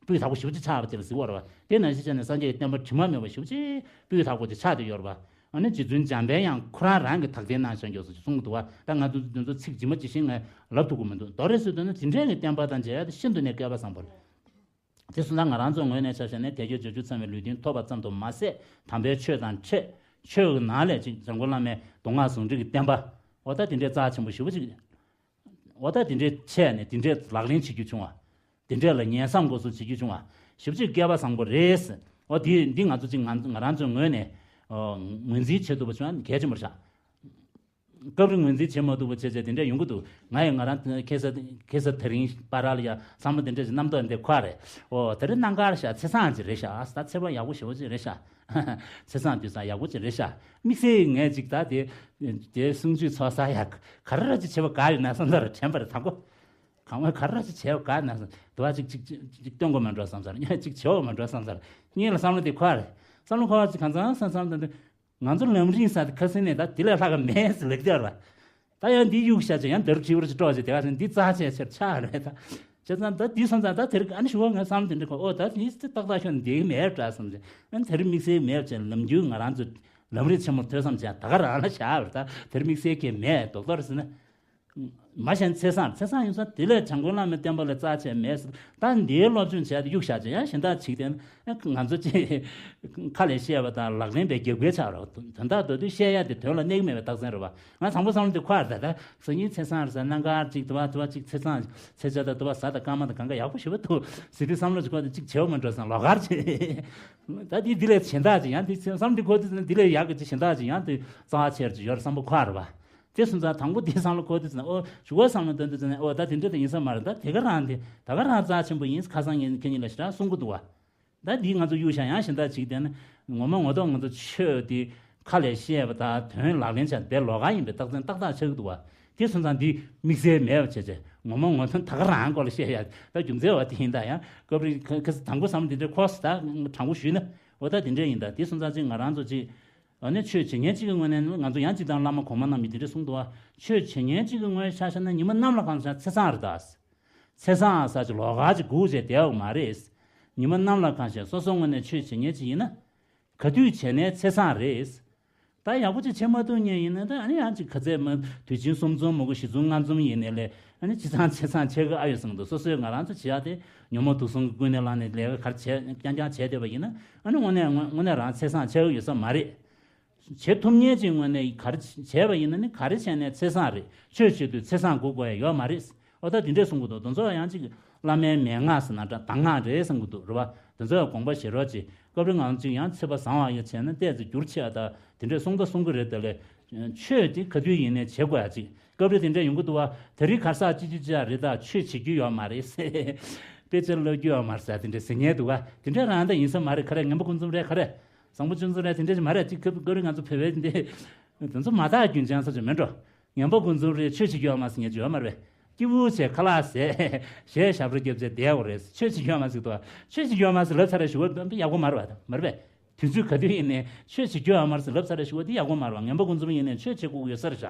སྤུས་དག་པོ་ཞེ་པོ་ཅིག་ཆགས་པ་དེ་ལ་ཟེར་བ་རེད་བ། དེ་ནང་བཞིན་བྱས་ནས་སངས་རྒྱས་ཀྱི་བསྟན་པ་དྲི་མ་མེད་པ་ཞེ་པོ་ཅིག་སྤུས་དག་པོ་དེ་ཆགས་བསྡད་ཡོད་རེད་བ། ཨ་ནི་རྗེ་བཙུན་འཇམ་དཔལ་དབྱངས་ཁོ་རང་རང་གིས་དག་ཐེར་གནང་བཞག་ཡོད་ཟེར་གསུང་གི་འདུག་བ། ད་ང་ཚོ་འདི་ཚོ་ཚིག་ཇི་མ་ཇི་བཞིན་ངས་ལབ་ཐུབ་ཀྱི་མི་འདུག་མདོ་རེད་ཟེར་དུས་ན་དེ་འདྲའི་གི་བསྟན་པ་དང་མཇལ་ཡ་དེ་ཤིན་ཏུ་ནས་སྐལ་བ་བཟང་པོ་རེད། དེ་སོང་ཙང་ང་རང་ཚོའི་ངོས་ནས་ཆ་བཞག་ན་དལ་བརྒྱད་འབྱོར་བཅུ་ཚང་བའི་ལུས་རྟེན་ཐོབ་པ་ཙམ་དུ་མ་ཟད་དམ་པའི་ཆོས་དང་འཕྲད། ཆོས་ཀྱི་ནང་ལས་ཅིག་འཇམ་མགོན་བླ་མའི་མདོ་སྔགས་ཟུང་འབྲེལ་གྱི་བསྟན་པ། འོ་ད་དེ་འདྲའི་རྩ་ཆེན་པོ་ཞེ་པོ་ཅིག་འོ་ད་དེ་འདྲའི་ཆས་ནས་དེ་འདྲའི་ལག་ལེན་བྱེད་རྒྱུ་བྱུང་བ། དེ་འདྲས་ལ་ཉན་བསམ་དགོས་སུ་བྱེད་རྒྱུ་བྱུང་བ། ཞེ་པོ་ཅིག་སྐལ་བ་བཟང་པོ་རེད། འོ་དེ་འདི་ང་ཚོ་ཅིག་ང་ང་རང་ཚོའི་ངོས་ནས་ཨོ་ངོས་འཛིན་བྱེད་ཐུབ་པ་བྱུང་ན་གལ་ཆེན་པོ་རེད་ཤག་སྐབས་རེ་ངོས་འཛིན་བྱེད་མ་ཐུབ་པ་བྱས་བྱས་དེ་འདྲས་ཡོང་གི་འདུག་ང་ཡང་ང་རང་ཁ་སང་ཁ་སང་དེ་རིང་པར་ར་ལ་ཡ་བསམ་བློ་དེ་འདྲས་ཅིག་རྣམ་རྟོག་འདི་འཁོར་རེད། ཨོ་དེ་རིང་གནམ་གང་རེད་ཤག་ཚེས་བཟང་ཅིག་རེད་ཤག་ད་ཚེས་པ་ཡག་པོ་ཞེ་པོ་ཅིག་རེད་ཤག་ཚེས་བཟང་དུས་བཟང་ཡག་པོ་ཅིག་རེད་ཤག་དམིགས་བསལ་ངས་ཅིག་ད་དེ་དེ་གསུང་ཆོས་ཚོགས་ས་ཡག་ག་རེ་ར་ཅིག་བྱེད་པ་ག་ཡོད་ན་བསམ་ཚར་དྲན་པ་རེད་དང་པོ། གང་བ་ག་ར་ཅིག་བྱས་པ་ག་ན་དུ་བ་ཅིག་ཅིག་ཅིག་ཅིག་སྟོན་དགོས་མ་འགྲོ་བསམ་ཚར། ཉག་ཅིག་བྱེད་དགོས་མ་འགྲོ་བསམ་ཚར། གཉིས་ལ་བསམ་བློ་དེ་འཁོར་རེད། བསམ་བློ་འཁོར་བ་ཅིག་གང་ཚང་བསམ་བསམ་དང་དུ། ང་ཚོ་ལམ་རིམ་ས་དེ་ཁ་སང་ནས་ད་དེ་ལས་ལྷག་ག་མེད་ཟེར་ལེགས་བརྒྱབ་ར། ད་ཡང་འདི་གཡུག་བཞག་ཅིག་ཡང་འདིར་དྲི་བར་ཅིག་སྤྲོ་ཅིག་དེ་ག་ཚོད་འདི་རྩ་ཆེ་ཆེར་ཆགས་རེད་ད། བྱས་ཙང་ད་འདི་སོང་ཙང་ད་དེར་ཨ་ནི་ཞུ་བ་ང་བསམ་དེ་འདྲ་གོ། ཨོ་ད་འདི་ཏག་ཏག་ཤོད་འདི་མེད་འདྲ་བསམ་ཅིག་ཨ་ནི་དེར་དམིགས་བསལ་མེད་ཅིག་ལམ་རྒྱུས་ང་རང་ཚོ་ལམ་རིམ་ཆེན་མོ་ཐོས་བསམ་བྱས་ད་ག་རང་ལ་བཞག་པར་ད་དེར་དམིགས་བསལ་གྱི་མེད་རྡོག་རྡོག་ཟེར་ན། མ་གཞན་ཚེས་བཟང་ཚེས་བཟང་ཡིན་ཙང་དེ་ལས་བྱམས་མགོན་བླ་མའི་བསྟན་པ་ལ་རྩ་ཆེ་མེད་ཟེར། ད་འདིའི་སློབ་སྦྱོང་བྱས་ཏེ་གཡུག་བཞག་ཅིག་ཡང་གཞན་དག་ཅིག་དེ་ང་ཚོ་ཅིག་ཁ་ལས་བཤད་པ་དང་ལག་ལེན་པའི་རྒྱབ་འགལ་ཆགས་རོགས་དོན་དག་མདོར་བསྡུས་བཤད་ཡ་དེ་དོན་ལ་གནས་ཀྱི་མེད་པའི་རྟགས་མཚན་རེད་བ། ང་དང་པོ་བསམ་བློ་དེ་འཁོར་ད་ད་སང་ཉིན་ཚེས་བཟང་རེད་ཟེར་གནམ་གང་ཅིག་དུ་བ་དུ་བ་ཅིག་ཚེས་བཟང་ཚེས་བྱ་དང་དུ་བ་གཟའ་དང་སྐར་མ་དང་གང་ག་ཡག་པོ་ཞེ་པོ་འདུག་ཟེར་དུས་བསམ་བློ་ཅིག་འཁོར་ཏེ་ཅིག་བྱེད་འོ་མ་འགྲོ་སང་ལོག་གར་ཅིག་ད་འདི་འདི་ལས་གཞན་དག་ཅིག་ཡང་འདི་བསམ་འདི་འཁོར་དུས་འདི་ལས་ཡག་གི་ཅིག་གཞན་དག་ཅིག་ཡང་དེ་རྩ་བ་ཆེར་ཅིག་ཡོད་རེད་བསམ་པ་འཁོར་རེད་བ། དེ་སོང་ཙང་དང་པོ་དེ་བསམ་བློ་འཁོར་དུས་ཙམ་ཨོ་ཞུ་བ་བསམ་བློ་འདོན་དུས་ཙམ་ཨོ་ད་དེ་འདྲ་དེ་ཡིན་ས་མ་རེད། ད་དེ་ག་རང་དེ་ད་ག་རང་རྩ་ཆེན་པོ་ཡིན། ཁ་སང་ངས་ཁྱེད་གཉིས་ལ་ཞེ་དྲག་གསུང་གི་འདུག་བ། ད་འདི་ང་ཚོ་གཡུག་བཞག་ཡང་གཞན་དག་ཅིག་བསྟན་ན་ངོ་མ་ངོ་ཐོག་ང་ཚོ་ཆོས་དེ་ཁ་ལས་བཤད་པ་དང་དོན་ལག་ལེན་བྱས་དེ་ལོགས་ཀ་ཡིན་པའི་རྟགས་མཚན་ཏག་ཏག་ཆགས་ཀྱི་འདུག་བ། དེ་སོང་ཙང་འདི་དམིགས་བསལ་མེད་པ་བྱས་བྱས་ངོ་མ་ངོ་ཐོག་ད་ག་རང་སྐོར་ལ་བཤད་ཡ་ད་རྒྱུ་མཚན་བ་དེ་ཡིན། ད་ཡང་སྐབས་རེ་ཁ་ཁ་དང་པོ་བསམ་བློ་འདི་འདྲ་འཁོར་སོང་། ད་དྲང་པོ་ཞུས་ན་ཨོ་ད་དེ་འདྲ་ཡིན། ད་དེ་སོང་ཙང་ཅིག་ང་རང་ཚོ་ཅིག་ཨ་ནི་ཆོས་བྱེད་མཁན་གཅིག་གི་ངོས་ནས་ང་ཚོ་ཡང་གཅིག་དང་བླ་མ་གོང་མ་རྣམས་ཀྱིས་དེ་འདྲ་གསུངས་འདུག་བ། ཆོས་བྱེད་མཁན་གཅིག་གི་ངོས་ཆ་བཞག་ན་ཉི་མ་གནམ་ལ་གང་ཤར་ཚེས་བཟང་རེད་ད། ཚེས་བཟང་ཟེར་ཅིག་ལོགས་ཀ་ཅིག་སྒུག་བྱས་བསྡད་ཡོད་མ་རེད། ཉི་མ་གནམ་ལ་གང་ཤར་སོ་སོ་ངོས་ནས་ཆོས་བྱེད་མཁན་ཅིག་ཡིན་ན། ག་དུས་བྱས་ནའི་ཚེས་བཟང་རེད། ད་ཡག་པོ་ཅིག་བྱེད་མ་ཐུབ་མཁན་ཡིན་ན་ད་ཨ་ནི་ཡང་ཅིག་ག་ཚད་མ་དུས་ཆེན་གསུམ་འཛོམས་མ་དགོས་བཞི་འཛོམས་ལྔ་འཛོམས་ཡིན་ནའི་ལས་ཨ་ནི་ཅི་ཚང་ཚེས་བཟང་ཆེ་གི་ཨ་ཡོད་བསམ་འདུག་སོ་སོས་ང་རང་ཚོ་བྱེད་ཡག་དེ་ཉོན་མོངས་དུག་གསུམ་གྱི་ཀུན་ནས་བསླངས་ནས་ལས་ཀ་ག་རེ་བྱས་རྐྱང་རྐྱང་བྱས་བསྡད་པ་ཡིན་ན་ཨ་ནི་དངོས་གནས་དངོས་དངོས་གནས་རང་ཚེས་བཟང་ཆེ་གི་ཡོད་ས་མ་རེད། བྱེད་ཐུབ་མཁན་ཅིག་ངོས་ནས་ག་རེ་བྱས་པ་ཡིན་ན་ནི་ག་རེ་བྱས་ནས་ཚེས་བཟང་རེད། ཆོས་བྱེད་དུས་ཚེས་བཟང་སྒུག་དགོས་ཡ་ཡོད་མ་རེད། ཨོ་ད་དེ་འདྲས་གསུང་གི་འདུག་དེ་ཚོ་ཡང་ཅིག་བླ་མའི་མན་ངག་ཟེར་ན་འདྲ་གདམས་ངག་རེད་བསམ་གི་འདུག་རེད་བ། དེ་ཚོ་ཡང་དགོངས་པ་བཞེས་རོགས་གྱིས། སྐབས་རེ་ང་ཚོ་ཅིག་ཡང་ཚེས་པ་བཟང་བ་ཡོད་བྱས་ན་ཏོག་ཙམ་འགྱུར་ཆེ་བ་ད་དེ་འདྲས་གསུང་ད་གསུང་གི་རེད། དེ་ལས་ཆོས་དེ་ག་དུས་ཡིན་ནའི་བྱེད་དགོས་ཡ་ཅིག་སྐབས་རེ་དེ་འདྲས་ཡོང་གི་འདུག་བ། དེ་རིང་གར་ས་ཅི་ཅི་ཅི་རེད་ད་ཆོས་བྱེད་རྒྱུ་ཡོད་མ་རེད་ཟེར། དཔེ་ཆ་ཀློག་རྒྱུ་ཡོད་མ་རེད་ཟེར་དེ་འདྲས་ཟེར་མཁན་འདུག་བ། དེ་འདྲས་རང་ད་ཡིན་ས་མ་རེད། ག་རེ་ངན་པ་ཀུན་འཛོམས་རེད་ག་རེ། བཟང་པོ་ཅུང་ཙམ་རེད་དེ་འདྲས་ཅིག་མ་རེད། ཅིག་སྐབས་སྐབས་རེ་ང་ཚོ་བོད་པའི་འདི་དེ་ཚོ་མ་དག་རྒྱུན་ཅང་ས་ཅིག་མེད་འགྲོ། ངན་པ་ཀུན་འཛོམས་རེད། ཆོས་བྱེད་རྒྱུ་ཡོད་མ་ཟེར་ཉན་རྒྱུ་ཡོད་མ་རེད། སྐྱིད་པོ་བྱས་ཁ་ལག་བཟས་གཞས་ཞབས་བྲོ་རྒྱབ་བྱས་བསྡད་དགོས་རེད། ཆོས་བྱེད་རྒྱུ་ཡོད་མ་ཟེར་འདུག་ཆོས་བྱེད་རྒྱུ་ཡོད་མ་ཟེར་ལབ་ཚར་རེ་ཞུ་བ་ཡག་པོ་མ་རེད་བ། མ་རེད་པས། དུས་ཚོད་ག་དུས་ཡིན་ནའི་ཆོས་བྱེད་རྒྱུ་ཡོད་མ་ཟེར་ལབ་ཚར་རེ་ཞུ་བ་འདི་ཡག་པོ་མ་རེད་བ། ངན་པ་ཀུན་འཛོམས་ཡིན་ནའི་ཆོས་བྱེད་དགོས་ཀྱི་ཡོད་ས་རེད་ཤག་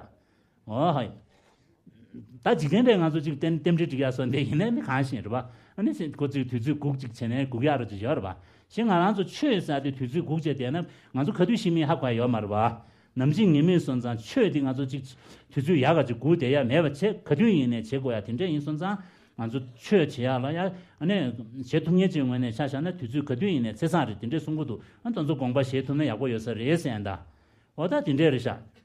ཨོ་ཧོ། ད་འཇིག་རྟེན་པས་ང་ཚོ་ཅིག་རྟེན་རྟེན་འབྲེལ་སྒྲིག་ཡ་སོགས་འདི་ཡིན་ནའི་མི་གང་ཞིག་རེད་བ། ཨ་ནི་ཁོ་ཚོས་དུས་ཚོད་སྒུག་ཅིག་བྱས་ནའི་སྒུག་ཡག་རེ་ཅིག་ཡོད་རེད་བ། གཞན་ང་རང་ཚོ་ཆོས་ཟེར་དེ་དུས་ཚོད་སྒུག་བྱས་བསྡད་ན་ང་ཚོ་ག་དུས་ཤི་མིན་ཧ་གོ་ཡ་ཡོད་མ་རེད་བ། ནམ་ཞིག་ངེས་མེད་སོང་ཙང་ཆོས་འདི་ང་ཚོ་ཅིག་དུས་ཚོད་ཡག་ག་ཅིག་སྒུག་བསྡད་ཡ་མེད་པ་བྱས་ག་དུས་ཡིན་ནའི་བྱེད་དགོས་ཡ་དེ་འདྲ་ཡིན་སོང་ཙང་ང་ཚོ་ཆོས་བྱེད་ཡག་ལ་ཡ་ཨ་ནི་བྱེད་ཐུབ་མཁན་ཅིག་ངོས་ནས་ཆ་བཞག་ན་དུས་ཚོད་ག་དུས་ཡིན་ནའི་ཚེས་བཟང་རེད་དེ་འདྲས་གསུང་གི་འདུག་ཨ་དེ་ཚོ་དགོངས་པ་བཞེས་ཐུབ་ན་ཡག་པོ་ཡོད་ས་རེད་ཟེར་ཡ་ད། འོ་ད་དེ་འདྲས་རེད་ཤག་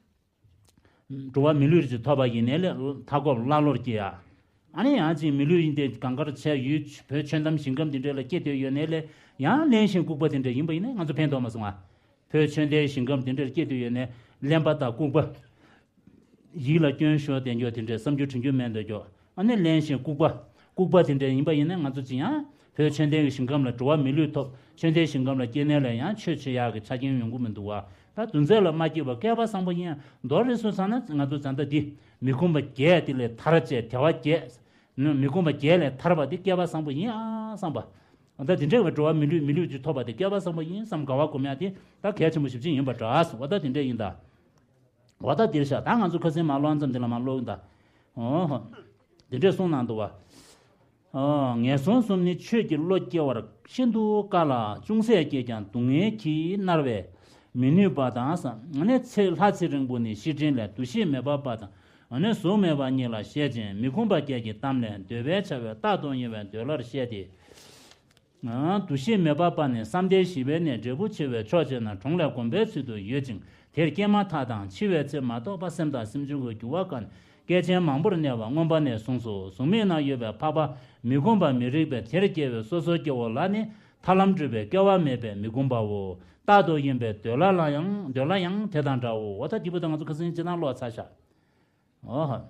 འགྲོ་བ་མི་ལུས་ཅིག་ཐོབ་པ་ཡིན་ནའི་ལས་མཐའ་འཁོབ་ཀླ་ཀློར་སྐྱེ་ཡ། ཨ་ནི་ཡང་ཅིག་མི་ལུས་ཡིན་ཏེ་གང་དགར་བྱས་ཡུལ་བོད་ཆོས་ཁྲིམས་ཞིང་ཁམས་འདི་འདྲས་ལ་སྐྱེ་འདོད་ཡོད་ནའི་ལས་ཡང་གླེན་ཞིང་ལྐུགས་པ་དེ་འདྲས་ཡིན་པ་ཡིན་ན་ང་ཚོ་ཕན་ཐོགས་མ་སོང་ང་། བོད་ཆོས་ལྡན་ཞིང་ཁམས་འདི་འདྲས་སྐྱེ་འདོད་ཡོད་ནའི་གླེན་པ་དང་ལྐུགས་པ། ཡིད་ལ་སྐྱོན་ཤོར་བསྡད་རྒྱུ་དེ་འདྲས་བསམ་རྒྱུ་དྲན་རྒྱུ་མེད་འདོད་རྒྱུ། ཨ་ནི་གླེན་ཞིང་ལྐུགས་པ། ལྐུགས་པ་དེ་འདྲས་ཡིན་པ་ཡིན་ན་ང་ཚོ་ཅི་ཡང་བོད་ཆོས་ལྡན་གྱི་ཞིང་ཁམས་ལ་འགྲོ་བ་མི་ལུས་ཐོབ་ཆོས་ལྡན་ཞིང་ཁམས་ལ་སྐྱེས་ནས་ལ་ཡང་ཆོས་བྱེད་ཡག་གི་ཆ་རྐྱེན་ཡོང་གི་མི་འདུག་བ། ད་དུས་ཚོད་ལ་མ་སྐྱིད་པ་བསྐལ་པ་བཟང་པོ་ཡིན་ཡང་མདོ་རེ་སུ་ཚང་ན་ང་ཚོ་ད་ལྟ་འདི་མི་ཁོམ་པ་བརྒྱད་དེ་ལས་ཐར་བྱས་དལ་བ་བརྒྱད། མི་ཁོམ་པ་བརྒྱད་ལས་ཐར་པ་དེ་བསྐལ་པ་བཟང་པོ་ཡིན་ཨ་བསམ་པ། ད་དེ་འདྲ་བའི་འགྲོ་བ་མི་ལུས་མི་ལུས་ཅིག་ཐོབ་པ་དེ་བསྐལ་པ་བཟང་པོ་ཡིན་བསམ་དགའ་བ་སྒོམ་ཡག་དེ་ད་གལ་ཆེན་པོ་ཞེ་པོ་ཅིག་ཡིན་པ་འདྲ་སོང་བ། ད་དེ་འདྲ་ཡིན་ད། འོ་ད་འདིར་བཞག་ད་ང་ཚོ་ཁ་སང་མ་ཀློག་མཚམས་འདི་ལ་མ་ཀློག་ད། ཨོ་ཧོ། འདི་འདྲས་གསུངས་གནང་འདུག་བ། ཨོ་ངན་སོང་གསུམ་ནི་ཆོས་ཀྱི་བློ་སྐྱེ་བར་ཤིན་ཏུ་དཀའ་ལ་ཅུང་ཟད་སྐྱེས་ཀྱང་སྡུག་བསྔལ་གྱིས་མནར་བས་མི་ནུས་པ་དང་ས་ནི་ཚེ་ལྷ་ཚེ་རིང་པོ་ནི་ཤེས་སྤྲིང་ལས་འདུ་ཤེས་མེད་པ་པ་དང་ནི་གཟུགས་མེད་པ་གཉིས་ལ་བཤད་ཅིང་མི་ཁོམ་པ་བརྒྱད་ཀྱི་གཏམ་ལས་འདོད་པའི་བྱ་བའི་རྟག་ཏུ་གཡེང་བའི་འདོད་ལྷར་བཤད་དེ། འདུ་ཤེས་མེད་པ་པ་ནི་བསམ་གཏན་བཞི་པའི་གནས་འབྲས་བུ་ཆེ་བའི་ཕྱོགས་ཆེ་ན་གྲོང་ལས་བསྒོམ་པའི་ཚུལ་དུ་ཡོད་ཅིང་དེར་སྐྱེས་མ་ཐག་དང་འཆི་བའི་ཚེ་མ་གཏོགས་པ་སེམས་དང་སེམས་བྱུང་གི་རྒྱུ་བ་ཀ་ནས་བསྐལ་ཆེན་མང་པོར་གནས་པ་མངོན་པ་ནས་གསུངས་སོ། གཟུགས་མེད་ན་ཡོད་པའི་འཕགས་པ་མི་ཁོམ་པ་མི་རིགས་པས་དེར་སྐྱེ་བའི་སོ་སོའི་སྐྱེ་བོ་ལ་ནི་ཐར་ལམ་བགྲོད་པའི་སྐལ་བ་མེད་པས་མི་ཁོམ་པའོ། རྟག་ཏུ་གཡེང་བའི་འདོད་ལྷ་ལ་ཡང་འདོད་ལྷ་ཡང་དེ་དང་འདྲའོ། འོ་ད་འདི་པོ་ད་ང་ཚོ་ཁ་སང་སྤྱིར་བཏང་ཀློག་ཚར་ཤག་ཨོ་ཧ།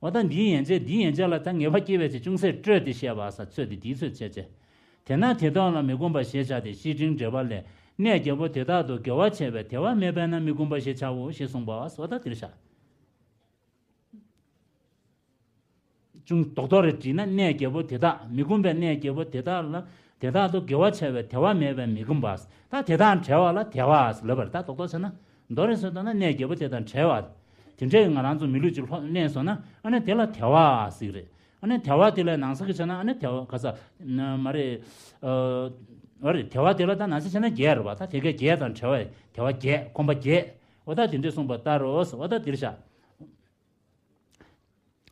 འོ་ད་འདིའི་ཡན་ཆད་འདིའི་ཡན་ཆད་ལ་ད་ངེས་པ་སྐྱེ་བའི་ཆེད་ཅུང་ཟད་སྤྲོས་ཏེ་བཤད་པ་ས་ཚོད་དེ་འདིའི་ཚོད་བྱས་བྱས། དེས་ན་དེ་དག་ལ་མི་ཁོམ་པ་ཞེས་བྱ་སྟེ་ཤེས་སྤྲིང་འབྲེལ་པ་ལས་གནས་བརྒྱད་པོ་དེ་དག་ཏུ་དགེ་བ་བྱས་པས་དེ་བ་མེད་པས་ན་མི་ཁོམ་པ་ཞེས་བྱའོ་ཞེས་གསུངས་པ་སོ། ད་འདིར་བཞག་ཅུང་རྡོག་རྡོག་རེ་བྲིས་ན་གནས་བརྒྱད་པོ་དེ་དག་མི་ཁོམ་པའི་གནས་བརྒྱད་པོ་དེ་དག་ལ་དེ་དག་ཏུ་དགེ་བ་བྱ་བའི་དལ་བ་མེད་པས་མི་ཁོམ་པ། ད་དེ་དག་བྲལ་བ་ལ་དལ་བ་ལབ་པར་ད་རྡོག་རྡོག་བྱས་ན་རྡོག་རེ་བཟོས་བཏང་ན་གནས་བརྒྱད་པོ་དེ་དང་བྲལ་བ། དེ་འདྲའི་ང་རང་ཚོ་མི་ལུས་ཅིག་ལྷོད་ལེན་སོང་ན་ཨ་ནི་དེ་ལ་དལ་བ་ཟེར་གི་རེད། ཨ་ནི་དལ་བ་དེ་ལས་ནང་གསེས་ཀྱི་བྱས་ན་ཨ་ནི་དལ་བ་ག་ས་ན་མ་རེད། ཨ་རེད་དལ་བ་དེ་ལ་ད་ནང་གསེས་བྱས་ན་བརྒྱད་རེད་བ། ད་དེ་གའི་བརྒྱད་དང་བྲལ་བའི་དལ་བ་བརྒྱད་ཁོམ་པ་བརྒྱད། འོ་ད་དེ་འདྲས་གསུངས་པ་ལྟར་རོ། འོ་ད་དེར་བཞག་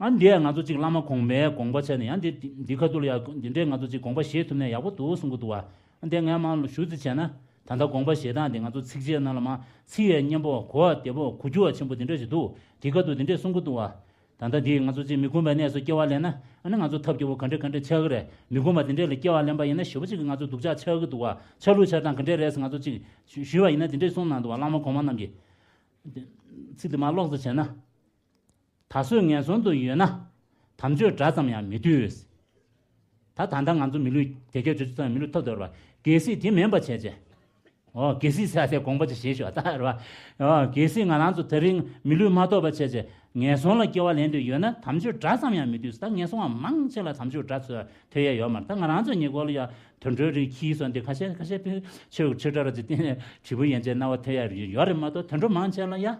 ཨ་འདིས་ང་ཚོ་གཅིག་བླ་མ་གོང་མའི་དགོངས་པ་བྱས་ནས་ཡང་འདི་འདི་ཁ་ཐུག་ལ་ཡང་འདི་འདྲའི་ང་ཚོ་གཅིག་དགོངས་པ་བཞེས་ཐུབ་ན་ཡག་པོ་འདུག་གསུང་གི་འདུག་བ། ཨ་འདི་ངས་མང་ལ་ཞུ་རྩིས་བྱས་ན་ད་ལྟ་དགོངས་པ་བཞེས་སྟངས་འདི་ང་ཚོ་ཚིགས་བཅད་ནང་ལ་མ་ཚིག་ཡས་སྙན་པོ་གོ་བ་བདེ་པོ་གོ་རྒྱུ་བ་ཆེན་པོ་འདི་འདྲ་ཞིག་འདུག་འདི་ཁ་ཐུག་འདི་འདྲས་གསུང་གི་འདུག་བ། ད་ལྟ་འདི་ང་ཚོ་གཅིག་མི་ཁོམ་པའི་གནས་སུ་སྐྱེ་བ་ལེན་ན་ཨ་ནི་ང་ཚོ་ཐབས་སྐྱོ་བོ་ག་འདྲ་ག་འདྲ་ཆགས་ཀྱི་རེད། མི་ཁོམ་པ་འདི་འདྲས་ལ་སྐྱེ་བ་ལེན་པ་ཡིན་ན་ཞེ་པོ་ཅིག་གི་ང་ཚོ་སྡུག་ཅག་ཆགས་ཀྱི་འདུག་བ། ཆ་ལུགས་ཆགས་སྟངས་ག་འདྲས་རེད་ཟེར་ང་ཚོ་གཅིག་ཞུ་ཞུས་པ་ཡིན་ན་འདི་འདྲས་གསུངས་གནང་འདུག་བ། བླ་མ་གོང་མ་རྣམས་ཀྱིས། ཚིག་འདི་མར་ཀློག་ཙམ་བྱས་ན། ད་གཟོད་ངན་སོང་དུ་ཡོད་ན། དམ་ཆོས་སྒྲ་ཙམ་ཡང་མི་ཐོས། ད་ད་ལྟ་ང་ཚོ་མི་ལུས་དེ་སྐད་བརྗོད་རྒྱུ་ཙམ་མི་ལུས་ཐོབ་འདོད་རེད་བ། གལ་སྲིད་དེ་མིན་པ་བྱས་རྗེས། ཨོ་གལ་སྲིད་ཟེར་ཡ་དེ་དགོངས་པ་ཅིག་བཞེས་ཤོག་ད་རེད་བ། ཨོ་གལ་སྲིད་ང་རང་ཚོ་དེ་རིང་མི་ལུས་མ་ཐོབ་པ་བྱས་རྗེས་ངན་སོང་ལ་སྐྱེ་བ་ལེན་འདོད་ཡོད་ན་དམ་ཆོས་སྒྲ་ཙམ་ཡང་མི་ཐོས། ད་ངན་སོང་བ་མང་ཆེ་ལ་དམ་ཆོས་སྒྲ་ཐོས་ཐོས་ཡ་ཡོད་མ་རེད། ད་ང་རང་ཚོ་ཉེ་འཁོར་ལ་ཡ་དུད་འགྲོའི་རིགས་ཁྱི་སོགས་འདི་ཁ་ཤས་ཁ་ཤས་པའི་ཆོས་ཆོས་སྒྲ་ར་ཅིག་བསྟན་ནས་དྲིལ་བུ་ཡན་ཆད་རྣ་བ་ཐོས་ཡ་ཡོད་རེད་མ་གཏོགས་དུད་འགྲོ་མང་ཆེ་ལ་ཡ།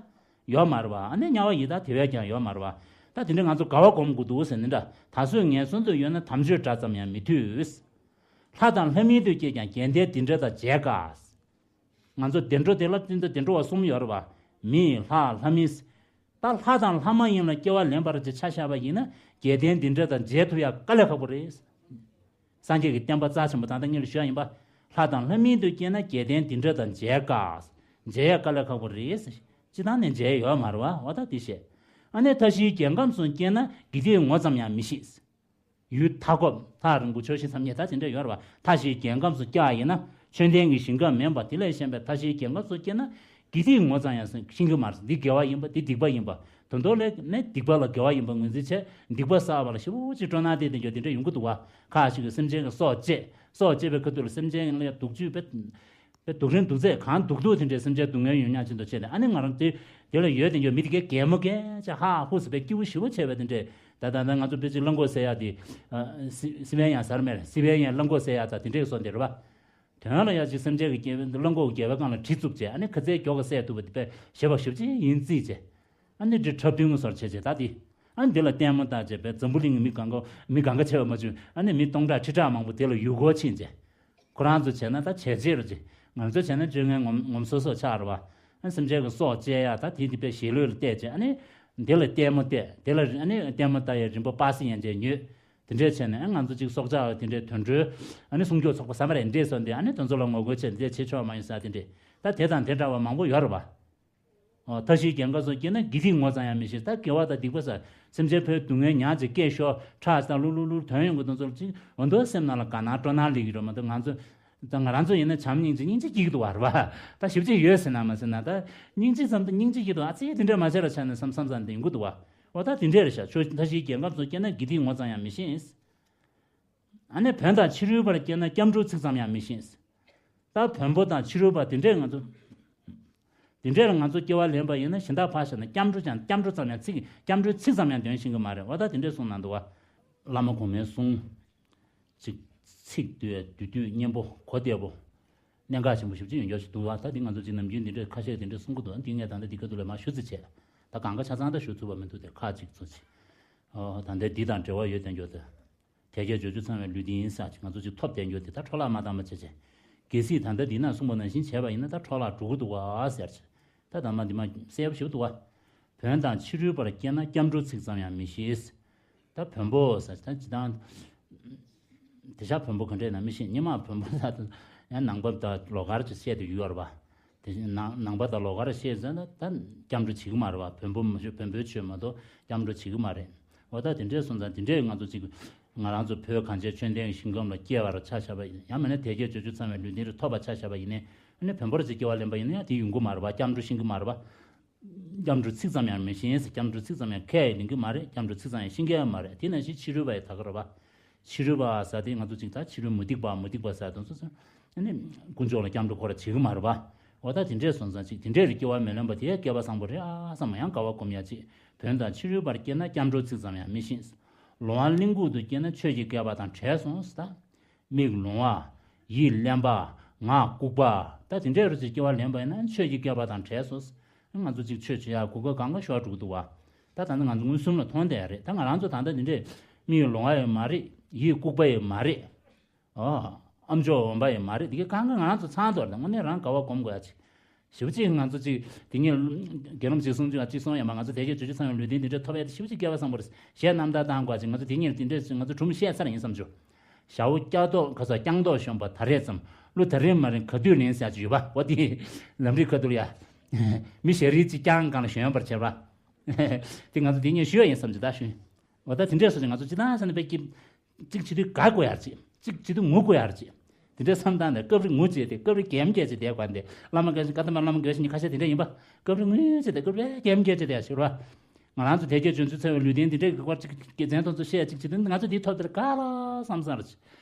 ཡོད་མ་རེད་བ། ཨ་ནི་དམྱལ་བ་ཡི་དྭགས་དེ་བས་ཀྱང་ཡོད་མ་རེད་བ། ད་དེ་འདྲ་ང་ཚོ་དགའ་བ་སྒོམ་དགོས་འདུག་ཟེར་ནི་འདྲ། ད་གཟོད་ངན་སོང་དུ་ཡོད་ན་དམ་ཆོས་སྒྲ་ཙམ་ཡང་མི་ཐོས། ལྷ་དང་ལྷ་མིན་དུ་སྐྱེས་ཀྱང་རྒྱལ་བསྟན་འདི་འདྲ་དང་མཇལ་དཀའ། ང་ཚོ་བདེ་འགྲོ་བདེ་ལ་བསྟན་ད་བདེ་འགྲོ་བ་གསུམ་ཡོད་རེད་བ། མི་ལྷ་ལྷ་མིན། ད་ལྷ་དང་ལྷ་མ་ཡིན་ལ་སྐྱེ་བ་ལེན་པར་ཅིག་ཆ་བཞག་པ་ཡིན་ན་རྒྱལ་བསྟན་འདི་འདྲ་དང་མཇལ་ཐུབ་ཡ་དཀའ་ལས་ཁག་པོ་རེད། སངས་རྒྱས་ཀྱི་བསྟན་པ་རྩ་ཆེན་པོ་ད་ལྟ་ངས་ལ་ཞུ་ཡ་ཡིན་པ། ལྷ་དང་ལྷ་མིན་དུ་སྐྱེས་ན་རྒྱལ་བསྟན་འདི་འདྲ་དང་མཇལ་དཀའ། མཇལ་ཡ་དཀའ་ལས་ཁག་པོ་རེད། སྤྱི་བཏང་ནས་མཇལ་ཡ་ཡོད་མ་རེད་བ། འོ་ད་དེ་བཤད། ཨ་ནི་མཐའ་བཞིའི་རྒྱལ་ཁམས་སུ་སྐྱེས་ན་དགེ་སྡིག་ངོ་ཙམ་ཡང་མི་ཤེས། ཡུལ་མཐའ་འཁོབ་ཐག་རིང་པོ་ཕྱོགས་བཞི་མཚམས་བརྒྱད་ད་དེ་འདྲ་ཡོད་རེད་བ། མཐའ་བཞིའི་རྒྱལ་ཁམས་སུ་སྐྱེ་བ་ཡིན་ན་ཆོས་ལྡན་གྱི་ཞིང་ཁམས་མིན་པ་དེ་ལས་གཞན་པའི་མཐའ་བཞིའི་རྒྱལ་ཁམས་སུ་སྐྱེས་ན་དགེ་སྡིག་ངོ་ཙམ་ཡང་ཤེས་ཀྱི་མ་རེད། འདི་དགེ་བ་ཡིན་པ་འདི་སྡིག་པ་ཡིན་པ། དོན་དུ་ལས་ནས་སྡིག་པ་ལ་དགེ་བ་ཡིན་པ་ངོས་འཛིན་བྱས་སྡིག་པ་བསགས་པ་ལ་ཞེ་པོ་ཅིག་སྤྲོ་སྣང་སྟེར་ཏེ་འགྱོ་དེ་འདྲ་ཡོང་གི་འདུག་བ། ཁ་ཅིག་གིས་སེམས་ཅན་གྱི་སྲོག་བཅད། སྲོག་བཅད་པའི་ཁ་ཐུག་ལ་སེམས་ཅན་ལ་སྡུག་སྤྱོད་པའི་པའི་སྡུག་རན་སྡུག་ཚད་གང་སྡུག་སྡུག་དེ་འདྲའི་སེམས་ཅན་སྡུག་བསྔལ་ཡོང་ཉག་ཅན་དུ་བྱས་ཏེ་ཨ་ནི་ང་རང་དེ་དེ་ལ་ཡོད་དེ་འགྱོ་མི་དེ་གའི་གད་མོ་གས་ཅག་ཧ་ཧུ་ཟེར་བའི་སྐྱིད་པོ་ཞེ་པོ་བྱས་པའི་དེ་འདྲས་ད་ད་ད་ང་ཚོ་དཔེ་ཅིག་གླང་གོག་ཟེར་ཡག་དེ་སི་སི་བན་ཡང་ཟེར་མེད་སི་བན་ཡང་གླང་གོག་ཟེར་ཡག་ད་དེ་འདྲས་སོང་དེ་རེད་བ། དོན་ལ་ཡ་ཅིག་སེམས་ཅན་གྱི་སྐྱེ་བའི་གླང་གོག་གི་སྐྱེ་བའི་སྒང་ལ་གྲི་བཙུགས་བྱས་ཨ་ནི་ཁ་ཚའི་མགྱོགས་ཀྱི་བསད་ཐུབ་པ་དེ་དཔེ་ཞེ་པོ་ཞེ་པོ་ཅིག་ཡིན་རྩིས་བྱས། ཨ་ནི་འདི་འཁྲབ་སྟོན་ངོ་སོར་བྱས་བྱས་ད་དེ། ཨ་ནི་འདི་ལ་ལྟད་མོ་ལྟ་བྱས་པའི་འཛམ་བུ་གླིང་གི་མི་གང་ག་མི་གང་ག་ཆེ་བ་མ་བྱུང་ཨ་ནི་མི་སྟོང་ཕྲག་ཁྲི་ཕྲག་མང་པོ་དེ་ལ་ཡུལ་སྐོར་ཕྱིན་བྱས། ཁོ་རང་ཚོ་བྱས་ན་ད་བྱས་རྗེས་རུ་ཅི། ང་ཚོ་བྱས་ན་སྤྱོད་ངན་ངོམ་ངོམ་སོ་སོ་ཆགས་རེད་བ། ཨ་སེམས་ཅན་གྱི་སྲོག་བཅད་ཡ་ད་དེ་དེ་དཔེ་ཞེ་ལོས་ལ་བལྟས་བྱས་ཨ་ནི། འདི་ལ་ལྟད་མོ་བལྟས་དེ་ལ་ཨ་ནི་ལྟད་མོ་ལྟ་ཡ་རིན་པོ་པ་སེ་ཡན་ཆད་ཉོས། དེ་འདྲས་བྱས་ནས་ཨ་ང་ཚོ་གཅིག་སྲོག་ཆགས་དེ་འདྲས་དུད་འགྲོའི་ཨ་ནི་སྲུང་སྐྱོབ་ཚོགས་པ་བསམ་པ་རེ་འདྲས་སོང་དེ་ཨ་ནི་དེ་ཚོ་ལ་ངོ་རྒོལ་བྱས་འདི་བྱེད་ཆོག་མ་ཡིན་ཟེར་དེ་འདྲས་ད་དེ་དང་དེ་འདྲ་བ་མང་པོ་ཡོད་རེད་བ། ཨོ་མཐའ་བཞིའི་རྒྱལ་ཁམས་སུ་སྐྱེས་ན་དགེ་སྡིག་ངོ་ཙམ་ཡང་མི་ཤེས། ད་དགེ་བ་དང་སྡིག་པ་ཟེར་སེམས་ཅན་ཕོའི་སྡུག་བསྔལ་མྱངས་ཅིག་སྐད་ཤོར་ཁྲག་ཟ་ལུ་ལུ་ལུ་དོན་ཡོང་གི་དོན་ཚོར་ཅིག་འོ་འདུག་སེམས་ནང་ལ་དགའ་སྣང་སྤྲོ་སྣང་སླེབས་ཀྱི་རེད་མ་གཏོགས་ང་ཚོ་ད་ང་རང་ཚོ་ཡིན་ན་བྱམས་སྙིང་རྗེ་སྙིང་རྗེ་སྐྱེ་གི་འདུག་བ་རེད་བ། ད་ཞིབ་ཅིག་ཡོད་ཟེར་ན་མ་ཟེར་ན་ད་སྙིང་རྗེ་ཙམ་དུ་སྙིང་རྗེ་སྐྱེ་འདུག་ཨ་ཙི་དེ་འདྲ་མ་བྱས་ར་ཆ་ནས་བསམ་བསམ་བསམ་དེ་ཡོང་གི་འདུག་བ། འོ་ད་དེ་འདྲ་རེད་ཤག་ཆོས་མཐའ་བཞིའི་རྒྱལ་ཁམས་སུ་སྐྱེས་ན་དགེ་སྡིག་ངོ་ཙམ་ཡང་མི་ཤེས། ཨ་ནི་བོན་དང་ཕྱི་རོལ་པར་སྐྱེས་ན་སྐྱབས་འགྲོ་ཚིག་ཙམ་ཡང་མི་ཤེས། ད་བོན་པོ་དང་ཕྱི་རོལ་པ་དེ་འདྲས་ང་ཚོ། དེ་འདྲས་ལ་ང་ཚོ་སྐྱེ་བ་ལེན་པ་ཡིན་ན་གཞན་དག་ཕར་བཞག་ན་སྐྱབས་འགྲོ་ཀྱང་སྐྱབས་འགྲོ་ཙམ་ཡང་ཚིག་སྐྱབས་འགྲོའི་ཚིག་ཙམ་ཡང་འདོན་ཤེས་ཀྱི་མ་རེད། འོ་ད་དེ་འདྲས་གསུངས་གནང་འདུག་བ། བླ་མ་གོང་མའི་གསུང་། ཅིག་ཚིག་བསྡུས་བསྡུས་བསྡུས་སྙན་པོ་གོ་བདེ་པོ། གནད་འགག་ཆེན་པོ་ཞེ་པོ་ཅིག་ཡོད་མགྱོགས་ཤིག་འདུག་བ། ད་འདི་ང་ཚོ་ཅིག་ནམ་རྒྱུན་འདི་འདྲས་ཁ་ཤས་འདི་འདྲས་གསུང་གི་འདུག་འདི་ངས་ད་ལྟ་འདི་ག་དུས་ལ་མ་ཞུ་ཚིག་བྱས། ད་གང་ག་ཆ་ཚང་ད་ཞུ་ཐུབ་པ་མི་འདུག་དེ་ཁ་ཅིག་ཚོ་ཅིག་ཨོ་ད་ལྟའི་འདི་དང་འབྲེལ་བ་ཡོད་དེ་འགྱོ་དེ། དལ་བརྒྱད་འབྱོར་བཅུ་ཚང་བའི་ལུས་རྟེན་ཡིན་ཟེར་ཅིག་ང་ཚོ་ཅིག་ཐོབ་བསྡད་འགྱོ་དེ་ད་འཕྲོ་བརླག་མ་བཏང་བ་བྱས་བྱས། གལ་སྲིད་ད་ལྟ་འདི་ན་གསུངས་པ་ནང་བཞིན་བྱས་པ་ཡིན་ན་ད་འཕྲོ་བརླག་འགྲོ་གི་འདུག་ག་ཟེར་ཅིག་ད་ད་མ་འདི་མ་གསལ་པོ་ཞིག་འདུག་ག་བོན་དང་ཕྱི་རོལ་པར་སྐྱེས་ན་སྐྱབས་འགྲོ་ཚིག་ཙམ་ཡང་མི་ཤེས། ད་བོན་པོ་ཟེར་ད་ཅི་དང་། དེ་ཤག་བོན་པོ་ག་འདྲས་ན་མི་ཤེས་ཉི་མ་བོན་པོ་ཟེར་ད་ཡང་ནང་པ་དང་ལོགས་ཀར་ཅིག་བཤད་དུ་ཡོད་རེད་པ། དེ་བཞིན་ནང་ནང་པ་དང་ལོགས་ཀར་བཤད་ཟེར་ན་ད་སྐྱབས་འགྲོ་བྱེད་ཀྱི་མ་རེད་པ། བོན་པོ་མ་ཞུ་བོན་པོའི་ཆོས་མ་གཏོགས་སྐྱབས་འགྲོ་བྱེད་ཀྱི་མ་རེད། འོ་ད་དེ་འདྲས་སོང་ཙང་དེ་འདྲས་ང་ཚོ་ཅིག་ང་རང་ཚོ་བོད་གངས་ཅན་ཆོས་ལྡན་གྱི་ཞིང་ཁམས་ལ་སྐྱེ་བར་ཆ་བཞག་པ་ཡིན་ཡང་མིན་ན་དལ་བརྒྱད་འབྱོར་བཅུ་ཚང་བའི་ལུས་རྟེན་རེ་ཐོབ་པར་ཆ་བཞག་པ་ཡིན་ནའི་ཨ་ནི་བོན་པོར་ཅིག་སྐྱེ་བ་ལེན་པ་ཡིན་ན་ཡང་དེ་ཡོང་གི་མ་རེད་པ། སྐྱབས་འགྲོ་ཤེས་ཀྱི་མ་རེད་པ། སྐྱབས་འགྲོ་ཚིག་ཙམ་ཡང་མི་ཤེས། སྐྱབས་འགྲོ་ཚིག་ཙམ་ཡང་ཁས་ལེན་གྱི་མ་རེད། སྐྱབས་འགྲོ་ཚིག་ཙམ་ཡང་ཤེས་མཁན་ཡང་མ་རེད། དེ་ནང་བཞིན་ཕྱི་རོལ་པ་ཡང་ད་ག་རེད་པ། ཕྱི་རོལ་པ་ཟེར་དེ་ང་ཚོ་ཅིག་ད་ཕྱི་རོལ་མུ་སྟེགས་པ་མུ་སྟེགས་པ་ཟེར་དེ་ཚོ་ཚོ་ཨ་ནི་དཀོན་མཆོག་ལ་སྐྱབས་འགྲོ་ཁོ་ར་བྱེད་ཀྱི་མ་རེད་པ། འོ་ད་དེ་འདྲས་སོང་ཙང་ཅིག་དེ་འདྲས་ལ་སྐྱེ་བ་མི་ལེན་པ་དེ་སྐལ་པ་བཟང་པོ་རེད་ཨ་བསམ་ཡང་དགའ་བ་སྒོམ་ཡ་ཅིག་བོན་དང་ཕྱི་རོལ་པར་སྐྱེས་ན་སྐྱབས་འགྲོ་ཚིག་ཙམ་ཡང་མི་ཤེས། ལོང་བ་གླེན་ལྐུག་ཏུ་སྐྱེས་ན་ཆོས་ཀྱི་བསྐལ་པ་དང་བྲལ་སོང་ཟེར། ད་མིག་ལོང་བ། ཡིད་གླེན་པ། ངག་ལྐུགས་པ། ད་དེ་འདྲའི་རུ་ཅིག་སྐྱེ་བ་ལེན་པ་ཡིན་ན་ཆོས་ཀྱི་བསྐལ་པ་དང་བྲལ་སོང་ཟེར། ང་ཚོ་ཅིག་ཆོས་བྱེད་ཡག་གོ་སྐབས་གང་ག་ཤོར་འགྲོ་གི་འདུག་བ། ད་ད་ལྟ་ང་ཚོ་མངོན་སུམ་ལ་མཐོང་བསྡད་ཡ་རེད། ད་ང་རང་ཚོ་ད་ལྟ་དེ་འདྲས་མིག་ལོང་བ་ཡང་མ་རེད། ཡིད་ལྐུགས་པ་ཡང་མ་རེད། ཨོ། ཨ་མཆོག་འོན་པ་ཡང་མ་རེད། དེ་གའི་གང་ག་ང་རང་ཚོ་ཚང་དོར་དང་དངོས་གནས་རང་དགའ་བ་སྒོམ་དགོས་ཡ་ཅིག་ཞེ་པོ་ཅིག་ང་ཚོ་ཅིག་དེ་ཉིད་དགེ་སློང་ཅིག་གསུང་ཅིག་ཅིག་གསུང་ཡ་མ། ང་ཚོ་དལ་བརྒྱད་འབྱོར་བཅུ་ཚང་བའི་ལུས་རྟེན་འདི་འདྲ་ཐོབ་ཡ་དེ་ཞེ་པོ་ཅིག་སྐལ་བ་བཟང་པོ་རེད། གཞས་རྣམ་ཐར་བཏང་དགོས་ཅིག་ང་ཚོ་དེ་ཉིད་དེ་འདྲས་ཅིག་ང་ཚོ་སྒྲུང་བཤད་ཚར་ཡིན་བསམ་བྱུང་། ཞའོ་ཀྱག་ཏོག་ཁ་སོ་རྐྱང་ཏོག་གཞོན་པ་ད་རེས་ཙམ། གླུ་ད་རེས་མ་རེད་ག་དུས་ལེན་ཟེར་ཅིག་ཡོད་པ། འོ་དེ་ལམ་རིམ་ཁ་ཐུག་ལ་ཡ། མི་ཞེ་རིལ་ཅིག་རྐྱང་སྒང་ལ་ཞོན་པར་བྱེད་པ། དེ་ང་ཚོ་དེ་ཉིད་ཞུ་ཡ་ཡིན་བསམ་གྱི་ད་ཞུ། འོ་ད་དེ་འདྲས་སོང་ཙང་ང་ཚོ་སྤྱིར་བཏང་བྱས་ན་དཔེ་སྐྱིད། གཅིག་བྱེད་དུས་དགའ་དགོས་ཡ་རེད་ཅིག་གཅིག་བྱེད་དུས་ངུ་དགོས་ཡ་རེད་ཅིག་དེ་འདྲའི་བསམ་སྟངས་ནས་སྐབས་རེ་ངུ་བྱས་ཏེ་སྐབས་རེ་གད་མོ་བགད་བྱས་བསྡད་དགོས་ཏེ། བླ་མ་དགའ་ཞིང་བཀའ་གདམས་པ་བླ་མ་དགའ་ཞིང་ཁ་ཤས་དེ་འདྲ་ཡིན་པ། སྐབས་རེ་ངུ་བྱས་ཏེ་སྐབས་རེ་གད་མོ་བགད་བྱས་བསྡད་ཡ་ཞིག་རེད་བ། ང་རང་ཚོ་དལ་བརྒྱད་འབྱོར་བཅུ་ཚང་བའི་ལུས་རྟེན་འདི་འདྲའི་གི་སྐོར་ཅིག་དགེ་མཚན་དེ་ཚོ་བཤད་ཅིག་བྱེད་དུས་ང་ཚོ་འདི་ཐོབ་དེར་དགའ་ལ་བསམ་བསམ་རེད།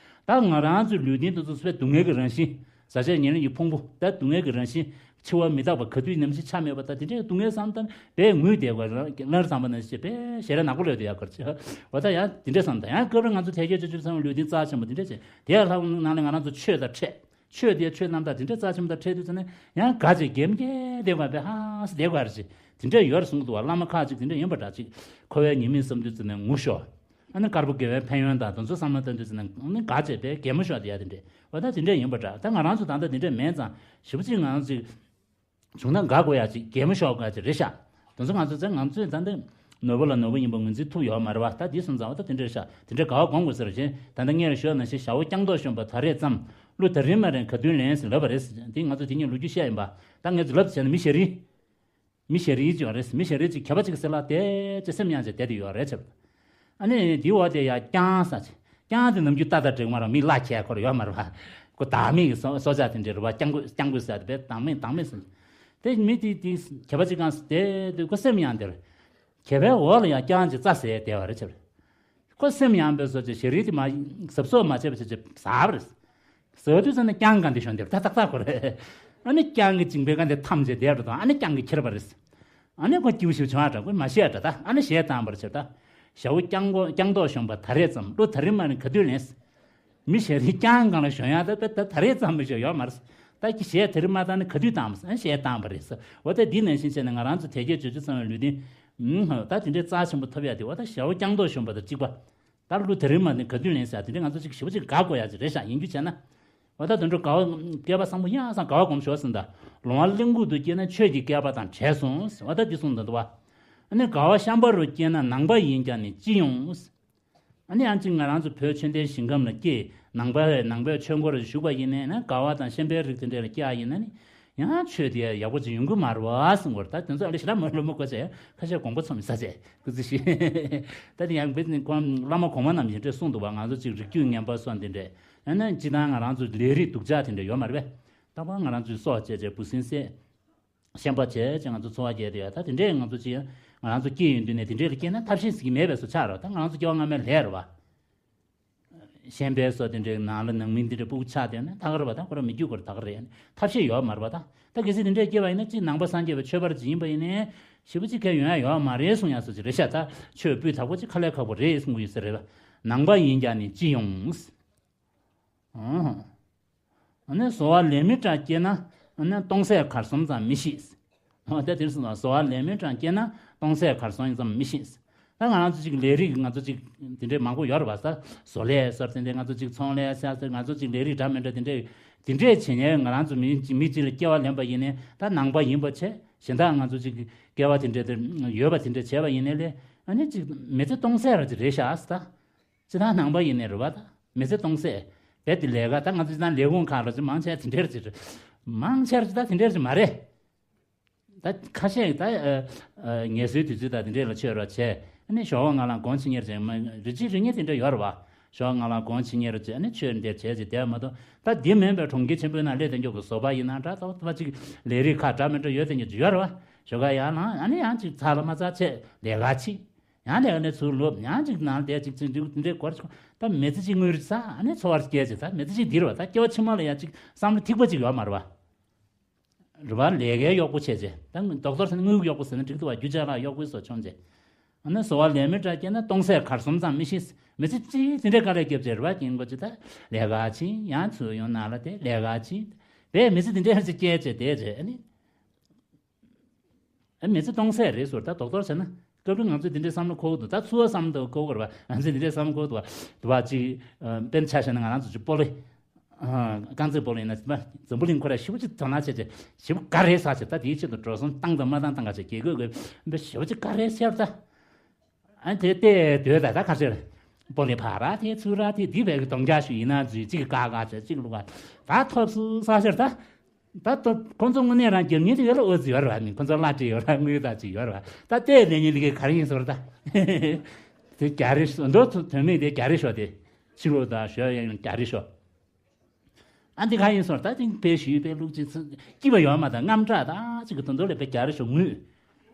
ད་ང་རང་ཚོའི་ལུས་རྟེན་དེ་ཚོ་སུ་བས་སྡུག་བསྔལ་གྱི་རང་བཞིན། བཟའ་བཅའ་ཉལ་ལེན་གྱི་ཕུང་པོ། ད་སྡུག་བསྔལ་གྱི་རང་བཞིན། འཆི་བ་མི་རྟག་པ་ག་དུས་ནམ་ཞིག་ཆགས་མེད་པ། ད་དེ་འདྲའི་སྡུག་བསྔལ་བསམ་དང་དཔེ་ངུས་བསྡད་དགོས་རང་ལར་བསམ་པ་ནང་བཞིན་དཔེ་ཞེ་དྲག་ནག་པོ་ལོས་དུ་ཡག་གར་ཆེ། འོ་ད་ཡང་དེ་འདྲའི་བསམ་དང་ཡང་སྐབས་རེ་ང་ཚོ་དལ་བརྒྱད་འབྱོར་བཅུ་ཚང་བའི་ལུས་རྟེན་རྩ་ཆེན་པོ་དེ་འདྲ་བྱས་དེ་ཡང་ལྷག་ནང་ལས་ང་རང་ཚོ་ཆོས་དང་འཕྲད། ཆོས་དེ་ཆོས་རྣམ་དག་དེ་འདྲའི་རྩ་ཆེན་པོ་དང་འཕྲད་དུས་ཙམ་ནས་ཡང་དགའ་བྱས་གད་མོ་བགད་བསྡད་དགོས་པས་ཧ་སི་བསྡད་དགོས་རེད་ཅེས་དེ་འདྲ་ཡོད་རེད་གསུང་གི་འདུག་བ། བླ་མ་ཁག་ཅིག་དེ་འདྲ་ཡིན་པ་འདྲ་ཅིག་འཁོར་བའི་ཉེས་དམིགས་བསམ་དུས་ཙམ་ནས་ངུ་ཤོག་ཨ་ནི་དཀར་པོ་དགེ་བའི་ཕན་ཡོན་དང་དེ་ཚོ་བསམ་བློ་བཏང་དུས་ཙམ་ནས་ཨ་ནི་དགའ་བྱས་པས་གད་མོ་ཤོར་དེ་ཡ་དེ་འདྲས། འོ་ད་དེ་འདྲས་ཡིན་པ་འདྲ། ད་ང་རང་ཚོ་ད་ལྟ་དེ་འདྲས་མེད་ཙང་ཞེ་པོ་ཅིག་ང་རང་ཚོས་བྱུང་ན་དགའ་དགོས་ཡ་ཅིག་གད་མོ་ཤོར་དགོས་ཡ་ཅིག་རེད་ཤག་དེ་ཚོ་ང་ཚོ་ཚེ་ང་ཚོས་ད་ལྟ་ནོར་བུ་ལ་ནོར་བུ་ཡིན་པ་ངོས་འཛིན་ཐུབ་ཡོད་མ་རེད་བ། ད་དེ་སོང་ཙང་འོ་ད་དེ་འདྲས་ཤག་དེ་འདྲས་དགའ་བ་སྒོམ་དགོས་ཟེར་བ་བཞིན་ད་ལྟ་སྔར་ཞུས་ནང་བཞིན་ཞའོ་རྐྱང་ཏོག་གཞོན་པ་ད་རེས་ཙམ། གླུ་ད་རེས་མ་རེད་ག་དུས་ལེན་ཟེར་ལབ་པ་རེད། དེ་ང་ཚོ་དེ་ཉིད་ལོ་རྒྱུས་བཤད་ཡིན་པ། ད་ངས་ཚོ་ལབ་བྱས་ན་མི་ཞེ་རིལ། མི་ཞེ་རིལ་ཅིག་ཡོད་རེད། མི་ཞེ་རིལ་ཅིག་གད་པ་ཅིག་ཟེར་ལ་དེ་ཅི་སེམས་ཡང་ཅིག་བསྡད་དེ་ཡོད་རེད་ཆེ། ཨ་ནི་དེའི་འོག་དེ་ཡ་རྐྱང་ས་ཅིག་རྐྱང་དེ་ནམ་རྒྱུན་ཏག་ཏག་འགྲིག་མ་རེད། མི་གླ་ཁྱད་ཁོར་ཡོད་མ་རེད་བ། ཁོ་བདག་མེད་ཀྱི་སྲོག་སྲོག་ཆགས་དེ་འདྲ་རེད་བ། རྐྱང་པོ་རྐྱང་པོ་ཟེར་དེ་བས་བདག་མེད་བདག་མེད་ཟེར། དེ་མི་དེ་དེ་གད་པ་ཅིག་གང་ཟེར་དེ་དེ་ཁོ་སེམས་ཡང་དེར། གད་པའི་འོག་ལ་ཡང་རྐྱང་ཅིག་རྩྭ་ཟས་བསྡད་པ་རེད་ཆེ། ཁོ་སེམས་ཡངས་པའི་བཟོ་ཅིག་ཞེ་རིལ་དེ་མ་གཟབ་གཟབ་མ་བྱས་པ་བྱས་བྱས་ཟ་བ་རེད། ཟ་དུས་ཙམ་ནས་རྐྱང་གང་དེ་ཞོན་དེ་ཏག་ཏག་ཏག་ཁོ་རེད། ཨ་ནི་རྐྱང་གི་མཇིང་པའི་གང་དེ་འཐམ་བྱས་བསྡད་པ་དང་ཨ་ནི་རྐྱང་གི་ཁྱེར་བ་རེད། ཨ་ནི་ཁོ་སྐྱིད་པོ་ཞིག་བྱུང་བ་འདྲ། ཁོས་མ་ཤེས་ཡ་འདྲ། ད་ཨ་ནི་གཞས་བཏང་བར་བྱས། ད་ཞའོ་རྐྱང་གོ་རྐྱང་ཏོག་གཞོན་པ་ད་རེས་ཙམ། གླུ་ད་རེས་མ་རེད་ག་དུས་ལེན། མི་ཞེ་རིལ་རྐྱང་གང་ལ་ཞོན་ཡ་ད་ད་ད་རེས་ཙམ་མི་ཞོན་ཡོད་མ་རེད། ད་ཀྱི་གཞས་དེ་རིང་མ་བཏང་ན་ག་དུས་བཏང་བ་ཟེར་གཞས་བཏང་བ་རེད་ཟེར། འོ་ད་འདི་ནང་བཞིན་བྱས་ནས་ང་རང་ཚོ་དལ་བརྒྱད་འབྱོར་བཅུ་ཚང་བའི་ལུས་རྟེན། ཨུམ། ད་དེ་འདྲའི་རྩ་ཆེན་པོ་ཐོབ་ཡ་དེ་འོ་ད་ཞའོ་རྐྱང་ཏོག་གཞོན་པ་དང་གཅིག་པ། ད་གླུ་དེ་རིང་མ་ནི་ག་དུས་ལེན་ཟེར་དེ་འདྲའི་ང་ཚོ་ཅིག་ཞེ་པོ་ཅིག་དགའ་དགོས་ཡ་ཅིག་རེད་ཤག་ཡིན་རྒྱུ་བྱས་ན། འོ་ད་དོན་གྲུབ་དགའ་བ་སྐལ་པ་བཟང་པོ་ཡང་སང་དགའ་བ་སྒོམ་ཤོག་ཟེར་ད། ལོང་བ་གླེན་ལྐུག་ཏུ་སྐྱེས་ན་ཆོས་ཀྱི་བསྐལ་པ་དང་བྲལ་སོང་ཟེར། འོ་ད་འདི་གསུངས་འདུག་བ། ཨ་ནི་དགའ་བ་བཤམས་པ་རུ་སྐྱེས་ན་ནང་པ་ཡིན་ཀྱང་ནི་ཅི་ཡོང་། ཨ་ནི་ཡང་གཅིག་ང་རང་ཚོ་བོད་ཆོས་ལྡན་ཞིང་ཁམས་ལ་སྐྱེས། ནང་པ་ནང་པའི་ཆོས་འཁོར་ཞུགས་པ་ཡིན་ནའི་ན་དགའ་བ་དང་བཤམས་པའི་རིགས་དེ་འདྲ་ལ་སྐྱེ་བ་ཡིན་ན་ནི་ཡང་ཆོས་དེ་ཡག་པོ་ཅིག་ཡོང་གི་མ་རེད་བ་གསུང་བར། ད་དེ་ཚོ་ཨ་ལེ་ཞེ་དྲག་མ་ལོ་མ་གོ་ཆེ་ཁ་ཤས་དགོངས་པ་ཚོམ་ས་ཆེ་སྐུ་ཚེ་ཞིག་ད་དེ་ཡང་བེད་ནི་ཁོང་བླ་མ་གོང་མ་རྣམས་ཡིན་འདྲ་གསུངས་འདུག་བ། ང་ཚོ་ཅིག་རིགས་རྒྱུད་ངན་པ་སོགས་འདི་འདྲས་ཡང་ན་སྤྱི་བཏང་ང་རང་ཚོ་ལས་རིགས་སྡུག་ཅག་དེ་འདྲ་ཡོད་མ་རེད་པས། རྟག་པར་ང་རང་ཚོའི་སྲོག་བཅད་བྱས་འབུ་སྲིན་བསད། ཤན་པ་བྱས་ཅིག་ང་ཚོ་འཚོ་བ་སྐྱེལ་དུས་ཡ་ད་དེ་འདྲས་ང་ཚོ་ཅིག་ང་རང་ཚོ་སྐྱེས་ཡོང་དུས་ནས་དེ་འདྲས་ལ་སྐྱེས་ན་ཐབས་ཤེས་ཟེར་གྱི་མེད་པའི་བཟོ་ཆགས་རོ། ད་ང་རང་ཚོ་སྐྱེ་བ་སྔ་མའི་ལས་རེད་བ། ཤན་པའི་སོ་དེ་འདྲས་ནང་ལ་ནང་མི་འདི་འདྲས་སྤུ་གུ་ཆགས་བསྡད་ན་ད་ག་རེད་བ། ད་ཁོ་རང་མི་རྒྱུད་ཁོ་རང་ད་ག་རེད། ཐབས་ཤེས་ཡོད་མ་རེད་བ། ད་ད་གལ་སྲིད་དེ་འདྲས་སྐྱེས་པ་ཡིན་ན་ཅིག་ནང་པ་སངས་རྒྱས་པའི་ཆོས་པ་ཅིག་ཡིན་པ་ཡིན་ནའི་ཞེ་པོ་ཅིག་གལ་ཡོང་ཡ་ཡོད་མ་རེད་གསུང་ཡ་སོ་ཅིག་རེད་ཤག་ད་ཆོས་སྤུས་དག་པོ་ཅིག་ཁ་ལས་ཁག་པོ་རེད་གསུང་གི་ཡོད་ས་རེད་བ། ནང་པ་ཡིན་ཀྱང་ནི་ཅི་ཡོང་། ཨོ། ཨ་ནི་བཟོ་བ་ལས་མི་འདྲ་སྐྱེས་ན་ཨ་ནི་སྟོང་ཟད་གར་སོང་ཙམ་མི་ཤེས། ཨོ་ད་དེར་སོང་བ་བཟོ་བ་ལས་མི་འདྲ་སྐྱེས་ན་སྟོང་ཟད་གར་སོང་ཙམ་མི་ཤེས། ད་ང་རང་ཚོ་ཅིག་ལས་རིགས་ང་ཚོ་ཅིག་དེ་འདྲས་མང་པོ་ཡོད་རེད་བ། ས་བཟོ་ལས་ཟེར་དེ་འདྲས་ང་ཚོ་ཅིག་ཚོང་ལས་ཟེར་ཟེར་ང་ཚོ་ཅིག་ལས་རིགས་འདྲ་མི་འདྲ་དེ་འདྲས་དེ་འདྲས་བྱེད་ཉན་ང་རང་ཚོ་མི་མི་གཅིག་ལ་སྐྱེ་བ་ལེན་པ་ཡིན་ནའི་ད་ནང་པ་ཡིན་པ་བྱས་གཞན་དག་ང་ཚོ་ཅིག་སྐྱེ་བ་དེ་འདྲས་དེ་ཡོད་པ་དེ་འདྲས་བྱས་པ་ཡིན་ནའི་ལས་ཨ་ནི་ཅིག་མི་ཚེ་སྟོང་ཟད་ར་ཅིག་རེད་ཤག་ད། སྤྱིར་བཏང་ནང་པ་ཡིན་ནའི་རེད་བ། ད་མི་ཚེ་སྟོང་ཟད། རྦད་དེ་ལས་ཀ་ད་ང་ཚོ་སྤྱིར་བཏང་ལས་ཁུངས་ཁག་ལ་ཅིག་མང་ཆེ་དེ་འདྲས་ཅིག་རེད། མང་ཆེར་ཅིག་ད་དེ་འདྲས་ཅིག་མ་རེད། ད་ཁ་ཤས་ད་ཨ་ཨ་ངལ་གསོའི་དུས་ཚོད་ད་དེ་འདྲས་ལ་ཆོས་རོགས་བྱས། ཨ་ནི་ཞོགས་པ་སྔ་ལངས་གོང་ཕྱི་ཉལ་བྱས་མ་རི་ཅི་རི་ཉེ་དེ་འདྲས་ཡོད་རེད་བ། ཞོགས་པ་སྔ་ལངས་གོང་ཕྱི་ཉལ་རོགས་བྱས་ཨ་ནི་ཆོས་འདིར་བྱས་ཅིག་བསྡད་མ་གཏོགས་ད་འདི་མིན་པའི་གྲོང་ཁྱེར་ཆེན་པོའི་ནང་སླེབས་དེ་མགྱོགས་ཀྱི་བཟོ་པ་ཡིན་ན་འདྲ་ད་ད་ཅིག་ལས་རིགས་ཁག་འདྲ་མི་འདྲ་ཡོད་དེ་ཉེ་ཅིག་ཡོད་རེད་བ། ཞོགས་ཀ་ཡར་ལངས་ཨ་ནི་ཡང་ཅིག་ཚར་ལ་མ་ཚར་བྱས་ལས་ཀ་བྱེད། ཡང་ལས་ཀ་ནས་ཚུར་ལོག་ཡང་ཅིག་ནང་བསྡད་ཅིག་ཅིག་འདི་འདྲའི་སྐོར་ཅིག་ད་མི་ཚེ་གཅིག་དངུལ་རེ་བསགས་ཨ་ནི་འཚོ་བར་སྐྱེལ་ཅིག་ད་མི་ཚེ་གཅིག་འདིར་བ་ད་སྐྱེ་བ་ཕྱི་མ་ལ་ཡང་ཅིག་བསམ་བློ་ཐིག་པ་ཅིག་ཡོད་མ་རེད་བ། རེད་བ། ལས་ཀའི་གཡོག་པོ་བྱས་ཅིག་ད་རྡོག་ཐོར་ཟེར་ན་དངུལ་གྱི་གཡོག་པོ་ཟེར་ན་འགྲིག་འདུག་བ། རྒྱུ་ཅ་ལག་གཡོག་པོའི་བཟོ་མཆོང་ཅིག་ཨ་ནི་བཟོ་བ་ལས་མི་འདྲ་སྐྱེས་ན་གཏོང་སའི་གར་གསུམ་ཙམ་མི་ཤེས། མི་ཚེ་གཅིག་དེ་འདྲའི་དཀའ་ལས་བརྒྱབ་བྱས་རེད་བ། རྐྱེན་གོ་ཅི་ད་ལས་ཀ་ཕྱིན་ཡང་ཚུར་ཡོང་ནང་ལ་དེ་ལས་ཀ་ཕྱིན། དེ་མི་ཚེ་དེ་འདྲའི་ཧར་ཅིག་སྐྱེལ་བྱས་བསྡད་བྱས་ཨ་ནི། ཨ་མི་ཚེ་གཏོང་སའི་རེད་ཟེར། ད་རྡོག་རྡོག་བྱས་ན་སྐབས་རེ་ང་ཚོས་དེ་འདྲའི་བསམ་བློ་འཁོར་གྱི་འདུག་ད་ཚུར་བསམ་བློ་འཁོར་གྱི་རེད་བ། ང་ཚོས་དེ་འདྲའི་བསམ་བློ་འཁོར་གྱི་འདུག་བ། འདུག་བ་ཅིག་དཔེར་ཆ་བཞག་ན་ང་རང་ཚོ་ཅིག་སྤོ་ལོ། རྐང་རྩེད་སྤོ་ལོ་ཡིན་ན་འཛམ་བུ་གླིང་ཁོ་ར་ཞེ་པོ་ཅིག་དོ་སྣང་བྱས་བྱས་ཞེ་པོ་དགའ་རེད་ཟེར་བྱས། ད་དེའི་ཆེད་དུ་འགྲོ་སོང་བཏང་དང་མ་བཏང་བཏང་ག་བྱས་དགེ་སྐོས་དགོས་འབའ་ཞེ་པོ་ཅིག་དགའ་རེད་ཟེར་བ་ད། ཨ་དེ་བལྟས་སྡོད་ད་ད་ཁ་ཤས་སྤོ་ལོ་ཕར་ར་དེ་ཚུར་ར་དེ་འདི་བས་གི་གདོང་རྒྱག་ཞུ་ཡིན་ན་འཛུལ་གཅིག་གི་ཀ་ཀ་བྱས་གཅིག་ལུག་ག་ད་ཐོབ་སུ་ས་ཤར་ད། ད་ཐོབ་ཁོང་ཚོ་དངོས་གནས་རང་རྒྱབ་ཉེས་དེ་ཡོད་ལ་ཨོ་ཙི་ཡོད་ར་བ་མིན། ཁོང་ཚོ་གླ་སྤྲད་ཡོད་ར་དངུལ་ད་ཅིག་ཡོད་ར་བ། ད་བལྟས་ལེན་ཉེས་དེ་གི་ག་རེ་ཡིན་ཟེར་ད། དེ་རྒྱ་རི་ཤོ་མདོ་དོན་མེད་དེ་རྒྱ་རི་ཤོ་དེ་ཕྱི་ལོགས་ད་ཞོ་ཡང་རྒྱ་རི་ཤོ། ཨ་འདི་ག་ཡིན་སོང་ད་དེ་དཔེ་ཞུས་པའི་ལུགས་ཅིག་སྐྱིད་པ་ཡོད་མ་ད་རྔམ་དྲག་ད་ཅིག་གི་དོན་དོ་ལས་པའི་རྒྱ་རི་ཤོ་ངུས།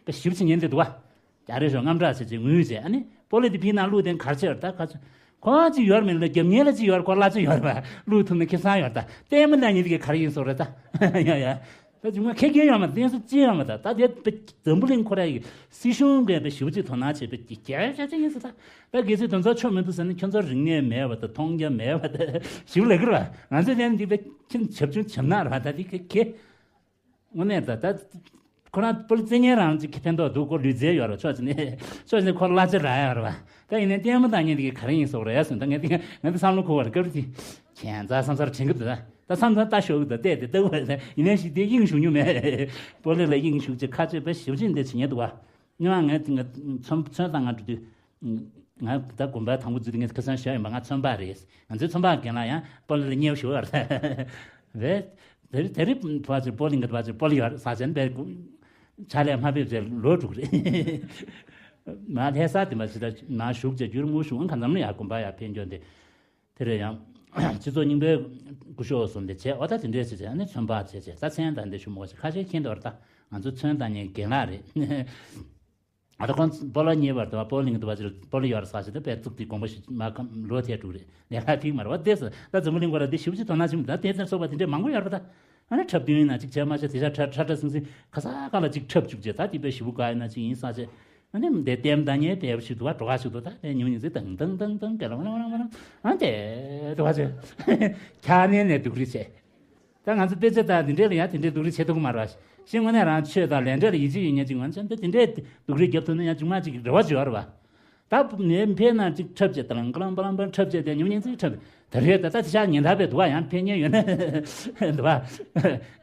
པའི་ཞིབ་ཅིག་ཉན་དེ་འདུག་བ། རྒྱ་རི་ཤོ་རྔམ་དྲག་ཟེར་ཅིག་ངུས་བྱས་ཨ་ནི་སྤོ་ལོ་དེ་ཕིན་ན་ལུག་དེ་གར་ཆེར་ད་ག་ཚོད། ཁོ་ཅིག་ཡོད་མིན་ལ་རྒྱབ་ཉེ་ལ་ཅིག་ཡོད་ཁོ་གླ་ཅིག་ཡོད་པ་ལུག་ཐུབ་ན་ཁེ་བཟང་ཡོད་ད་ལྟད་མོ་ལ་ཉིན་དེ་ག་རེ་ཡིན་སོང་རེད་ད། ཡ་ཡ། ད་ཅུང་མ་ཁེ་གེ་ཡོད་མ་ད་ཡིན་སོ་ཅི་ཡོད་མ་ད་ད་དེ་པའི་འཛམ་བུ་གླིང་ཁོ་ར་ཡི་སྲིད་གཞུང་གིས་པའི་ཞིབ་ཅིག་དོ་སྣང་བྱས་པའི་རྒྱ་རི་ཤོ་ཅིག་ཡིན་སོ་ད། ད་གལ་སྲིད་དོན་ཚོགས་ཆོག་མི་འདུག་ཟེར་ན་ཁྱོད་ཚོ་རིག་གནས་མེད་པ་དང་མཐོང་རྒྱ་མེད་པ་དང་ཞིབ་ལ་གི་ར་ང་ཚོ་ལན་འདི་པའི་ཁྱིམ་བྱབ་ཆུང་བྱབ་ན་ར་ད་འདི་གི་གེ། དངོས་གནས་ད་ད་ཁོ་རང་པོ་ལི་རྩེ་ཉེ་རང་ཅིག་གི་ཕན་ཐོགས་འདུག་གོ་ལུས་རྩལ་ཡོད་ར་ཕྱོགས་ཅིག་ནས་ཕྱོགས་ཅིག་ནས་ཁོ་གླ་ཆ་རག་ཡོད་ར་བ། ད་ཡིན་ནའི་ལྟད་མོ་ལྟ་མཁན་འདི་གི་ག་རེ་ཡིན་སོགས་རེད་ཟེར་ད་ངས་འདི་ང་འདི་བསམ་བློ་འཁོར་བ་རེད་སྐབས་རེ་ཅིག་ཁྱད་མཚར་བསམ་སར་དྲན་གི་འདུག་ད་ད་བསམ་བསམ་ལྟ་ཞོག་གི་འདུག་བལྟས་ཏེ་ལྟ་བུ་རེད་ད་ཡིན་ནའི་ཞིག་དེ་དབྱིངས་ཞུགས་མྱོང་མེད། པོ་ལི་ལ་དབྱིངས་ཞུགས་ཅིག་ཁ་ཆེ་བས་ཞིབ་ཅིག་འདི་བྱེད་ཉེ་འདུག་བ། སྔོན་མ་ངས་ང་ཚོན་ཚོན་བཏང་ང་འགྲོ་དུས། ང་ད་དགོན་པ་དང་པོ་འཛུལ་དུས་ངས་ཁ་སང་ཞོགས་ཡིན་པ་ང་ཚོན་པ་རེད། ང་ཚོའི་ཚོན་པ་རྒན་ལགས་ཡང་པོ་ལི་ལ་ཉེ་བ་ཞུ་བར་རེད། དེ་རིང་དེ་རིང་བ་ཅིག་པོ་ལི་ང་བ་ཅིག་པོ་ལི་ཡོད་ས་ཆེན་པའི་ཕྱག་ལས་མ་ཕེབས་ཚེ་ལོ་དྲུག་རེད། མ་ལྷ་ས་དེ་མ་ཅི་ད་མ་བཞུགས་ཚེ་རྒྱུར་མུ་བཞུགས་ཨང་ག་འཛམ་ལ་ཡ་དགོན་པ་ཡ་ཕན་སྐྱོན་དེ། དེ་རེད་ཡང་། སྤྱི་ཚོགས་རྙིང་པའི་སྐུ་ཞབས་གསུམ་དེ་བྱས་ཨོ་ད་དེ་འདྲས་བྱས་བྱས་ཨ་ནི་ཚོན་པ་བྱས་བྱས་ད་མཚན་དང་འདི་ཞུ་མོ་ཞིག་ཁ་ཤས་མཁྱེན་འདོར་ད་ང་ཚོ་ཚོན་བཏང་མཁན་རྒན་ལགས་རེད། ཨ་ད་ཁོང་པོ་ལོ་ཉེ་བར་དུ་པོ་ལིང་དུ་བ་ཅིར་པོ་ལི་ཡོར་ས་ཞིག་ཏུ་པས་བཙུགས་ཏེ་དགོངས་པ་ཞིག་མ་ཁམ་ལོ་ཐེ་དྲུག་རེད་ལས་ཀ་ཐིག་མ་རེད་བ་དེ་སུ་ད་འཛམ་བུ་གླིང་སྐོར་ལ་འདི་ཞིབ་ཅིག་དོ་སྣང་བྱུང་ད་དེ་ལྟར་སོགས་པ་དེ་འདྲས་མང་པོ་ཡོད་རེད་ད། ཨ་ནི་འཁྲབ་སྟོན་ཡིན་ན་ཅིག་བྱས་མ་བྱས་དེ་ཤ་ཁྲ་ཁྲ་ཁྲ་སིང་སིང་ཁ་ས་ཁ་ལ་ཅིག་འཁྲབ་བཅུག་བྱས་ད་དེ་པས་ཞིབ་པོ་ག་ཡིན་ན་ཅིག་ཡིན་ས་བྱས། ཨ་ནི་འདི་ལྟད་མོ་ལྟ་མཁན་དཔེ་ཞིག་འདུག་བ་འགྲོ་ཁ་ཞིག་འདུག་ད་དེ་ཉུང་ཉུང་ཚེ་དང་དང་དང་དང་ག་ལ་མ་ལ་མ་ལ་ཨ་དེ་འདུག་བ་ཚེ་ཁྱ་ནས་ནས་སྡུག་རི་བྱས། ད་ང་ཚོ་དཔེ་ཆ་ལྟ་འདི་འདྲས་ལ་ཡང་དེ་འདྲས་སྡུག་རུས་བྱེད་ཐུབ་ཀྱི་མ་རེད་བ། ཤེས་དངོས་གནས་རང་ཆོས་དང་ལས་འབྲས་ལ་ཡིད་ཆེས་ཡོད་མཁན་ཅིག་ང་ཚོ་འདི་དེ་འདྲས་སྡུག་རུས་རྒྱབ་ཐུབ་ན་ཡང་ཅུང་མ་ཅིག་རེ་བ་ཅིག་ཡོད་རེད་བ། ད་ནས་ཕེབས་ན་ཅིག་འཁྲབ་བྱས་དང་གླང་པ་ལང་པ་འཁྲབ་བྱས་དེ་ཉུང་ཉུང་ཅིག་འཁྲབ་ད་རེད་ད་ད་དེ་ཤག་ཉིན་ཐག་པས་འདུག་བ་ཡང་ཕེབས་མཁན་ཡོད་ན་འདུག་བ།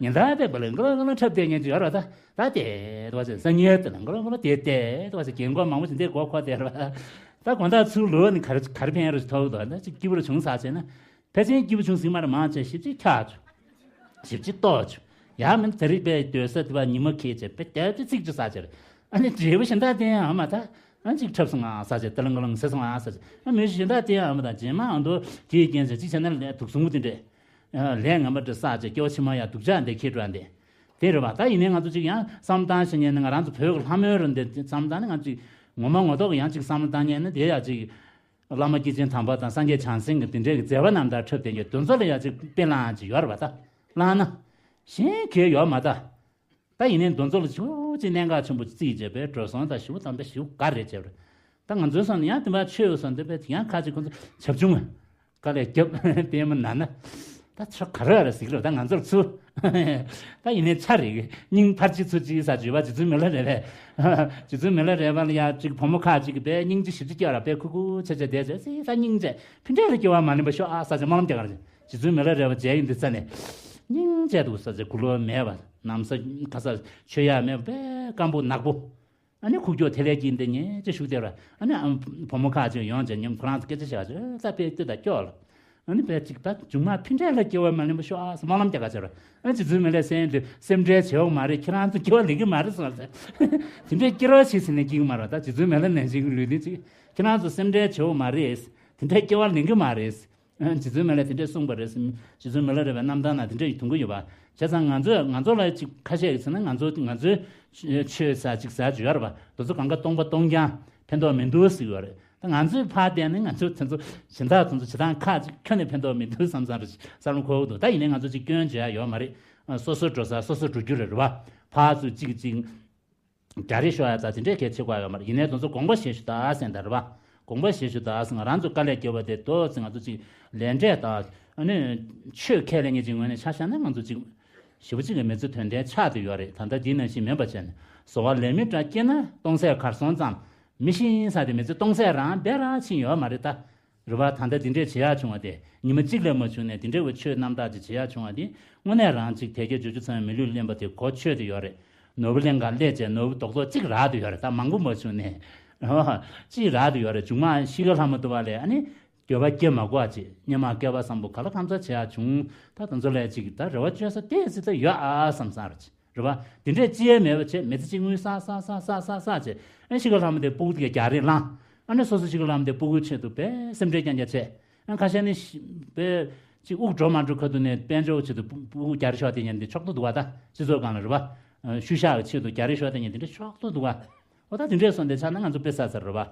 ཉིན་ཐག་པས་པ་ལང་གླང་གླང་འཁྲབ་བསྡད་མཁན་ཅིག་ཡོད་རེད་ད། ད་དེ་འདུག་བ་ཟེར་སང་ཉིན་དེ་ལང་གླང་གླང་དེ་དེ་འདུག་བ་ཟེར་རྒན་གོག་མང་པོ་ཞིག་འདི་གོ་ཁོ་དེ་རེད་བ། ད་དགོང་དག་ཚུར་ལོག་ནས་ག་རེ་ག་རེ་ཕན་རེ་ཞིག་ཐོབ་འདུག་ད་ཅིག་སྐྱིད་པོ་རེ་བྱུང་ས་བྱས་ན། ཕལ་ཆེར་སྐྱིད་པོ་བྱུང་ཟིན་མ་རེད་མང་ཆེ་ཞིབ་ཅིག་འཁྱག་བྱུང་། ཞིབ་ཅིག་ལྟོགས་བྱུང་། ཡང་མིན་དེ་རིགས་པའི་སྡོད་ས་དེ་བ་ཉི་མ་ཁེལ་བྱས་པའི་དལ་ཏེ་ཚིག་ཅིག་ཟ་བྱས་རེད། ཨ་ནི་འབྲས་བུ་གཞན་དག་བསྟན་ཡང་ཨ་མ་ད། ཨ་ཅིག་འཁྲབ་སོང་ཨ་ཟ་བྱས་ཏི་ལང་ཀ་ལང་ཟེར་སོང་ཨ་ཟ་བྱས་ཨ་མི་གཞན་དག་བསྟན་ཡང་ཨ་མ་ད་རྗེས་མ་ཨ་མདོ་དེའི་རྐྱེན་བྱས་ཅིག་བྱས་ན་ལས་དུག་སུ་མོ་དེ་འདྲས། ལས་ངན་པ་འདྲ་བསགས་བྱས་སྐྱེ་བ་ཕྱི་མ་ཡང་སྡུག་ཅག་འདི་ཁྱེར་འགྲོ་ཨ་འདི། དེ་རེད་བ་ད་ཡིན་ནའི་ང་ཚོ་ཅིག་ཡང་བསམ་བཏང་ཤེས་ཉན་ནི་ང་རང་ཚོ་བོད་ཀྱི་ལྷ་མོའི་རུ་འདི་བསམ་བཏང་ནི་ང་ཚོ་ཅིག་ངོ་མ་ངོ་ཐོག་ཡང་ཅིག་བསམ་བློ་བཏང་ཉན་ནི་དེ་ཡང་ཅིག་བླ་མ་སྐྱེས་ཆེན་དམ་པ་དང་སངས་རྒྱས་བྱང་སེམས་ཀྱི་དེ་འདྲའི་གི་མཛད་པ་རྣམ་ཐར་འཁྲབ་བསྡད་རྒྱུ་དེ་ཚོ་ལ་ཡང་ཅིག་དཔེ་བླངས་ཅིག་ཡོད་རེད་བ་ད། བླངས་ན། གཞན་གལ་ཡོད་མ་ད། ད་ཡིན་ནའི་དེ་ཚོ་ལ་ཞེ་པོ་ཅིག་གནད་འགག་ཆེན་པོ་ཅིག་བརྩིས་བྱས་པའི་འགྲོ་སོང་དང་ཞེ་པོ་དམ་པའི་ཞེ་པོ་དགའ་རེད་བྱས་པ་རེད། ད་ང་ཚོའི་བསམ་ན་ཡང་དེ་འབའ་ཆོས་ཡོད་བསམ་དེ་འབའ་དེ་ཡང་ཁ་ཅིག་ཁོ་ཚོ་བྱབ་ཆུང་། དཀའ་ལས་རྒྱབ་ལྟད་མོ་ན་ན། ད་ཆོ་ག་རེ་རེད་ཟིག་རེད་ད་ང་ཚོར་ཚུར། ད་ཡིན་ནའི་ཆ་རེད་གི་སྙིང་ཕར་ཅིག་ཚུར་ཅིག་ས་བརྗོད་པ་རྗེ་བཙུན་མི་ལ་རས་པས། རྗེ་བཙུན་མི་ལ་རས་པ་ལ་ཡ་ཅིག་བུ་མོ་ཁ་ཅིག་གི་པས་སྙིང་རྗེ་ཞིབ་ཅིག་སྐྱེ་བ་ར་པས་ཁུ་ཁུ་ཆ་ཆ་བསྡད་ཟེར་སི་ད་སྙིང་རྗེ་ཕི་འདྲས་ལ་སྐྱེ་བ་མ་ལེན་པ་ཤོག་ཨ་ས་ཆ་སྨོན་ལམ་རྒྱག་གར་རྗེ་བཙུན་མི་ལ་རས་པ་མཇལ་ཡིན་འདི་ས་ནས། སྙིང་རྗེ་འདུག་ས་ཆ་གུ་ལོ་མེད་པ་ནམ་ས་ག་ས་ཆོས་ཡ་མེད་པ་པས་སྐམ་པོ་ནག་པོ། ཨ་ནི་ཁུག་ཀྱོག་ཐལ་ལེ་གྱིན་དེ་ཉེ་ཅེ་ཞུགས་དེ་ར། ཨ་ནི་ཨམ་བུ་མོ་ཁ་ཅིག་ཡོང་ཅེ་ཉིམ་ཁོ་རང་ཚོ་སྐད་ཆ་བཤད་ཅེ་ད་པེ་ཏི་ད་སྐྱོ་ལ། ཨ་ནི་པེ་ཅིག་ད་ཇུང་མ་ཕི་འདྲས་ལ་སྐྱེ་བ་མ་ལེན་པ་ཤོག་ཨ་སྨོན་ལམ་རྒྱག་ག་ཅེ་ར། ཨ་ནི་རྗེ་བཙུན་མི་ལ་སེམས་དེ་སེམས་ཁྲལ་བྱེད་འོག་མ་རེད་ཁྱེད་རང་ཚོ་སྐྱེ་བ་ལེན་གི་མ་རེད་སོང་ཟེར། དེ་འདྲས་སྐྱེ་རོགས་བྱེད་ཟེར་ནས་སྐྱེ་གི་མ་རེད་ད་རྗེ་བཙུན་མི་ལ་ནན་ཅིག་ལུས་དེ་ཅིག་ཁྱེད་རང་ཚོ་སེམས་ཁྲལ་བྱེད་འོག་མ་རེད། དེ་འདྲས་སྐྱེ་བ་ལེན་གི་མ་རེད། རྗེ་བཙུན་མི་ལ་དེ་འདྲས་གསུངས་པ་རེད་ཟེར། རྗེ་བཙུན་མི་ལ་རས་པའི་རྣམ་ཐར་ན་དེ་འདྲས་ཡོད་དུང་གི་ཡོད་པ། བྱས་ཙང་ང་ཚོས་ང་ཚོ་ལ་ཅིག་ཁ་ཤས་ཀྱིས་ཟེར་ན་ང་ཚོ་ང་ཚོའི་ཆོས་ཟེར་ཅིག་ཟེར་ཅིག་ཡོད་རེད་པ། དེ་ཚོ་གང་ག་སྟོང་པ་སྟོང་རྐྱང་ཕན་ཐོགས་མི་འདུག་ཟེར་གྱི་ཡོད་རེད། ད་ང་ཚོའི་ཕར་བལྟས་ནས་ང་ཚོ་དེ་ཚོ་གཞན་དག་དེ་ཚོ་བྱེད་སྟངས་ཁག་ཅིག་ཁྱོན་ནས་ཕན་ཐོགས་མི་འདུག་བསམ་བསམ་རེད་བསམ་བློ་འཁོར་གྱི་འདུག་ད་ཡིན་ནའི་ང་ཚོ་ཅིག་སྐྱོན་བརྗོད་ཡ་ཡོད་མ་རེད། སོ་སོ་འགྲོ་ས་སོ་སོ་འགྲོ་རྒྱུ་རེད་རེད་པ། ཕར་ཚུར་ཅིག་ཅིག་རྒྱ་རིགས་ཤོར་ཡ་ད་དེ་འདྲས་གལ་ཆེ་གོ་ཡ་ཡོད་མ་རེད། ཡིན་ནའི་དེ་ཚོ་དགོངས་པ་བཞེས་ཞུ་ད་ཟེར་ད་རེད་པ། དགོངས་པ་བཞེས་ཞུ་ད་ཟེར། ང་རང་ཚོ་དཀའ་ལས་བརྒྱབ་པ་དེ་ཏོག་ཙམ་ང་ཚོ་ཅིག་ལས་འབྲས་དང་ཨ་ནི་ཆོས་ཁས་ལེན་མཁན་ཅིག་ངོས་ནས་ཆ་བཞག་ན་ང་ཚོ་ཅིག་ཞེ་པོ་ཅིག་གི་མི་ཚེ་དོན་ལྡན་ཆགས་བསྡད་ཡོད་རེད། ད་ལྟ་འདི་ནང་བཞིན་མིན་པ་བྱས་ནས་གཟོ་བ་ལས་མི་འདྲ་སྐྱེས་ན་སྟོང་ཟད་གར་སོང་ཙམ་མི་ཤེས་ས་དེ་མི་ཚེ་སྟོང་ཟད་རང་འབད་ར་ཕྱིན་ཡོད་མ་རེད་ད། རེད་པ། ད་ལྟ་འདི་འདྲས་བྱེད་ཡག་བྱུང་བ་དེ་ཉི་མ་གཅིག་ལས་མ་བྱུང་ནས་འདི་འདྲས་བའི་ཆོས་རྣམ་དག་ཅིག་བྱེད་ཡག་བྱུང་བ་དེ་དངོས་གནས་རང་ཅིག་དལ་བརྒྱད་འབྱོར་བཅུ་ཚང་བའི་མི་ལུས་ལེན་པ་དེ་གོ་ཆོད་དེ་ཡོད་རེད། ནོར་བུ་ལེན་ག་སླེབས་བྱས་ནོར་བུ་རྡོག་རྡོག་གཅིག་རག་ཏུ་ཡོད་རེད། ད་མང་པོ་མ་བྱུང་ནས་རེད་པ། གཅིག་རག་ཏུ་ཡོད་རེད། མཇུག་མ་ཤི་ཁ་ལྷ་མོ་ཏོ་བ་ལས་ཨ་ནི་འགྱོད་པ་སྐྱེ་མ་དགོས་པ་ཅིག་སྙེ་མ་བསྐལ་པ་བཟང་པོ་ག་ལ་ཕམ་ཚ་བྱེད་ཡག་བྱུང་། ད་དེ་ཚོ་ལས་ཅིག་ད་རེ་བ་བཅོལ་ས་ཏོག་ཙམ་ད་ཡོད་ཨ་བསམ་བསམ་རེད། རེད་པ། དེ་འདྲས་ཅི་ཡང་མེད་པ་བྱས་མི་ཚེ་གཅིག་དངུལ་བསགས་བསགས་བསགས་བསགས་བསགས་བྱས། ཨ་ཤི་ཁ་ལྷ་མོ་དེ་སྤུ་གུ་དེ་ག་རྒྱག་རེས་ལངས། ཨ་ནི་སོ་སོ་ཤི་ཁ་ལྷ་མོ་དེ་སྤུ་གུའི་ཆེད་དུ་དཔེ་སེམས་ཁྲལ་རྐྱང་རྐྱང་བྱས། ཨ་ཁ་ཤས་ནི་ཤི་དཔེ་ཅིག་དབུགས་འགྲོ་མ་འགྲོ་ཁ་ཐུག་ནས་དཔལ་འབྱོར་ཆེད་དུ་སྤུ་སྤུ་གུ་ག་རེ་ཤོར་དེ་ཉན་དེ་ཕྱོགས་གཏོགས་འདུག་པ། ད་སྤྱི་ཚོགས་སྒང་ལ་རེད་པ། ཨ་ཤུལ་བཞག་གི་ཆེད་དུ་ག་རེ་ཤོར་དེ་ཉན་དེ་འདྲ་ཕྱོགས་གཏོགས་འདུག་པ། འོ་ད་དེ་འདྲས་སོང་དེ་ཆགས་ན་ང་ཚོ་དཔེ་བསགས་ཚར་རེད་པ།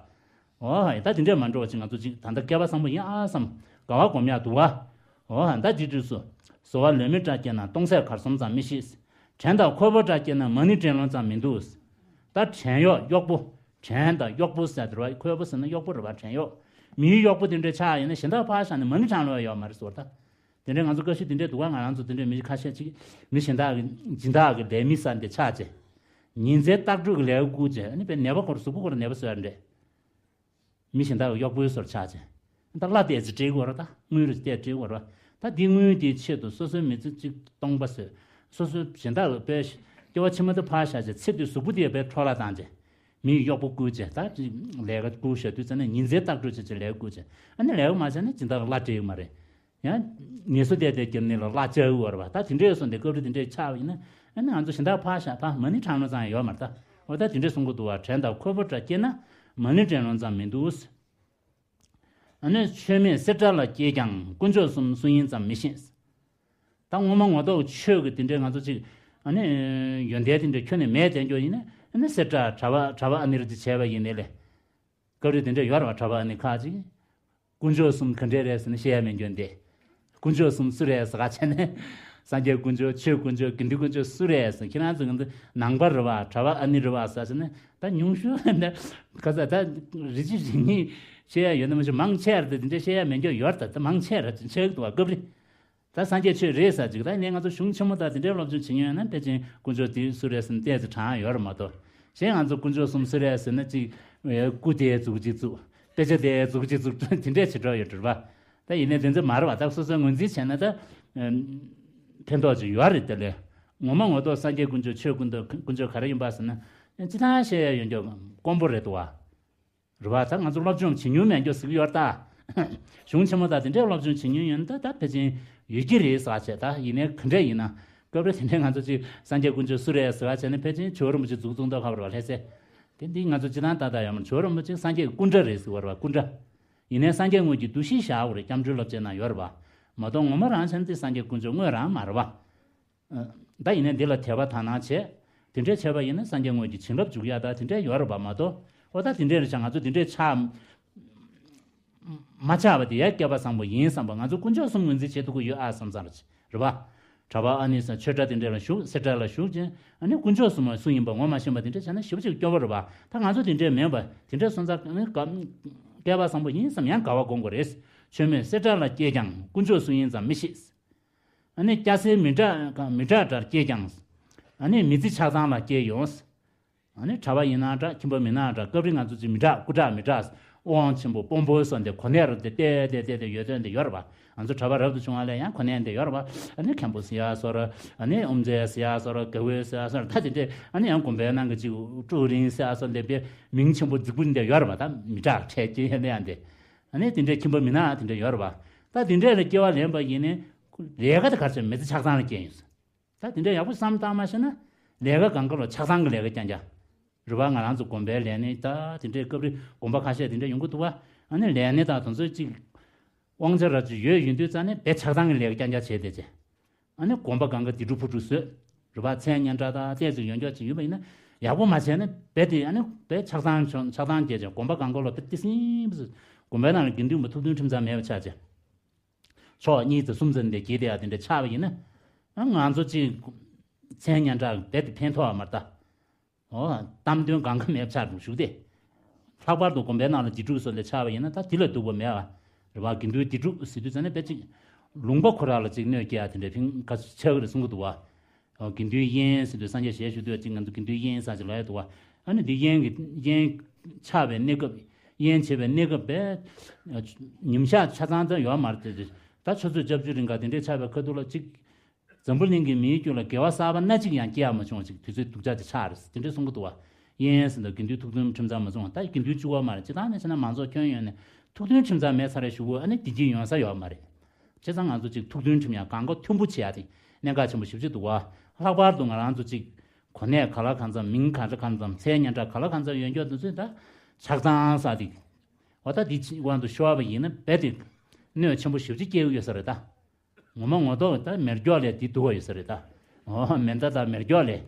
འོ་ཧ་ད་དེ་འདྲས་མ་འགྲོ་བ་ཅིག་ང་ཚོ་ཅིག་ད་ལྟ་སྐལ་བ་བཟང་པོ་ཡིན་ཨ་བསམ་དགའ་བ་སྒོམ་ཡག་འདུག་པ། འོ་ཧ་ད་དེ་དུས་སུ་གཟོ་བ་ལས་མི་འདྲ་སྐྱེས་ན་སྟོང་ཟད་གར་སོང་ཙམ་མི་ཤེས། བྲན་དང་ཁོལ་པོ་འདྲ་སྐྱེས་ན་མ་ཎི་བགྲང་ལོང་ཙམ་མི་འདུག། ད་བྲན་གཡོག་གཡོག་པོ། བྲན་དང་གཡོག་པོ་ཟེར་དེ་རེད་པ། ཁོལ་པོ་ཟེར་ན་གཡོག་པོ་རེད་པ། བྲན་གཡོག་མིའི་གཡོག་པོ་དེ་འདྲ་ཆགས་ཡིན་ན་གཞན་དག་ཕར་བཞག་ནས་མ་ཎི་བགྲང་ལོང་ཡོད་མ་རེད་ཟེར་བ་ད། དེ་འདྲའི་ང་ཚོ་བཀའ་ཤོད་དེ་འདྲའི་འདུག་ག་ང་རང་ཚོ་དེ་འདྲའི་མི་ཁ་ཤས་ཅིག་མི་གཞན་དག་གི་སྦྱིན་བདག་གི་ལས་མི་ཟེར་འདི་ཆགས་བྱས། ཉིན་མཚན་ལྟག་ཕྲུག་གི་ལས་ཀ་བསྐུར་བྱས་ཨ་ནི་དཔེ་ནད་པ་སྐོར་གཟུགས་པོ་སྐོར་ནད་པ་བཟོས་ར་འདྲ། མི་གཞན་དག་གི་གཡོག་པོའི་བཟོ་འདྲ་ཆགས་བྱས། ད་གླ་དེ་ཚོ་སྤྲད་དགོས་ར། ད་དངུལ་རེ་དེ་སྤྲད་དགོས་ར། ད་འདི་དངུལ་དེའི་ཆེད་དུ་སོ་སོའི་མི་ཚེ་གཅིག་སྟོང་པ་བཟོས། སོ་སོའི་གཞན་དག་གི་དཔེ་སྐྱེ་བ་ཕྱི་མ་དེ་ཕར་བཞག་བྱས་ཚེ་འདིའི་གཟུགས་པོ་དེ་དཔེ་འཕྲོ་བརླག་བཏང་བྱས། མིའི་གཡོག་པོ་བསྐུར་བྱས་ད་ཅིག་ལས་ཀ་བསྐུར་བཞག་དུས་ཙམ་ནས་ཉིན་མཚན་ལྟག་ཕྲུག་བྱས་བྱས་ལས་ཀ་བསྐུར་བྱས་ཨ་ནི་ལས་ཀ་མ་བྱས་ན་སྦྱིན་བདག་ལ་གླ་སྤྲད་ཀྱི་མ་རེད། ཡང་ངལ་གསོ་བསྡད་བསྡད་རྒྱབ་ནས་ལ་གླ་བཅག་གི་ཡོད་རེད་པ། ད་དེ་འདྲས་སོང་སྟེ་སྐབས་རེ་དེ་འདྲས་ཆགས་པ་ཡིན་ན་ཨ་ནི་ང་ཚོ་གཞན་དག་ཕར་བཞག་ད་མ་ཎི་བགྲང་ལོང་ཙམ་ཡང་ཡོད་མ་རེད་ད། འོ་ད་དེ་འདྲས་གསུང་གི་འདུག་པ། བྲན་དང་ཁོལ་པོ་འདྲ་སྐྱེས་ན་མ་ཎི་བགྲང་ལོང་ཙམ་མི་འདུག། ཨ་ནི་མཆོད་མེ་གསེར་བཀྲ་ལ་སྐྱེས་ཀྱང་དཀོན་མཆོག་གསུམ་སུ་ཡིན་ཙམ་མི་ཤེས། ད་ངོ་མ་ངོ་ཐོག་ཆོས་ཀྱི་དེ་འདྲས་ང་ཚོ་ཅིག་ཨ་ནི་ཡོན་ཏན་དེ་འདྲས་ཁྱོན་ནས་མེད་བསྡད་རྒྱུ་ཡིན་ན་ཨ་ནི་གསེར་བཀྲ་གྲྭ་པ་གྲྭ་པ་ཨ་ནེ་རེད་དེ་བྱས་པ་ཡིན་ནའི་ལས། སྐབས་རེ་དེ་འདྲ་ཡོད་རེད་པ། གྲྭ་པ་ཨ་ནེ་ཁག་ཅིག་དཀོན་མཆོག་གསུམ་ག་འདྲས་རེད་ཟེར་ན་བཤད་ཡ་མེད་རྒྱུ་འདི། དཀོན་མཆོག་གསུམ་སུ་རེད་ཟེར་ག་བྱས་ནས། སངས་རྒྱས་དཀོན་མཆོག་ཆོས་དཀོན་མཆོག་དགེ་འདུན་དཀོན་མཆོག་སུ་རེད་ཟེར། ཁྱེད་རང་ཚོ་གི་འདི་ནང་པ་རེད་པ། གྲྭ་པ་ཨ་ནེ་རེད་པ་ཟེར་ཟེར་ན་ད་ཉུང་ཤོས་ད་ག་ས་ད་རེ་ཅིག་རེ་གཉིས་བཤད་ཡ་ཡོད་ན་མ་གཞི་མང་ཆེ་བ་དེ་འདྲ་བཤད་ཡ་མེད་རྒྱུ་ཡོད་རེད། ད་ད་མང་ཆེ་རེད་ཆེ་གི་འདུག་པ་སྐབས་རེ། ད་སངས་རྒྱས་ཆོས་རེད་ཟེར་ཅིག་ད་ནས་ང་ཚོ་གཞུང་ཆེན་མོ་དང་དེ་འདྲའི་སློབ་སྦྱོང་བྱེད་མྱོང་ཡོད་ན་ཕལ་ཆེར་དཀོན་མཆོག་དེ་སུ་རེད་ཟེར་ན་ཏོག་ཙམ་དྲན་ཡོད་རེད་མ་གཏོགས། གཞན་ང་ཚོ་དཀོན་མཆོག་གསུམ་སུ་རེད་ཟེར་ན་ཅིག་སྐུ་དེ་མཛུབ་གུ་གཅིག་བཙུགས། དཔེ་ཆ་དེ་མཛུབ་གུ་གཅིག་བཙུགས་དེ་འདྲས་བྱེད་འགྲོ་ཡོད་འགྲོ་རེད་པ། ད་ཡིན་ནའི་དེ་ཚོ་མ་རེད་པ། ད་སོ་སོའི་ངོས་འཛིན་བྱས་ན་ད་ཕན་ཐོགས་ཅིག་ཡོད་རེད། དེ་ལས་ངོ་མ་ངོ་ཐོག་སངས་རྒྱས་དཀོན་མཆོག་ཆོས་དཀོན་མཆོག་དཀོན་མཆོག་ག་རེ་ཡིན་པ་ཟེར་ན་སྤྱིར་བཏང་བཤད་ཡ་ཡོད་རྒྱུ་དཀོན་པོ་རེད་འདུག་པ། རེད་པ། ད་ང་ཚོ་སློབ་སྦྱོང་བྱེད་མྱོང་མེད་རྒྱུ་ཟེར་གྱི་ཡོད་རེད་ད། གཞུང་ཆེན་མོ་དང་དེ་འདྲའི་སློབ་སྦྱོང་བྱེད་མྱོང་ཡོད་ན་ད་ད་ཕལ་ཆེར་ཡོད་ཀྱི་རེད་ཟེར་བ་བྱས། ད་ཡིན་ནའི་ག་འདྲ་ཡིན་ན་སྐབས་རེ་དེ་འདྲའི་ང་ཚོ་ཅིག་སངས་རྒྱས་དཀོན་མཆོག་སུ་རེད་ཟེར་བ་བྱས་ན་ཕལ་ཆེར་ཇོ་བོ་རིན་པོ་ཆེ་མཛུབ་བཙུགས་མདོག་ཁ་པོ་རེད་པ། ལྷ་སའི་དེ་འདི་ང་ཚོ་སྤྱིར་བཏང་ཏག་ཏག་ཡོད་མ་རེད། ཇོ་བོ་རིན་པོ་ཆེ་སངས་རྒྱས་ཀྱི་སྐུ་འདྲ་རེད་ཟེར་བ་རེད་པ། སྐུ་འདྲ། ཡིན་ནའི་སངས་རྒྱས་དངོས་ཀྱི་འདུ་ཤེས་བཞག་དགོས་རེད། སྐྱབས་འགྲོའི་བསླབ་བྱའི་ནང་ཡོད་རེད་པ། མ་གཏོགས་ངོ་མ་རང་བྱས་ན་དེ་སངས་རྒྱས་དཀོན་མཆོག་དངོས་རང་མ་རེད་པ། ད་ཡིན་ནའི་འདི་ལ་དད་པ་དག་སྣང་བྱས། དེ་འདྲས་བྱས་པ་ཡིན་ན་སངས་རྒྱས་དངོས་ཀྱི་བྱིན་རླབས་འཇུག་ཡ་ད་དེ་འདྲས་ཡོད་རེད་པ་མ་གཏོགས། ཨོ་ད་དེ་འདྲས་རེད་ཤག་ང་ཚོ་དེ་འདྲས་ཆགས་མ་ཆགས་པ་དེ་ཡ་སྐལ་པ་བཟང་པོ་ཡིན་བསམ་པ། ང་ཚོ་དཀོན་མཆོག་གསུམ་ངོས་འཛིན་བྱེད་ཐུབ་ཀྱི་ཡོད་ཨ་བསམ་བསམ་རེད་པ། གྲྭ་པ་ཨ་ནེ་ཟེར་ཆོས་གྲྭ་དེ་འདྲས་ལ་ཞུགས། གསེར་གྲྭ་ལ་ཞུགས་ཀྱིན་ཨ་ནི་དཀོན་མཆོག་གསུམ་སུ་ཡིན་པ་ངོ་མ་ཤེས་པ་དེ་འདྲས་བྱས་ན་ཞེ་པོ་ཅིག་སྐྱོ་པོ་རེད་པ། ད་ང་ཚོ་དེ་འདྲས་མིན་པ་དེ་འདྲས་སོང་ཙང་ཨ་ནི་སྐལ་པ་བཟང་པོ་ཡིན་བསམ་ཡང་དགའ་བ་སྒོམ་དགོས་རེད། མཆོད་མེ་གསེར་གྲྭ་ལ་སྐྱེས་ཀྱང་དཀོན་མཆོག་སུ་ཡིན་ཙམ་མི་ཤེས། ཨ་ནི་སྐྱ་སེར་མི་འདྲ་མི་འདྲ་འདྲར་སྐྱེས་ཀྱང་། ཨ་ནི་མི་ཚེ་ཆགས་སྡང་ལ་སྐྱེས་ཡོང་། ཨ་ནི་གྲྭ་པ་ཡིན་ན་འདྲ་ཁྱིམ་པ་མིན་ན་འདྲ་སྐབས་རེ་ང་ཚོ་ཅིག་མི་འདྲ་སྐུ་དྲག་མི་འདྲ། དབང་ཆེན་པོ་དཔོན་པོ་སོགས་འདི་གོ་གནས་རབ་དེ་བལྟས་བལྟས་བལྟས་བལྟས་ཡོད་དོན་དེ་ཡོད་རེད་པ། ང་ཚོ་གྲྭ་པ་རབ་ཏུ་བྱུང་བ་ལས་ཡང་གོ་གནས་འདི་ཡོད་རེད་པ། ཨ་ནི་མཁན་པོ་ཟེར་ཡ་སོགས་ར། ཨ་ནི་དབུ་མཛད་ཟེར་ཡ་སོགས་ར། དགེ་འོས་ཟེར་ཡ་སོགས་ར། ད་དེ་འདྲས་ཨ་ནི་ཡང་དགོན་པའི་ནང་གི་ཅིག་ཀྲུའུ་རིན་ཟེར་ཡ་སོགས་འདི་དཔེ་མིང་ཆེན་པོ་རྫིག་པོ་འདི་ཡོད་རེད་པ། ད་མི་འདྲ་ཁྲལ་སྐྱེ་ཡ་ལས་ཡང་འདི། ཨ་ནི་དེ་འདྲའི་ཁྱིམ་པ་མི་ནག་དེ་འདྲ་ཡོད་རེད་པ། ད་དེ་འདྲའི་ལ་སྐྱེ་བ་ལེན་པ་ཡིན་ནའི་ལས་ཀ་དེ་ག་ཚོད་མི་ཚེ་ཆགས་སྡང་ལ་སྐྱེལ་ཡིན། ད་དེ་འདྲ་ཡག་པོ་བསམ་བཏང་མ་ཤེས་ན་ལས་ཀ་གང་ག་ལ་ཆགས་སྡང་གི་ལས་ཀ་རྐྱང་རྐྱང་རེད་པ། ང་རང་ཚོ་དགོན་པའི་ལས་སྣེ་ད་དེ་འདྲའི་སྐབས་རེ་དགོན་པ་ཁ་ཤས་དེ་འདྲ་ཡོང་གི་འདུག་པ། ཨ་ནི་ལས་སྣེ་དང་དེ་ཚོ་གཅིག་དབང་ཆ་ར་ཅིག་ཡོད་ཡོད་དུས་ཙང་ནས་དཔེ་ཆགས་སྡང་གི་ལས་ཀ་རྐྱང་རྐྱང་བྱས་བསྡད་བྱས། ཨ་ནི་དགོན་པ་གང་ག་དེ་འབྲུ་ཕུ་འབྲུ་བཟོས། རེད་པ། མཚན་སྙན་གྲགས་དང་ཏོག་ཙམ་ཡོང་ཆོག་ཅིག་ཡོད་པ་ཡིན་ན་ཡག་པོ་མ་བྱས་ན་རྦད་དེ་ཨ་ནི་རྦད་ཆགས་སྡང་བྱུང་། ཆགས་སྡང་སྐྱེས་བྱས་དགོན་པ་གང་ག་ལ་རྦད་དེ་སིམ་པ་ཟེར། དགོན་པའི་ནང་ལ་དགེ་འདུན་པ་ཐུགས་མཐུན་ཁྲིམས་གཙང་མེད་པ་ཆགས་བྱས། ཕྱོགས་གཉིས་དང་གསུམ་ཙམ་དེ་གྱེས་བསྡད་ཡ་དེ་འདྲ་ཆགས་པ་ཡིན་ན། ཨ་ང་ཚོ་ཅིག་མཚན་སྙན་གྲགས་རྦད་དེ་ཕན་ཐོགས་པ་མ་རེད་ད། ཨོ་གཏམ་དོན་གང་ག་མེད་ཆགས་འགྲོ་ཞུགས་ཏེ། ལྷག་པར་དུ་དགོན་པའི་ནང་ལ་སྡིག་སྒྲུབ་སོགས་ལས་ཆགས་པ་ཡིན་ན་ད་དེ་ལས་སྡུག་པ་མེད་པ་རེད་བ། དགེ་འདུན་སྡིག་སྒྲུབ་ཟེར་དུས་ཙམ་ནས་དཔེ་གཅིག་ལུང་པ་ཁོ་རང་ལ་གཅིག་གནོད་སྐྱེལ་ཡ་དེ་འདྲ་ཕིང་ག་ཚོད་ཆགས་ཀྱི་རེད་གསུང་གི་འདུག་བ། ཨོ་དགེ་འདུན་དབྱེན་ཟེར་དུས་སངས་རྒྱས་ཞལ་བཞུགས་དུས་གཅིག་ང་ཚོ་དགེ་འདུན་དབྱེན་ཟེར་ཅིག་ལབ་ཡ་འདུག་བ། ཨ་ནི་འདི་དབྱེན་གྱི་དབྱེན་ཆགས་པའི་གནས་སྐབས་དབྱེན་བྱེད་པའི་གནས་སྐབས་པས་ཉིན་ཞག་ཆ་ཚང་ཙམ་ཡོད་མ་རེད་དེ། ད་ཆུ་ཚོད་བཅུ་བཅུ་རིང་ག་དེ་འདྲའི་ཆགས་པའི་ཁ་ཐུག་ལ་གཅིག་འཛམ་བུ་གླིང་གི་མིའི་རྒྱུད་ལ་དགེ་བ་གསར་པ་སྣ་གཅིག་ཡང་སྐྱེ་ཡ་མ་བྱུང་བ་ཅིག་དུས་ཚོད་སྡུག་ཅག་ཅིག་ཆགས་རེད་དེ་འདྲ་གསུང་གི་འདུག་བ། དབྱེན་ཟེར་དུས་དགེ་འདུན་ཐུགས་མཐུན་ཁྲིམས་གཙང་མ་བྱུང་བ། ད་དགེ་འདུན་བཅུ་པ་མ་རེད། སྤྱིར་བཏང་ནས་བྱས་ན་མང་ཚོགས་ཁྱོན་ཡོངས་ནས་ཐུགས་མཐུན་ཁྲིམས་གཙང་མེད་ཚར་རེད་ཞུ་དགོས། ཨ་ནི་བདེ་སྐྱིད་ཡོང་ས་ཡོད་མ་རེད། བྱས་ཙང་ང་ཚོ་ཅིག་ཐུགས་མཐུན་ཁྲིམས་ཡང་གང་ག་མཐུན་པོ་བྱེད་ཡ་དེ་གནད་འགག་ཆེན་པོ་ཞེ་པོ་ཅིག་འདུག་བ། ལྷག་པར་དུ་ང་རང་ཚོ་ཅིག་གོ་གནས་ག་ལ་གང་འཚམ་མིང་ག་ལ་གང་འཚམ་མཚན་སྙན་གྲགས་ག་ལ་གང་འཚམ་ཡོད་མཁན་དེ་ཚོས་ད་ཆགས་སྡང་ཟེར་དེ། འོ་ད་དེ་ཕྱི་དབང་དུ་ཤོར་བ་ཡིན་ན་རྦད་དེ་གནོད་ཆེན་པོ་ཞེ་པོ་ཅིག་སྐྱེལ་གྱི་ཡོད་ས་རེད་ད། ངོ་མ་ངོ་ཐོག་ད་མེ་སྒྱོགས་ལས་དེ་སྡུག་པ་ཡོད་ས་རེད་ད། འོ་མེ་མདའ་དང་མེ་སྒྱོགས་ལས།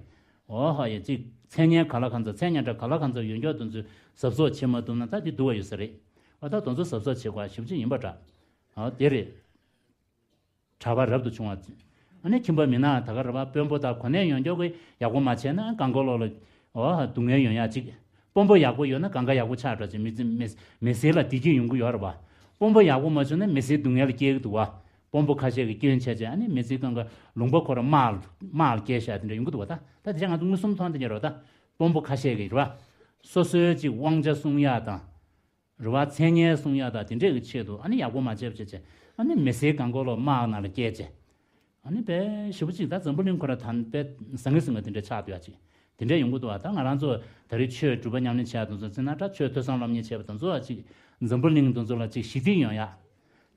འོ་ཧ་ཡ་ཅིག་མཚན་སྙན་ག་ལ་གང་འཚམ་མཚན་སྙན་གྲགས་ག་ལ་གང་འཚམ་ཡོད་མཁན་དེ་ཚོས་གཟབ་གཟབ་བྱེད་མ་ཐུབ་ན་ད་དེ་སྡུག་པ་ཡོད་ས་རེད། འོ་ད་དེ་ཚོ་གཟབ་གཟབ་བྱེད་དགོས་ཞེ་པོ་ཅིག་ཡིན་པ་འདྲ། འོ་དེ་རེད། གྲགས་པ་རབ་ཏུ་བྱུང་བ། ཨ་ནི་ཁྱིམ་པ་མི་ནག་ད་ག་རེད་བ། དཔོན་པོ་དང་གོ་གནས་ཡོད་མཁན་གྱིས་ཡག་པོ་མ་བྱས་ན་གང་ག་ལོག་ལ་འོ་སྡུག་བསྔལ་ཡོང་ཡ་ཅིག་དཔོན་པོ་ཡག་པོ་ཡོད་ན་གང་ག་ཡག་པོ་ཆགས་འགྲོ་ཅིག་མི་ཚེ་མི་མི་ཚེ་ལ་བདེ་སྐྱིད་ཡོང་གི་ཡོད་རེད་བ། དཔོན་པོ་ཡག་པོ་མ་བྱུང་ན་མི་ཚེ་སྡུག་བསྔལ་ལ་སྐྱེལ་གི་འདུག་བ། དཔོན་པོ་ཁ་ཤས་ཀྱིས་སྐྱོན་བྱས་བྱས་ཨ་ནི་མི་ཚེ་གང་ག་ལུང་པ་ཁོ་རང་དམག་དམག་ལ་སྐྱེལ་བཞག་དེ་འདྲ་ཡོང་གི་འདུག་བ། ད་ད་དེ་ཆ་ང་ཚོ་མངོན་སུམ་མཐོང་དེ་འདྲ་རེད་བ། ད་དཔོན་པོ་ཁ་ཤས་ཀྱིས་རེད་བ། སོ་སོའི་ཅིག་དབང་ཆ་སྲུང་ཡ་དང་། རེད་བ། མཚན་སྙན་སྲུང་ཡག་དང་དེ་འདྲས་ཀྱི་ཆེད་དུ་ཨ་ནི་ཡག་པོ་མ་བྱས་པ་བྱས་བྱས་ཨ་ནི་མི་སེར་གང་གོ་ལོ་དམག་ནང་ལ་བསྐྱལ་བྱས། ཨ་ནི་དཔེ་ཞེ་པོ་ཅིག་ད་འཛམ་བུ་གླིང་ཁོ་ར་ད་དཔེ་ཟང་ངེ་ཟིང་ངེ་དེ་འདྲས་ཆགས་འདུག་ཡ་ཅིག་དེ་འདྲས་ཡོང་གི་འདུག་བ། ད་ང་རང་ཚོ་ད་རེས་ཆོས་སྒྲུབ་པ་ཉམས་ལེན་བྱས་དེ་ཚོ་ཚེ་ན་ད་ཆོས་ཐོས་བསམ་སློབ་གཉེར་བྱས་པ་དེ་ཚོ་ཨ་ཅིག་འཛམ་བུ་གླིང་དེ་ཚོ་ལ་ཅིག་ཞི་བདེ་ཡོང་ཡག་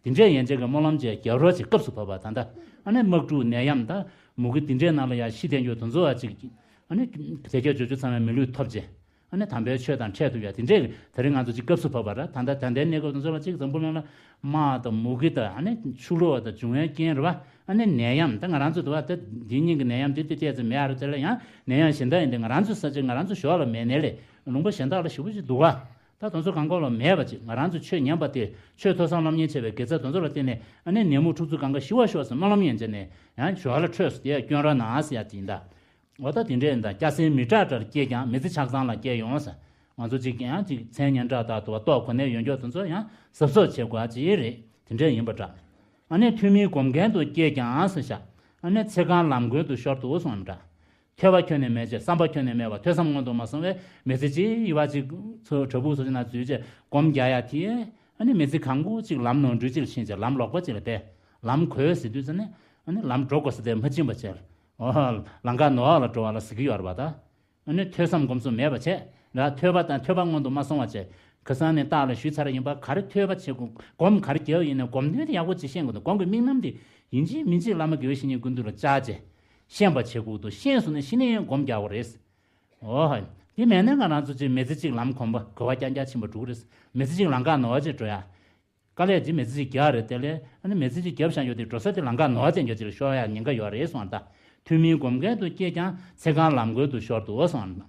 དེ་འདྲས་ཡན་ཆད་ཀྱི་སྨོན་ལམ་བཅས་རྒྱབ་རོགས་ཀྱི་སྐབས་སུ་བབ་པ་ད་ལྟ། ཨ་ནི་དམག་འཁྲུག་ནད་ཡམས་དང་མུ་གེ་དེ་འདྲས་ནང་ལ་ཡང་ཤི་བསྡད་རྒྱུ་དེ་ཚོ་ཨ་ཅིག་ཨ་ནི་དེ་སྐད་བརྗོད་རྒྱུ་ཚང་མས་མི་ལུས་ཐོབ་རྗེས། ཨ་ནི་དམ་པའི་ཆོས་དང་འཕྲད་ཐུབ་ཡ་དེ་འདྲས་ཀྱི་ད་རིང་ང་ཚོ་ཅིག་སྐབས་སུ་བབ་པ་ར། ད་ལྟ་ད་ལྟའི་གནས་སྐབས་དེ་ཚོ་ལ་ཅིག་འཛམ་བུ་གླིང་ལ་དམག་དང་མུ་གེ་དང་ཨ་ནི་ཆུ་ལོག་དང་འབྱུང་བའི་རྐྱེན་རེད་བ། ཨ་ནི་ནད་ཡམས་ད་ང་རང་ཚོ་དུ་བ་ད་འདི་ཉིན་གྱི་ནད་ཡམས་འདི་ཏི་ཏི་ཙམ་མེད་ཨ་ར། དེ་ལ་ཡང་ནད་ཡམས་གཞན་དག་ཡིན་ཏེ་ང་རང་ཚོ་ས་ཆ་ང་རང་ཚོ་ཞོར་ལ་མེད་ནས་ལས་ལུང་པ་གཞན་དག་ལ་ཞེ་པོ་ཅིག་འདུག་ག་ད་དེ་ཚོ་གང་གོ་ལ་མེད་པ་ཅིག་ང་རང་ཚོ་ཆོས་ཉན་པ་དེ་ཆོས་ཐོས་བསམ་སློབ་གཉེར་བྱས་པའི་དགེ་རྩ་དེ་ཚོ་ལ་བརྟེན་ནས་ཨ་ནི་ནད་མུག་འཁྲུག་རྩོད་གང་ག་ཞི་བར་ཤོག་ཟེར་སྨོན་ལམ་ཡན་ཆད་ནས་ཡང་ཞོར་ལ་འཕྲོས་སུ་དེ་སྐྱོན་ར་ན་ཟེར་ཡ་དེ་ཡིན་ད། འོ་ད་དེ་འདྲས་ཡིན་ད། སྐྱ་སེར་མི་དྲག་དྲར་སྐྱེས་ཀྱང་མི་ཚེ་ཆགས་ཚང་ལ་སྐྱེལ་ཡོང་ཟེར། ང་ཚོ་གཅིག་ཡང་གཅིག་མཚན་སྙན་གྲགས་དང་དུ་བ་ལྟོ་གོ་གནས་ཡོད་མགྱོགས་དེ་ཚོ་ཡང་གཟབ་གཟབ་བྱེད་དགོས་ཅི་རེད། དེ་འདྲས་ཡིན་པ་འདྲ། ཨ་ནི་ཐུན་མིན་སྒོམ་མཁན་དུ་སྐྱེས་ཀྱང་ཟེར་ཤག་ཨ་ནི་ཚེ་གང་ལམ་གོལ་དུ་ཤོར་དུ་སོང་བ་འདྲ། ཐོས་པ་ཁྱོན་ནས་མེད་ཅེས་བསམ་པ་ཁྱོན་ནས་མེད་པ་ཐོས་བསམ་སྔོན་དུ་མ་སོང་བས་མི་ཚེ་གཅིག་ཡི་བ་གཅིག་ཚོ་བྲག་ཕུག་སོ་ཅི་ན་འཛུལ་བྱས་སྒོམ་རྒྱག་ཡ་དེ་ཨ་ནི་མི་ཚེ་གང་པོ་གཅིག་ལམ་ནོར་འཁྲུལ་གཅིག་ལ་ཕྱིན་བྱས་ལམ་ལོག་པ་གཅིག་ལ་བསྡད། ལམ་གོལ་ཟེར་དུས་ཙ་ནས་ཨ་ནི་ལམ་འགྲོ་དགོས་ས་དེ་མ་ཕྱིན་པ་བྱས། ཨོ། ལམ་ཀ་ནོར་བ་ལ་འགྲོ་བ་ལ་ཟེར་གྱི་ཡོད་རེད་པ་ད། ཨ་ནི་ཐོས་བསམ་སྒོམ་གསུམ་མེད་པ་བྱས། ལ་ཐོས་པ་དང་ཐོས་པ་སྔོན་དུ་མ་སོང་བ་བྱས། ཁ་སང་ནས་བརྟག་ལ་ཞུས་ཚར་ཡིན་པ་ག་རེ་ཐོས་པ་བྱེད་དགོས་སྒོམ་ག་རེ་རྒྱབ་ཡིན་ནས་སྒོམ་དོན་དེ་ཡག་པོ་ཅིག་ཤེས་དགོས་འདུག་སྒོམ་གྱི་དམིགས་རྣམ་དེ་ཡིན་གཅིག་མིན་གཅིག་བླ་མ་དགེ་བའི་བཤེས་གཉེན་ཀུན་འདུས་ལ་བཅར་བྱས། ཤེས་པ་བྱེད་དགོས་འདུག་ཤེས་སོང་ན་ཤི་ནས་སྒོམ་རྒྱག་དགོས་རེད། ཨོ་ཧ། དེ་མེད་ན་ང་རང་ཚོ་ཅིག་མི་ཚེ་གཅིག་ལམ་གོམ་པ་གོ་བ་རྐྱང་རྐྱང་ཕྱིན་པ་འགྲོ་གི་རེད། མི་ཚེ་གཅིག་ལམ་ཀ་ནོར་བ་ཅིག་འགྲོ་ཡ། དཀའ་ལས་ཀྱི་མི་ཚེ་གཅིག་རྒྱག་རེད་དེ་ལས་ཨ་ནི་མི་ཚེ་གཅིག་རྒྱབ་བཞག་ཡོད་དེ་འགྲོ་ས་དེ་ལམ་ཀ་ནོར་བ་ཅན་གྱི་ཅིག་ཤོར་ཡ་ཉེན་ཁ་ཡོད་རེད་གསུངས་པ་ད། ཐུན་མིན་སྒོམ་མཁན་དུ་སྐྱེས་ཀྱང་ཚེ་གང་ལམ་གོལ་དུ་ཤོར་དུ་གསུངས་པ།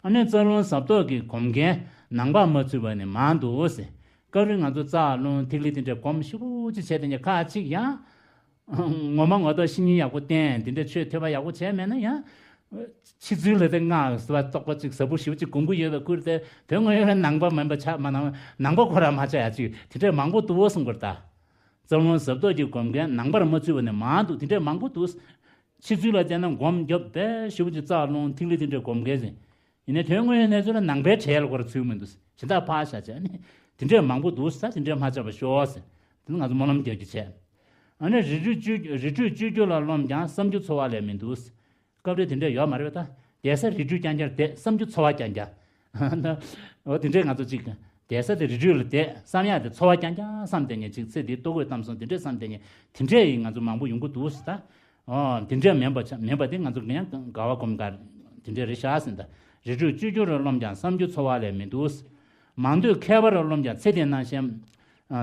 ཨ་ནི་རྩ་རླུང་ཟབ་རྟོག་གི་སྒོམ་མཁན་ནང་པར་མ་ཚུད་པ་ནི་མང་འདུག་ཟེར། སྐབས་རེ་ང་ཚོ་རྩ་རླུང་ཐིག་ལེ་དེ་འདྲའི་སྒོམ་ཞིབ་པོ་ཅིག་བྱས་དེ་ནས་ཁ་ཅིག་ཡང་། ངོ་མ་ངོ་ཐོག་བཤེས་གཉེན་ཡག་པོ་བསྟེན་དེ་འདྲ་ཆོས་ཐོས་པ་ཡག་པོ་བྱས་མེད་ན་ཡང་། ཕྱི་ཚུལ་ལ་དེ་སྔགས་ཟེར་བ་རྟོགས་པ་ཅིག་ཟབ་པོ་ཞེ་པོ་ཅིག་སྒོམ་གྱི་ཡོད་པའི་ཁུལ་དེ་དོན་དངོས་ཡོད་ལ་ནང་པ་མིན་པ་ཆགས་མ་ནང་ནང་པ་ཁོ་རང་མ་ཆགས་ཡ་ཅིག་དེ་འདྲས་མང་པོ་འདུག་གསུང་གི་རེད་ད། རྩ་རླུང་ཟབ་རྟོག་གི་སྒོམ་མཁན་ནང་པར་མ་ཚུད་པ་ནི་མང་འདུག་དེ་འདྲས་མང་པོ་འདུག་ཕྱི་ཚུལ་ལ་བལྟས་ན་སྒོམ་རྒྱབ་པས་ཞེ་པོ་ཅིག་རྩ་རླུང་ཐིག་ལེ་དེ་འདྲས་སྒོམ་མཁན་ཟིན། ཡིན་ནའི་དོན་དངོས་ཡོད་གནས་ཚུལ་ལ་ནང་པའི་གྲས་ལ་སྐོར་ཚུད་མི་འདུག་གཞན་དག་ཕར་བཞག་བྱས་ནས་དེ་འདྲས་མང་པོ་འདུག་ས་དེ་འདྲས་མ་ཆགས་པ་ཤོག་ཟེར། དེ་ནི་ང་ཚོ་སྨོན་ལམ་རྒྱག་རྒྱུ་བྱས། ཨ་ནི་རི་ཁྲོད་བཅུ་རི་ཁྲོད་བཅུ་རྒྱུ་ལ་རློམ་ཀྱང་བསམ་རྒྱུ་འཚོ་བ་ལས་མི་འདུག་སྐབས་རེ་དེ་འདྲས་ཡོད་མ་རེད་པས་ད། བསྡད་ས་རི་ཁྲོད་རྐྱང་རྐྱང་བསྡད་བསམ་རྒྱུ་འཚོ་བ་རྐྱང་རྐྱང་། འོ་དེ་འདྲས་ང་ཚོ་གཅིག་བསྡད་ས་དེ་རི་ཁྲོད་ལ་བསྡད་བསམ་ཡག་དེ་འཚོ་བ་རྐྱང་རྐྱང་བསམ་བསྡད་མཁན་གཅིག་ཚེ་འདིའི་ལྟོ་གོས་གཏམ་གསུམ་དེ་འདྲས་བསམ་བསྡད་མཁན་དེ་འདྲས་ཡིན་ང་ཚོ་མང་པོ་ཡོང་གི་འདུག་ཟེར་ད། ཨོ་དེ་འདྲས་མིན་པ་ཆ་མིན་པ་དེ་ང་ཚོ་ཡང་དགའ་བ་སྒོམ་ག་དེ་འདྲས་རེད་ཤག་ཟེར་ད། རི་ཁྲོད་བཅུ་རྒྱུ་རུ་རློམ་ཀྱང་བསམ་རྒྱུ་འཚོ་བ་ལས་མི་འདུག་མང་ཐོས་མཁས་པ་རུ་རློམ་ཀྱང་ཚེ་འདིའི་སྣང་ཤས་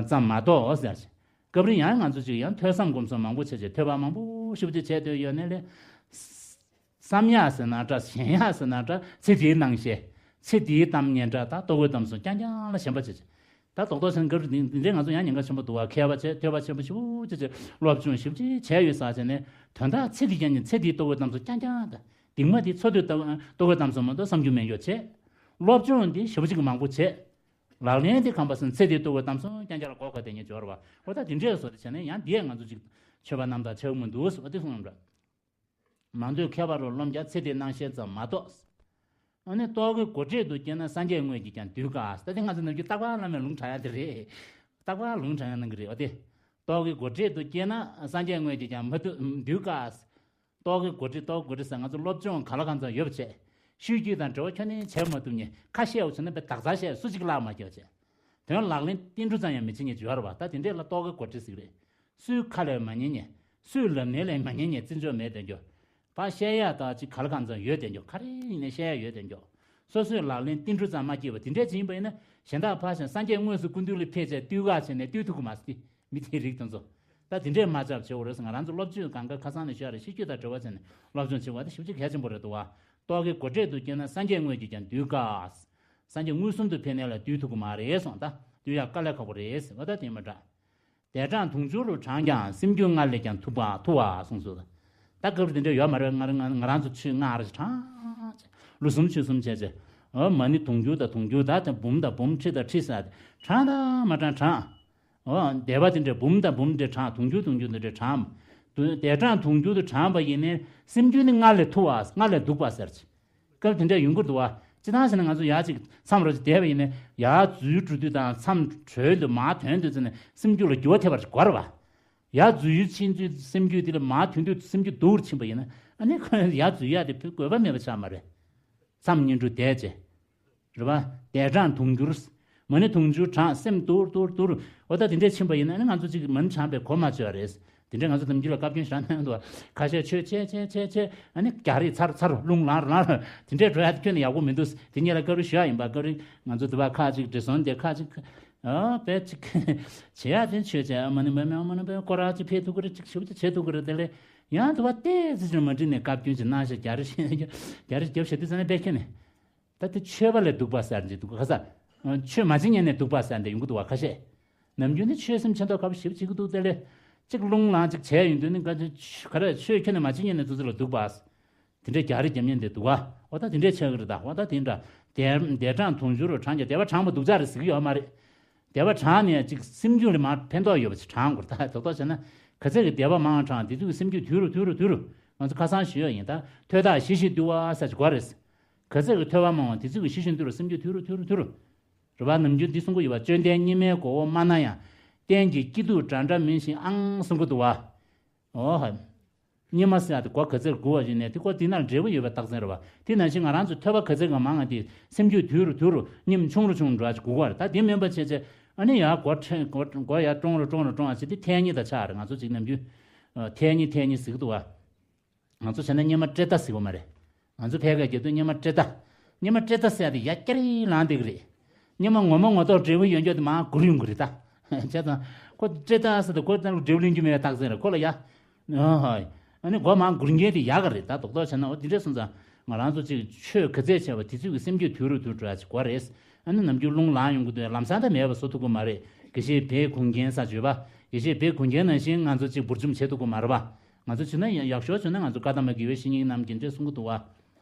ཙམ་མ་གཏོགས་ཟེར། སྐབས་རེ་ཡང་ང་ཚོ་ཅིག་ཡང་ཐོས་བསམ་སྒོམ་གསུམ་མང་པོ་བྱས་བྱས་ཐོས་པ་མང་པོ་ཞིབ་ཅིག་བྱས་སྡོད་ཡོད་ནའི་ལས། བསམ་ཡག་ཟེར་ན་འདྲ་ཞེན་ཡག་ཟེར་ན་འདྲ་ཚེ་འདིའི་སྣང་ཤས། ཚེ་འདིའི་གཏམ་སྙན་གྲགས་དང་ལྟོ་གོས་གཏམ་གསུམ་རྐྱང་རྐྱང་ལ་ཞེན་པ་བྱེད་ཅིང་། ད་རྡོག་རྡོག་ཟེར་ན་སྐབས་རེ་འདི་འདི་འདྲའི་ང་ཚོ་ཡང་ཉེན་ཁ་ཆེན་པོ་འདུག་བ། མཁས་པ་བྱས་ཐོས་པ་ཆེན་པོ་ཞེ་པོ་ཅིག་བྱས་སློབ་སྦྱོང་ཞེ་པོ་ཅིག་བྱས་ཡོད་ས་བྱས་ནས་དོན་དག་ཚེ་འདི་རྐྱང་རྐྱང་ཚེ་འདིའི་ལྟོ་གོས་གཏམ་གསུམ་རྐྱང་རྐྱང་དང་། སྡིག་མ་དེ་འཚོ་སྡོད་ལྟ་ལྟོ་གོས་གཏམ་གསུམ་མ་གཏོགས་བསམ་རྒྱུ་མེད་འགྱོ་བྱས། སློབ་སྦྱོང་དེ་ཞེ་པོ་ཅིག་མང་པོ་བྱས། ལག་ལེན་དེ་གམ་པ་སོང་ཚེ་འདིའི་ལྟོ་གོས་གཏམ་གསུམ་རྐྱང་རྐྱང་ལ་གོ་ག་དེ་ཉིད་འབྱོར་བ། འོ་ད་དེ་འདྲས་བཟོ་དེ་བྱས་ན་ཡང་འདིས་ང་ཚོ་ཅིག་ཆོས་པ་རྣམ་དག་ཆགས་མི་འདུག་ཟེར་བ་དེ་གསུངས་འདྲ། མང་ཐོས་མཁས་པ་རུ་རློམ་ཀྱང་། ཚེ་འདིའི་སྣང་ཤས་ཙམ་མ་གཏོགས། ཨ་ནི་རྟོག་གེ་མགོ་སྐྲད་དུ་སྐྱེས་ན། སངས་རྒྱས་དངོས་ཀྱིས་ཀྱང་འདུལ་དཀའ། ད་དེ་ང་ཚོ་ནམ་རྒྱུན་རྟག་པར་བླ་མས་ལུང་དྲངས་ཡ་དེ་རེད། རྟག་པར་ལུང་དྲངས་ཡ་གནང་གི་རེད། འོ་དེ། རྟོག་གེ་མགོ་སྐྲད་དུ་སྐྱེས་ན། སངས་རྒྱས་དངོས་ཀྱིས་ཀྱང་མ་འདུལ་འདུལ་དཀའ། རྟོག་གེ་མགོ་སྐྲད། རྟོག་གེ་མགོ་སྐྲད་ཟེར་ང་ཚོ་སློབ་སྦྱོང་ག་ལ་གང་འཚམ་ཡོད་པ་བྱས། ཤོད་རྒྱུ་དང་འབྲེལ་བ་ཁྱོན་ནས་བྱེད་མ་ཐུབ་མཁན། ཁ་བཤད་འོ་བྱས་ན་དཔེ་དག་ཚར་བཤད། སུ་གཅིག་བརླག་མ་སྐྱེལ་བ་བྱས། དོན་ལག་ལེན་ཏིལ་འབྲུ་ཙམ་ཡང་མི་བྱེད་མཁན་ཅིག་ཡོད་རེད་བ། ད་དེ་འདྲས་ལ་རྟོག་གེ་མགོ་སྐྲད་ཟེར་གི་རེད། སུའི་ཁ་ལས་མ་ཉན་མཁན། སུའི་ལབ་གནས་ལས་མ་ཉན་མཁན། བརྩི་འཇོག་མེད་དེ་འགྱོ། ཕར་བཤད་ཡག་ད་ཅིག་ག་ལ་གང་འཚམ་ཡོད་དེ་འགྱོ། ག་རེ་ཡིན་ནའི་བཤད་ཡག་ཡོད་དེ་འགྱོ། སོ་སོའི་ལག་ལེན་ཏིལ་འབྲུ་ཙམ་མ་སྐྱེལ་བ་དེ་འདྲས་ཅིག་ཡིན་པ་ཡིན་ན། གཞན་དག་ཕར་ཕྱིན་སངས་རྒྱས་དངོས་སུ་སྐུ་མདུན་ལ་ཕེབས་བྱས་བཏུལ་ག་བྱས་ནས་བཏུལ་ཐུབ་ཀྱི་མ་རེད། མི་དེའི་རིགས་དེ་ཚོ། ད་དེ་འདྲས་མ་བྱ་བྱེད་འོ་རེད་ཟེར། ང་རང་ཚོ་སློབ་སྦྱོང་གང་ག་ཁ་སང་ནས་ཞུ་ཡ་རེད། ཤེས་རྒྱུད་དང་འབྲེལ་བ་བྱས་ནས་སློབ་སྦྱོང་བྱེད་དགོས་པ་དེ་ཞེ་པོ་ཅིག་གལ་ཆེན་པོ་རེད་འདུག་བ། རྟོག་གེ་མགོ་སྐྲད་དུ་སྐྱེས་ན། སངས་རྒྱས་དངོས་ཀྱིས་ཀྱང་འདུལ་དཀའ། སངས་རྒྱས་མངོན་སུམ་དུ་ཕེབས་ནས་ལ་བཏུལ་ཐུབ་ཀྱི་མ་རེད་གསུངས། ད་བཏུལ་ཡག་དཀའ་ལས་ཁག་པོ་རེད་ཟེར་བ། ད་དེ་མ་འདྲ། འདས་གྲོངས་དུང་ཕྱུར་རུ་བགྲངས་ཀྱང་། སེམས་རྒྱུད་སྔར་ལས་ཀྱང་ཐུབ་པ་ཐུབ་པ་གསུངས་སོ། ད་སྐབས་དེ་འདྲ་ཡོད་མ་རེད། ང་རང་ང་རང་ཚོ་ཆོས་སྔར་བགྲངས་བྱས། ལོ་གསུམ་ཕྱོགས་གསུམ་བྱས་བྱས། འོ་མ་ཎི་དུང་ཕྱུར་དང་དུང་ཕྱུར་ད་དེ་འབུམ་དང་འབུམ་ཁྲི་དང་ཁྲི་ཟེར་བགྲངས་དང་མ་བགྲངས་བགྲངས། འོ་འདས་པ་དེ་འདྲ་འབུམ་དང་འབུམ་དེ་བགྲངས། དུང་ཕྱུར་དུང་ཕྱུར་དེ་འདྲ་བགྲངས། འདས་གྲོངས་དུང་ཕྱུར་དུ་བགྲངས་པ་ཡིན་ནའི་སེམས་རྒྱུད་ནི་སྔར་ལས་ཐུབ་པ། སྔར་ལས་སྡུག་པ་ཟེར་གྱི། སྐབས་དེ་འདྲ་ཡོང་གི་འདུག་བ། སྤྱིར་བཏང་བྱས་ན་ང་ཚོ་ཡར་ཅིག་མཚམས་རེ་ཅིག་བསྡད་པ་ཡིན་ན། ཡར་འཛུལ་འགྲོ་དུས་དང་མཚམས་གྲོལ་དུས། མར་ཐོན་དུས་ཙམ་ནས་སེམས་རྒྱུད་ལ་འགྱུར་བ་ཐེབས་པ་ཞིག་དགོས་རེད་བ། ཡར་འཛུལ་ཕྱིན་དུས་སེམས་རྒྱུད་དེ་ལ། མར་ཐོན་དུས་སེམས་རྒྱུད་སྡུག་རུ་ཕྱིན་པ་ཡིན་ན། ཨ་ནི་ཁོ་ཡར་འཛུལ་ཡག་དེ་དགོས་པ་མེད་པ་ཆགས་མ་རེད། མཚམས་ཉིན་དྲུག་བསྡད་བྱས། རེད་བ། འདས་གྲོངས་དུང་ཕྱུར། མ་ཎི་དུང་ཕྱུར་བགྲངས། སེམས་སྡུག་སྡུག་སྡུག་རུ། འོ་ད་དེ་འདྲས་ཕྱིན་པ་ཡིན་ན། ཨ་ནི་ང་ཚོ་ཅིག་མ་ཎི་བགྲངས་པའི་གོ་མ་ཆོད་པ་རེད། དེ་འདྲས་ང་ཚོ་ནམ་རྒྱུན་ལ་བཀའ་བཀྱོན་ཞེ་དྲག་གནང་འདུག་བ། ཁ་ཤས་ཆོས་བྱས་བྱས་བྱས་བྱས། ཨ་ནི་རྒྱག་རེས་ཚར་ཚར། རླུང་ལངས་རེ་ལངས་རེ། དེ་འདྲས་འགྲོ་ཡག་དེ་ཁྱོན་ནས་ཡག་པོ་མི་འདུག། དེ་ཉིད་ལ་སྐབས་རེ་ཞུ་ཡག་ཡིན་པ། སྐབས་རེ་ང་ཚོ་འདི་བ་ཁ་ཅིག་བགྲེས་སོང་དེ་ཁ་ཅིག་ཨ་དཔེ་ཅིག་བྱེད་ཡག་དེ་ཆོས་བྱས། ཨ་མ་ཎི་མ་མ་མ་ཎི་དཔེ་སྐོར་ར་ཅིག་ཕེབས་ཐུབ་ཀྱི་རེད། ཅིག་ཞེ་པོ་ཅིག་བྱེད་ཐུབ་ཀྱི་རེད། དེ་ལས་ཡང་འདི་བ་ཏོག་ཙམ་ཅིག་མ་འགྲིག་ནས་བཀའ་བཀྱོན་ཅིག་གནང་བྱས། རྒྱག་རེས་བྱས། རྒྱག་རེས་རྒྱབ་བྱས་དུས་ཙམ་ནས་དཔེ་ཁྱོན་ནས། ད་དེ་ཆོས་པ་ལས་སྡུག་པ་ཟེར་གྱི་འདུག་ག་ས། ཆོས་མ་བྱེད་མཁན་ནས་སྡུག་པ་ཟེར་འདི་ཡོང་གི་འདུག་བ། ཁ་ཤས། ནམ་རྒྱུན་ནི་ཆོས་སེམས་ཆེ་མདོག་ཁ་པོ་ཞེ་པོ་བྱེད་ཀྱི་འདུག། དེ་ལས་གཅིག་རླུང་ལངས་གཅིག་བྱས་ཡོང་དུས་ནི། ག་ག་རེ། ཆོས་ཁྱོན་ནས་མ་བྱེད་མཁན་ནས་དུས་ཚོད་ལ་སྡུག་པ། དེ་འདྲའི་རྒྱག་རེས་རྒྱབ་མཁན་དེ་འདུག་ག། འོ་ད་དེ་འདྲའི་ཆགས་ཀྱི་རེད་ད། འོ་ད་དེ་འདྲ། འདས་འདས་གྲོངས་དུང་ཕྱུར་རུ་བགྲངས་ཀྱང་། འདས་པ་བགྲངས་པ་སྡུག་ཅག་རེད་ཟེར་གྱི་ཡོད་མ་རེད། འདས་པ་བགྲངས་ནས་ཅིག་སེམས་རྒྱུད་ལ་མར་ཕན་ཐོགས་ཡོད་པ་ཅིག་བགྲངས་དགོས་རེད་ད། རྡོག་རྡོག་བྱས་ན། ག་ཚད་ཀྱི་འདས་པ་མང་བ་བགྲངས། དེ་དུས་ཀྱི་སེམས་རྒྱུད་དུལ་རུ་དུལ་རུ་དུལ་རུ། ང་ཚོ་ཁ་སང་ཞུས་ཡོད་ཡིན་ད། ཐོས་ཐག་ཞི་ཞིང་དུལ་བ་ཟེར་ཅིག་དགོས་རེད། ག་ཚད་ཀྱི་ཐོས་པ་མང་བ་དེ་ཚོད་ཀྱི་ཞི་ཞིང་དུལ་རུ། སེམས་རྒྱུད་དུལ་རུ་དུལ་རུ་དུལ་རུ། རེད་བ། ནམ་རྒྱུན་འདི་གསུང་གི་ཡོད་པ། བཅོམ་ལྡན་སྙིགས་མའི་མགོ་བོ་དམར་ན་ཡང་། གཏན་གྱི་སྐྱིད་སྡུག་འདྲ་འདྲ་མིན་ཞིག་ཨང་གསུང་གི་འདུག་བ། འོ་ཧ། སྙིགས་མ་ཟེར་ཡག་དེ་མགོ་ག་ཚོད་སྒུར་བ་ཡིན་ནའི་དེ་མགོ་དེ་ནང་འབྲས་བུ་ཡོད་པའི་རྟགས་མཚན་རེད་བ། དེ་ནང་བཞིན་ང་རང་ཚོ་ཐོས་པ་ག་ཚོད་གང་མང་ང་དེ་སེམས་རྒྱུད་དུལ་རུ་དུལ་རུ། སྙིགས་མ་ཆུང་རུ་ཆུང་རུ་འགྲོ་ཡག་ཅིག་སྒུར་བ་རེད་ད། དེ་མིན་པ་བྱས་བྱས། ཨ་ནི་ཡར་མགོ་ཁྲེ་མགོ་མགོ་ཡར་ཀྲོང་རུ་ཀྲོང་རུ་ཀྲོང་བ་བྱས། དེ་ཐལ་སྙེག་ད་ཆགས་རེད། ང་ཚོ་ཅིག་ནམ་རྒྱུན་ཨ་ཐལ་སྙེག་ཐལ་སྙེག་ཟེར་གི་འདུག་བ། ང་ཚོ་བྱས་ན་སྙེ་མ་བཀྲེས་ད་ཟེར་བ་མ་རེད། ང་ཚོ་ཕལ་སྐད་རྒྱབ་དུས་སྙེ་མ་བཀྲེས་ད། སྙེ་མ་བཀྲེས་ད་ཟེར་ཡག་དེ་ཡར་བསྐྱར་ལངས་བསྡད་ཀྱི་རེད། སྙེ་མ་ངོ་མ་ངོ་ཐོག་འབྲས་བུ་ཡོད་འགྱོ་དེ་མར་སྒུར་ཡོང་གི་རེད་ད། བྱས་ཙང་། ཁོ་བཀྲེས་ད་ཟེར་དུས་ཁོ་ད་འབྲས་བུ་ལེན་རྒྱུ་མེད་པའི་རྟགས་མཚན་རེད། ཁོ་ལ་ཡ། ཨ་ཧོ། ཨ་ནི་མགོ་མར་སྒུར་མཁན་དེ་ཡག་ག་རེད་ད། རྡོག་རྡོག་བྱས་ན། འོ་དེ་འདྲས་སོང་ཙང་། ང་རང་ཚོ་ཅིག་ཆོས་ག་ཚད་བྱས་པ་དེ་ཚོད་ཀྱི་སེམས་རྒྱུད་དུལ་རུ་དུལ་འགྲོ་ཡག་ཅིག་དགོས་རེད། ཨ་ནི་ནམ་རྒྱུན་རླུང་ལངས་ཡོང་གི་འདུག། ལམ་སང་ད་མེད་པ་བཟོ་ཐུབ་ཀྱི་མ་རེད། དགེ་བཤེས་བེ་གུང་རྒྱན་ཟེར་བརྗོད་པ། དགེ་བཤེས་བེ་གུང་རྒྱན་ནང་བཞིན་ང་ཚོ་ཅིག་འབུར་འཇོམས་བྱེད་ཐུབ་ཀྱི་མ་རེད་པ། ང་ཚོ་བྱས་ན་ཡག་ཤོས་བྱས་ན། ང་ཚོ་བཀའ་གདམས་པ་དགེ་བའི་བཤེས་གཉེན་རྣམས་ཀྱིས་འདྲ་གསུང་གི་འདུག་བ།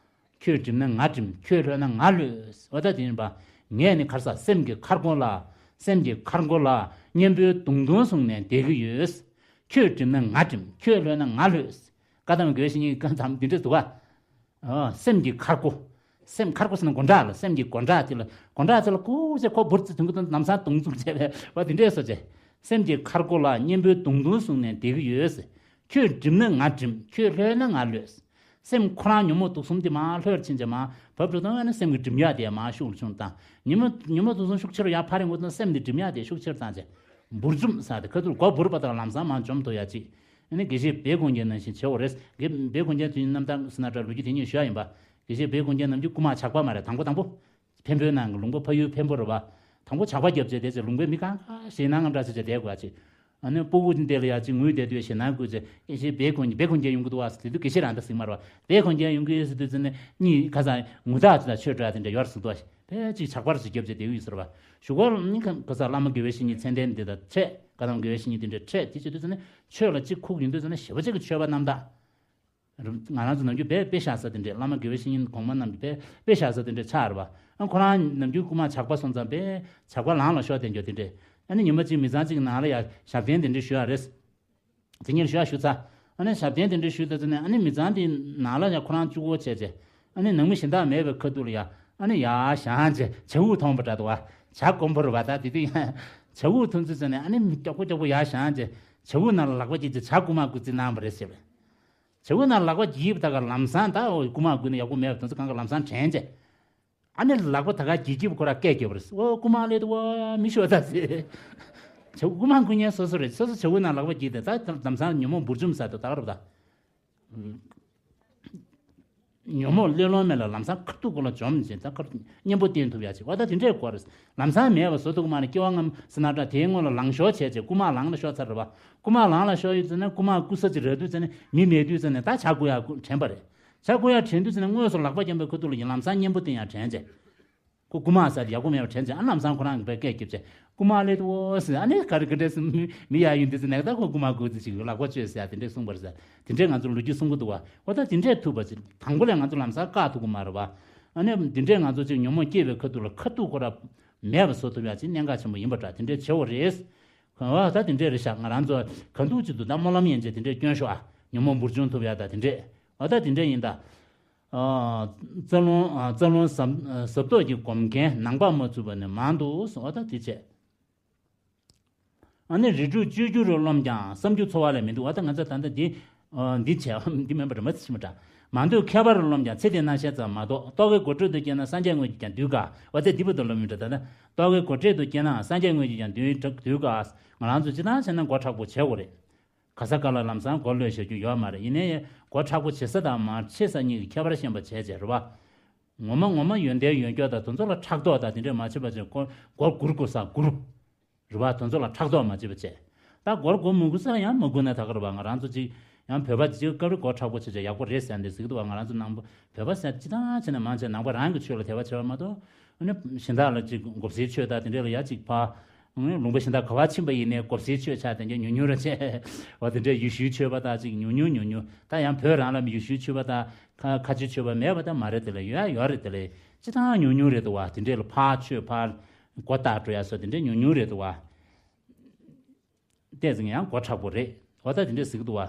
ཁྱོད་འགྲིམ་ན་ང་འགྲིམ། ཁྱོད་ལྷོད་ན་ང་ལྷོད། འོ་ད་དེ་ཡིན་པ། ངས་ནི་ཁར་ས་སེམས་ཀྱི་མཁར་སྒོ་ལ། སེམས་ཀྱི་མཁར་སྒོ་ལ་གཉེན་པོའི་མདུང་ཐུང་བཟུང་ནས་བསྡད་ཀྱི་ཡོད། ཁྱོད་འགྲིམ་ན་ང་འགྲིམ། ཁྱོད་ལྷོད་ན་ང་ལྷོད། བཀའ་གདམས་དགེ་བའི་བཤེས་གཉེན་གྱི་བཀའ་གདམས་འདི་འདྲ་འདུག་ག། ཨ། སེམས་ཀྱི་མཁར་སྒོ། སེམས་མཁར་སྒོ་ཟེར་ན་སྒོ་འགྲམ་ལ། སེམས་ཀྱི་སྒོ་འགྲམ་དེ་ལ། སྒོ་འགྲམ་དེ་ལ་ཁུག་ཅེས་ཁོ་འབུར་ཙམ་དུང་གི་དུང་། ལམ་སང་དུང་བཙུགས་བྱས་པས་བ། དེ་འདྲས་སོ་བྱས། སེམས་ཀྱི་མཁར་སྒོ་ལ་གཉེན་པོའི་མདུང་ཐུང་བཟུང་ནས་བསྡད་ཀྱི་ཡོད། ཁྱོད་འགྲིམ་ན་ང་འགྲིམ། ཁྱོད་ལྷོད་ན་ང་ལྷོད། སེམས་ཁོ་རང་ཉོན་མོངས་དུག་གསུམ་དེ་མར་ལྷོད་ཕྱིན་བྱས། མར་བབས་འགྲོ་དུས་ན་སེམས་ཀྱི་འགྲིམ་ཡག་དེ་མར་ཤུགས་ལ་ཆུང་དང་། ཉོན་མོངས་ཉོན་མོངས་དུག་གསུམ་ཤུགས་ཆེ་རུ་ཡར་འཕར་ཡོང་གི་འདུག་ན། སེམས་དེ་འགྲིམ་ཡག་དེ་ཤུགས་ཆེ་རུ་བཏང་བྱས། འབུར་འཇོམས་ཟེར་དེ་ཁ་ཐུག་མགོ་འབུར་བ་དང་ལམ་སང་མར་འཇོམས་ཐུབ་ཡག་ཅིག། ཨ་ནི་དགེ་བཤེས་བེ་གུང་རྒྱན་ནང་བཞིན་བྱེད་དགོས་རེད། དགེ་བེ་གུང་རྒྱན་དུས་རྣམ་ཐར་ཟེར་ན་འདྲ། ལོ་རྒྱུས་དེ་ཉིད་ཞུ་ཡག་ཡིན་པ། དགེ་བཤེས་བེ་གུང་རྒྱན་ནམ་རྒྱུན་རྐུ་མ་ཇག་པ་མ་རེད། དང་པོ་དང་པོ། འཕན་པོའི་ནང་གི་ལུང་པ་ཕ་ཡུལ་འཕན་པོ་རེད་བ། དང་པོ་ཇག་པ་རྒྱབ་བྱས་བསྡད་བྱས། ལུང་པའི་མི་གང་ག་ཞེད་སྣང་ངམ་འདྲ་བྱས་བྱས་བསྡད་དགོས་ཡག་ཅིག། ཨ་ནི་སྤུ་གུ་དེ་ལ་ཡག་ཅིག་ངུས་བསྡད་དུས་ཞེད་སྣང་སྐུལ་བྱས། དགེ་བཤེས་བེ་གུང་བེ་གུང་རྒྱན་ཡོང་གི་འདུག་བ་ཟེར་དུས། དགེ་བཤེས་རང་ད་ཟིག་མ་རེད་བ། བེ་གུང་རྒྱན་ཡོང་གི་ཟེར་དུས་ཙམ་ནས་གཉིད་ཁ་སང་ངུ་ཐག་ཆོད་ཐག་ཆོད་དེ་འདྲ་ཡོད་རེད་ཟེར་འདུག་བ། ཕལ་ཆེར་ཇག་པ་རེ་ཞིག་རྒྱབ་བྱས་བསྡད་ཀྱི་ཡོད་ཟེར་བ། གཞུག་གུ་ནི་ཁ་སང་བླ་མ་དགེ་བའི་བཤེས་གཉེན་མཚན་ལྡན་འདི་དང་འཕྲད། བཀའ་གདམས་དགེ་བའི་བཤེས་གཉེན་འདི་འདྲ་འཕྲད། དེ་བྱེད་དུས་ཙམ་ནས་ཆོས་ལ་གཅིག་ཁུག་ཡོང་དུས་ཙམ་ནས་ཞེ་པོ་ཅིག་གི་ཆོས་པ་རྣམ་དག། ང་རང་ཚོ་ནམ་རྒྱུན་དཔེ་དཔེ་བཞག་ས་དེ་འདྲས། བླ་མ་དགེ་བའི་བཤེས་གཉེན་གོང་མ་རྣམས་ཀྱིས་དཔེ་དཔེ་བཞག་ས་དེ་འདྲས་ཆགས་རེད་པ། ཨ་ཁོ་རང་ནམ་རྒྱུན་རྐུ་མ་ཇག་པ་སོང་ཙང་དཔེ་ཇག་པ་ལངས་ལ་ཤོར་བསྡད་རྒྱུ་དེ་འདྲས། ཨ་ནི་ཉི་མ་གཅིག་མི་ཚང་གཅིག་ནང་ལ་ཡ་ཞབས་བརྟན་དེ་འདྲས་ཞུ་ཡ་རེད། དེ་ཉིན་ཞུ་ཡ་ཞུ་ཚར། ཨ་ནི་ཞབས་བརྟན་དེ་འདྲས་ཞུས་ད་ཚེ་ནས་ཨ་ནི་མི་ཚང་དེ་ནང་ལ་ཡ་ཁོ་རང་གཅིག་པོ་བྱས་བྱས། ཨ་ནི་ནང་མི་གཞན་དག་མེད་པའི་ཁ་ཐུག་ལ་ཡ། ཨ་ནི་ཡར་བཞེངས་བྱས་བྱ་འུག་མཐོང་པ་འདྲ་འདུག་བ། བྱ་དཀོན་པོ་རེད་པ། ད་དེ་དུས་ཡང་བྱ་འུག་མཐོང་ཚུལ་ཚོ་ནས་ཨ་ནི་མི་མགྱོགས་པོ་མགྱོགས་པོ་ཡར་བཞེངས་བྱས་བྱ་འུག་ནང་ལ་ལག་པ་བརྒྱབ་བྱས་བྱ་རྐུ་མ་རྐུ་རྩིས་གནང་བ་རེད་ཟེར་བས། བྱ་འུག་ནང་ལག་པ་བརྒྱབ་ད་ག་ལམ་སང་ད་འོ་རྐུ་མ་རྐུ་ན་ཡག་པོ་མེད་པ་དེ་ཚོ་གང་ག་ལམ་སང་དྲན་བྱས། ཨ་ནི་ལག་པ་ད་ག་བརྒྱབ་བརྒྱབ་ཁོ་ར་སྐད་རྒྱབ་པ་རེད། ཨོ་རྐུ་མ་སླེབས་འདུག་བ། མི་ཤོག་ད་ཟེར། བྱ་འུག་རྐུ་མ་རྐུ་མཁན་སོ་སོ་རེད། སོ་སོ་བྱ་འུག་ནང་ལག་པ་བརྒྱབ་དེ་ད་ལམ་སང་ཉོན་མོངས་འབུར་འཇོམས་ཟེར་དུས་ད་ག་རེད་པ་ད། ཉོན་མོངས་ལེ་ལོང་མེད་ལ་ལམ་སང་ཁ་ཐུག་ཁོ་ལ་འཇོམས་བྱས་ད་ཁ་གཉེན་པོ་བསྟེན་ཐུབ་ཡ་ཅིག་འོ་ད་དེ་འདྲས་དགོས་རེད། ལམ་སང་མེད་པ་བཟོ་ཐུབ་ཀྱི་མ་རེད། སྐྱེ་བ་སྔ་མ་ཟེར་ན་འདྲ། དེའི་སྔོན་ལ་ལང་ཤོར་བྱས་བྱས་རྐུ་མ་ལང་ལ་ཤོར་ཚར་རེད་པ། རྐུ་མ་ལང་ལ་ཤོར་ཡོད་ཚེ་ནས་རྐུ་མ་རྐུ་ས་ཅིག་རག་དུས་ཚེ་ནས་མི་མེད་དུས་ཚེ་ནས་ད་བྱ་རྐུ་ཡ་དྲན་པ་རེད། བྱ་རྐུ་ཡ་དྲན་དུས་ཚེ་ནས་དངོས་སུ་ལག་པ་འཁྱམ་པའི་ཁ་ཐུག་ལ་ཡིན་ལམ་སང་གཉེན་པོ་བསྟེན་ཡ་དྲན་བྱས། ཁོ་རྐུ་མ་ཟ་དེ་ཡག་པོ་མེད་པ་དྲན་བྱས། ཨ་ལམ་སང་ཁོ་རང་གི་པའི་སྐད་རྒྱབ་བྱས་རྐུ་མ་སླེབས་འདུག་ཟེར། ཨ་ནི་ག་རེ་ག་འདྲས་སེ་མི་མི་ཡག་ཡིན་དུས་ཚེ་ནས་ད་ཁོ་རྐུ་མ་རྐུ་ཚེ་ཞིག་ལག་པ་གཅོད་ཟེར་ཡ་དེ་འདྲས་གསུངས་པ་རེད་ཟེར། དེ་འདྲས་ང་ཚོ་ལོ་རྒྱུས་གསུང་གི་འདུག་བ། འོ་ད་དེ་འདྲས་ཐུབ་པ་ཅིག་དང་པོ་ལས་ང་ཚོ་ལམ་སང་བཀག་ཐུབ་ཀྱི་མ་རེད་བ། ཨ་ནི་དེ་འདྲས་ང་ཚོ་ཅིག་ཉོན་མོངས་སྐྱེས་པའི་ཁ་ཐུག་ལ་ཁ་ཐུག་ཁོ་ར་མེད་པ་བཟོ་ཐུབ་ཡ་ཅིག་གནད་འགག་ཆེན་པོ་ཡིན་པ་འདྲ། དེ་འདྲས་བྱེད་འོ་རེད། འོ་ད་དེ་འདྲས་རེད་ཤག་ང་རང་ཚོ་ག་འདུག་ཅིག་འདུག་ད་སྨོན་ལམ་ཡན་ཆད་དེ་འདྲས་སྐྱོན་ཤོག་ཨ། ཉོན་མོངས་འབུར་འཇོམས་ཐུབ་ཡ་ད་དེ་འདྲས། འོ་ད་དེ་འདྲས་ཡིན་ད། རྩ་རླུང་རྩ་རླུང་ཟབ་ཟབ་རྟོག་གི་སྒོམ་མཁན་ནང་པ་མ་ཚུད་པ་ནས་མང་དུ་སོང་བ་དང་དེ་བྱས། ཨ་ནི་རིགས་དྲུག་སྤྱོད་འགྱུར་རུ་རློམ་ཀྱང་བསམ་རྒྱུ་འཚོ་བ་ལས་མི་འདུག་འོ་ད་ང་ཚོ་ད་ལྟ་འདི་འདི་བྱས་འདི་མིན་པ་རེད་མ་ཚིག་མ་འདྲ། མང་ཐོས་མཁས་པ་རུ་རློམ་ཀྱང་ཚེ་འདི་སྣང་ཤས་ཙམ་མ་གཏོགས། རྟོག་གེའི་དགོད་བྲོ་དུ་སྐྱེས་ན་སངས་རྒྱས་དངོས་ཀྱིས་ཀྱང་འདུལ་དཀའ། འོ་ད་འདི་བུ་དུ་རློམ་མི་འདྲ། ད་ལྟ་རྟོག་གེའི་དགོད་བྲོ་དུ་སྐྱེས་ན་སངས་རྒྱས་དངོས་ཀྱིས་ཀྱང་འདུལ་འདུལ་དཀའ། ང་རང་ཚོ་ཅི་ཐང་བྱས་ན་མགོ་མཁྲེགས་པོ་བྱེད་དགོས་རེད། ག་ས་ག་ལ་ལམ་སང་མགོ་གློད་བཞག་རྒྱུ་ཡོད་མ་རེད། ཡིན་ནའི་མགོ་མཁྲེགས་པོ་བྱེད་ས་དང་མ་བྱེད་ས་གཉིས་ཀྱི་ཁྱད་པར་ཤེས་པ་བྱས་བྱས་རེད་བ། ངོ་མ་ངོ་མ་ཡོན་ཏན་ཡོན་སྐྱོ་དང་དེ་ཚོ་ལ་ཕྲག་དོག་དང་དེ་འདྲས་མ་བྱེད་པ་བྱས། མགོ་མགོ་སྒུར་དགོས་ས་སྒུར། རེད་བ། དེ་ཚོ་ལ་ཕྲག་དོག་མ་བྱེད་པ་བྱས། ད་མགོ་སྒུར་མི་དགོས་ས་ལ་ཡང་མ་སྒུར་ན་ད་ག་རེད་བ། ང་རང་ཚོ་ཅིག་ཡང་བོད་པ་ཅིག་སྐབས་རེ་མགོ་མཁྲེགས་པོ་བྱེད་བྱས་ཡག་པོ་རེད་ཟེར་འདི་ཟེར་གི་འདུག་བ། ང་རང་ཚོ་ནང་པ་བོད་པ་ཟེར་ཅི་ཐང་བྱས་ན་མང་ཆེ་ནང་པ་རང་གི་ཆོས་ལ་དད་པ་བྱེད་པ་མ་གཏོགས། ཨ་ནི་གཞན་དག་ལ་ཅིག་མགོ་སེར་ཆོས་དང་དེ་འདྲས་ལ་ཡ་ཅིག་ཕ། ཨ་ནི་ལུང་པ་གཞན་དག་ག་བ་ཕྱིན་པ་ཡིན་ནའི་མགོ་སེར་ཆོས་ཆགས་དེ་འདྲས་ཉུང་ཉུང་རེ་བྱས། འོ་དེ་འདྲས་ཡེ་ཤུའི་ཆོས་པ་དག་ཅིག་ཉུང་ཉུང་ཉུང་ཉུང་། ད་ཡང་བོད་རང་ལ་ཡེ་ཤུའི་ཆོས་པ་དང་ཁ་ཁ་ཆེ་ཆོས་པ་མེད་པ་ད་མ་རེད་དེ་ལས། ཡོད་ཡོད་རེད་དེ་ལས། ཅི་ཐང་ཉུང་ཉུང་རེད་འདུག་བ། དེ་འདྲས་ལ་ཕར་ཆོས་ཕར་མགོ་བཏགས་འགྲོ་ཡ་སོགས་དེ་འདྲས་ཉུང་ཉུང་རེད་འདུག་བ། བལྟས་ཟིན་ཡང་མགོ་མཁྲེགས་པོ་རེད། འོ་ད་དེ་འདྲས་ཟེར་གི་འདུག་བ།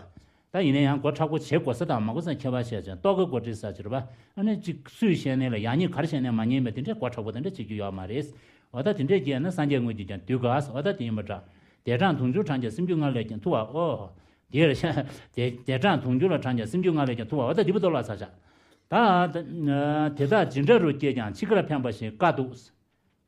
ད་ཡིན་ན་ཡང་མགོ་མཁྲེགས་པོ་བྱེད་དགོས་ས་དང་མ་དགོས་ས་ཁྱད་པར་བཤད་ཅིང་རྟོག་གེ་མགོ་བཀྲེས་ས་ཅིག་རེད་པ། ཨ་ནི་ཅིག་སུས་བཤད་ནའི་ལ་ཡག་ཉེས་ག་རེ་བཤད་ནའི་མ་ཉན་པའི་དེ་འདྲས་མགོ་མཁྲེགས་པོ་དེ་འདྲས་བྱེད་རྒྱུ་ཡོད་མ་རེད། འོ་ད་དེ་འདྲས་བྱས་ན་སངས་རྒྱས་དངོས་ཀྱིས་ཀྱང་འདུལ་དཀའ། འོ་ད་དེ་ཡིན་པ་འདྲ། དལ་དྲགས་དུང་ཕྱུར་བགྲངས་ཀྱང་སེམས་རྒྱུད་སྔར་ལས་ཀྱང་ཐུལ་བ། ཨོ། དེ་རེད་ཤག་དལ་དལ་དྲགས་དུང་ཕྱུར་ལ་བགྲངས་ཀྱང་སེམས་རྒྱུད་སྔར་ལས་ཀྱང་ཐུལ་བ། འོ་ད་འདི་པོ་རྡོ་ལ་ཚ་ཤག་ད་དེ་དག་ཇི་འདྲ་རུ་སྐྱེས་ཀྱང་འཆི་ཁར་ཕན་པ་ཞིག་དཀའ་འདུག་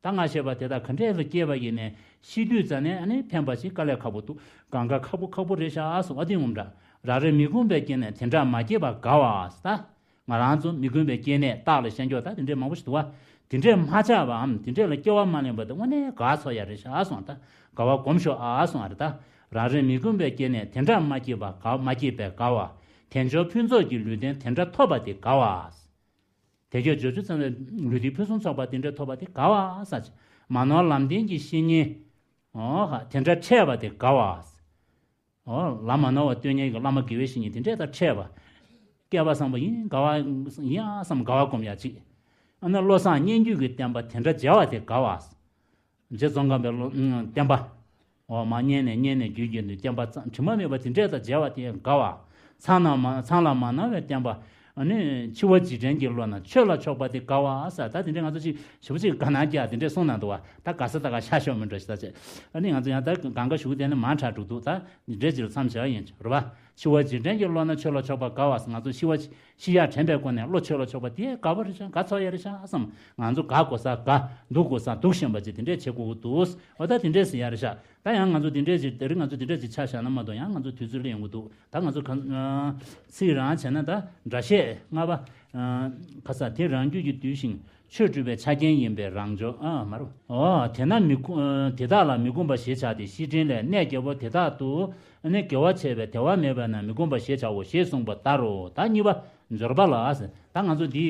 ད་ང་ཞེས་པ་དེ་དག་ག་འདྲས་ལ་སྐྱེས་པ་ཡིན་ནའི་ཤི་དུས་ཙ་ནས་ཨ་ནི་ཕན་པ་ཞིག་དཀའ་ལས་ཁག་པོ་འདུག་གང་ག་ཁག་པོ་ཁག་པོ་རེད་ཤག་ཟེར་བ་དེ་ངོ་མ་འདྲ། རང་རེ་མི་ཁོམ་པའི་སྐྱེ་གནས་དེ་འདྲ་མ་སྐྱེས་པར་དགའ་བ་ཟེར། ད་ང་རང་ཚོ་མི་ཁོམ་པའི་སྐྱེ་གནས་རྟགས་ལ་ཤན་སྐྱོགས་ད་དེ་འདྲས་མང་པོ་ཞིག་འདུག་བ། དེ་འདྲས་མ་ཆགས་པའམ་དེ་འདྲས་ལ་སྐྱེ་བ་མ་ལེན་པ་དེ་དངོས་གནས་དགའ་ཚོར་ཡ་རེད་ཤག་སོང་། ད་དགའ་བ་སྒོམ་ཤོག་ཨ་སོང་བ་རེད། ད་རང་རེ་མི་ཁོམ་པའི་སྐྱེ་གནས་དེ་འདྲ་མ་སྐྱེས་པ་དགའ་མ་སྐྱེས་པའི་དགའ་བ། དལ་འབྱོར་ཕུན་ཚོགས་ཀྱི་ལུས་རྟེན་དེ་འདྲ་ཐོབ་པ་དེ་དགའ་བ། དལ་འབྱོར་འབྱོར་བཅུ་ཚང་བའི་ལུས་རྟེན་ཕུན་སུམ་ཚོགས་པ་དེ་འདྲ་ཐོབ་པ་དེ་དགའ་བ་ཟེར་ཅིག་མ་ནོར་ལམ་བདེན་གྱི་བཤེས་གཉེན། འོ་ཧ། དེ་འདྲ་འཕྲད་པ་དེ་དགའ་བ། འོ་ལམ་མ་ནོར་བ་སྟོན་མཁན་གྱི་བླ་མ་དགེ་བའི་བཤེས་གཉེན་དེ་འདྲ་དང་འཕྲད་པ། སྐལ་པ་བཟང་པོ་ཡིན་དགའ་བ་ཡིན་ཨ་བསམ་དགའ་བ་སྒོམ་ཡ་ཅིག་ཨ་ནི་བློ་བཟང་སྙན་བརྒྱུད་ཀྱི་བསྟན་པ་དེ་འདྲ་མཇལ་བ་དེ་དགའ་བ། རྗེ་ཙོང་ཁ་པའི་བློ་བསྟན་པ། འོ་མ་སྙན་ནས་སྙན་ནས་བརྒྱུད་བརྒྱུད་དུ་བསྟན་པ་དྲི་མ་མེད་པ་དེ་འདྲས་དང་མཇལ་བ་དེ་དགའ་བ། ཚང་ལ་མ་ཚང་ལ་མ་ནོར་བའི་བསྟན་པ། ཨ་ནི་འཆི་བ་འཇིག་རྟེན་གྱི་བློ་ན་ཆོས་ལ་ཕྱོགས་པ་དེ་དགའ་བ་ཟེར། ད་དེ་འདྲས་ང་ཚོ་ཅིག་ཞེ་པོ་ཅིག་དགའ་སྣང་སྐྱེ་ཡ་དེ་འདྲས་གསུངས་གནང་འདུག་བ། ད་དགའ་ས་ད་ག་ཤ་ཤོར་མི་འགྲོ་ཞེས་ད་ཅེ། ཨ་ནི་ང་ཚོ་ཡང་ད་གང་ག་ཞུ་གི་དེ་ནི་མང་དྲགས་འགྲོ་འདུག་ད་འདི་འདྲས་ཅིག་ལ་མཚམས་བཞག་ཡིན་རེད་བ། འཆི་བ་འཇིག་རྟེན་གྱི་བློ་ན་ཆོས་ལ་ཕྱོགས་པ་དགའ་བ་ཟེར། ང་ཚོ་འཆི་བ་ཤི་ཡ་དྲན་པའི་སྒོ་ནས་བློ་ཆོས་ལ་ཕྱོགས་པ་དེ་དགའ་བ་རེད་ཤག་དགའ་ཚོར་ཡ་རེད་ཤག་བསམ། ང་ཚོ་དགའ་དགོས་ས་དགའ། སྡུག་དགོས་ས་སྡུག་བཞིན་པ་ཅིག་དེ་འདྲས་བྱེད་དགོས་ཀྱི་འདུག་འོ་ད་དེ་འདྲས་ཟེར་ཡ་རེད་ཤག་ད་ཡང་ང་ཚོ་དེ་འདྲས་ཅིག་དེ་རིང་ང་ཚོ་དེ་འདྲས་ཅིག་ཆ་བཞག་ན་མ་གཏོགས་ཡང་ང་ཚོ་དུས་ཚོད་ལེན་ཡོང་གི་འདུག་ད་ང་ཚོ་ག་ཚིག་རང་བྱས་ན་ད་སྒྲ་བཤད་ལྔ་པ། ཁ་ས་དེ་རང་རྒྱུད་ཀྱིས་བཏུལ་ཞིང་ཆོས་སྒྲུབ་པའི་ཆ་རྐྱེན་ཡིན་པས་རང་འཇོག་ཨ་མ་རུ། འོ་དེ་ན་མི་ཁོ་དེ་དག་ལ་མི་ཁོམ་པ་ཞེས་བྱ་སྟེ་ཤི་འདྲེན་ལས་གནས་བརྒྱད་པོ་དེ་དག་ཏུ་ནི་དགེ་བ་བྱས་པས་དལ་བ་མེད་པས་ན་མི་ཁོམ་པ་ཞེས་བྱའོ་ཞེས་གསུངས་པ་ལྟར་རོ། ད་གཉིས་པ། འབྱོར་པ་ལ་ཟེར། ད་ང་ཚོ་འདི་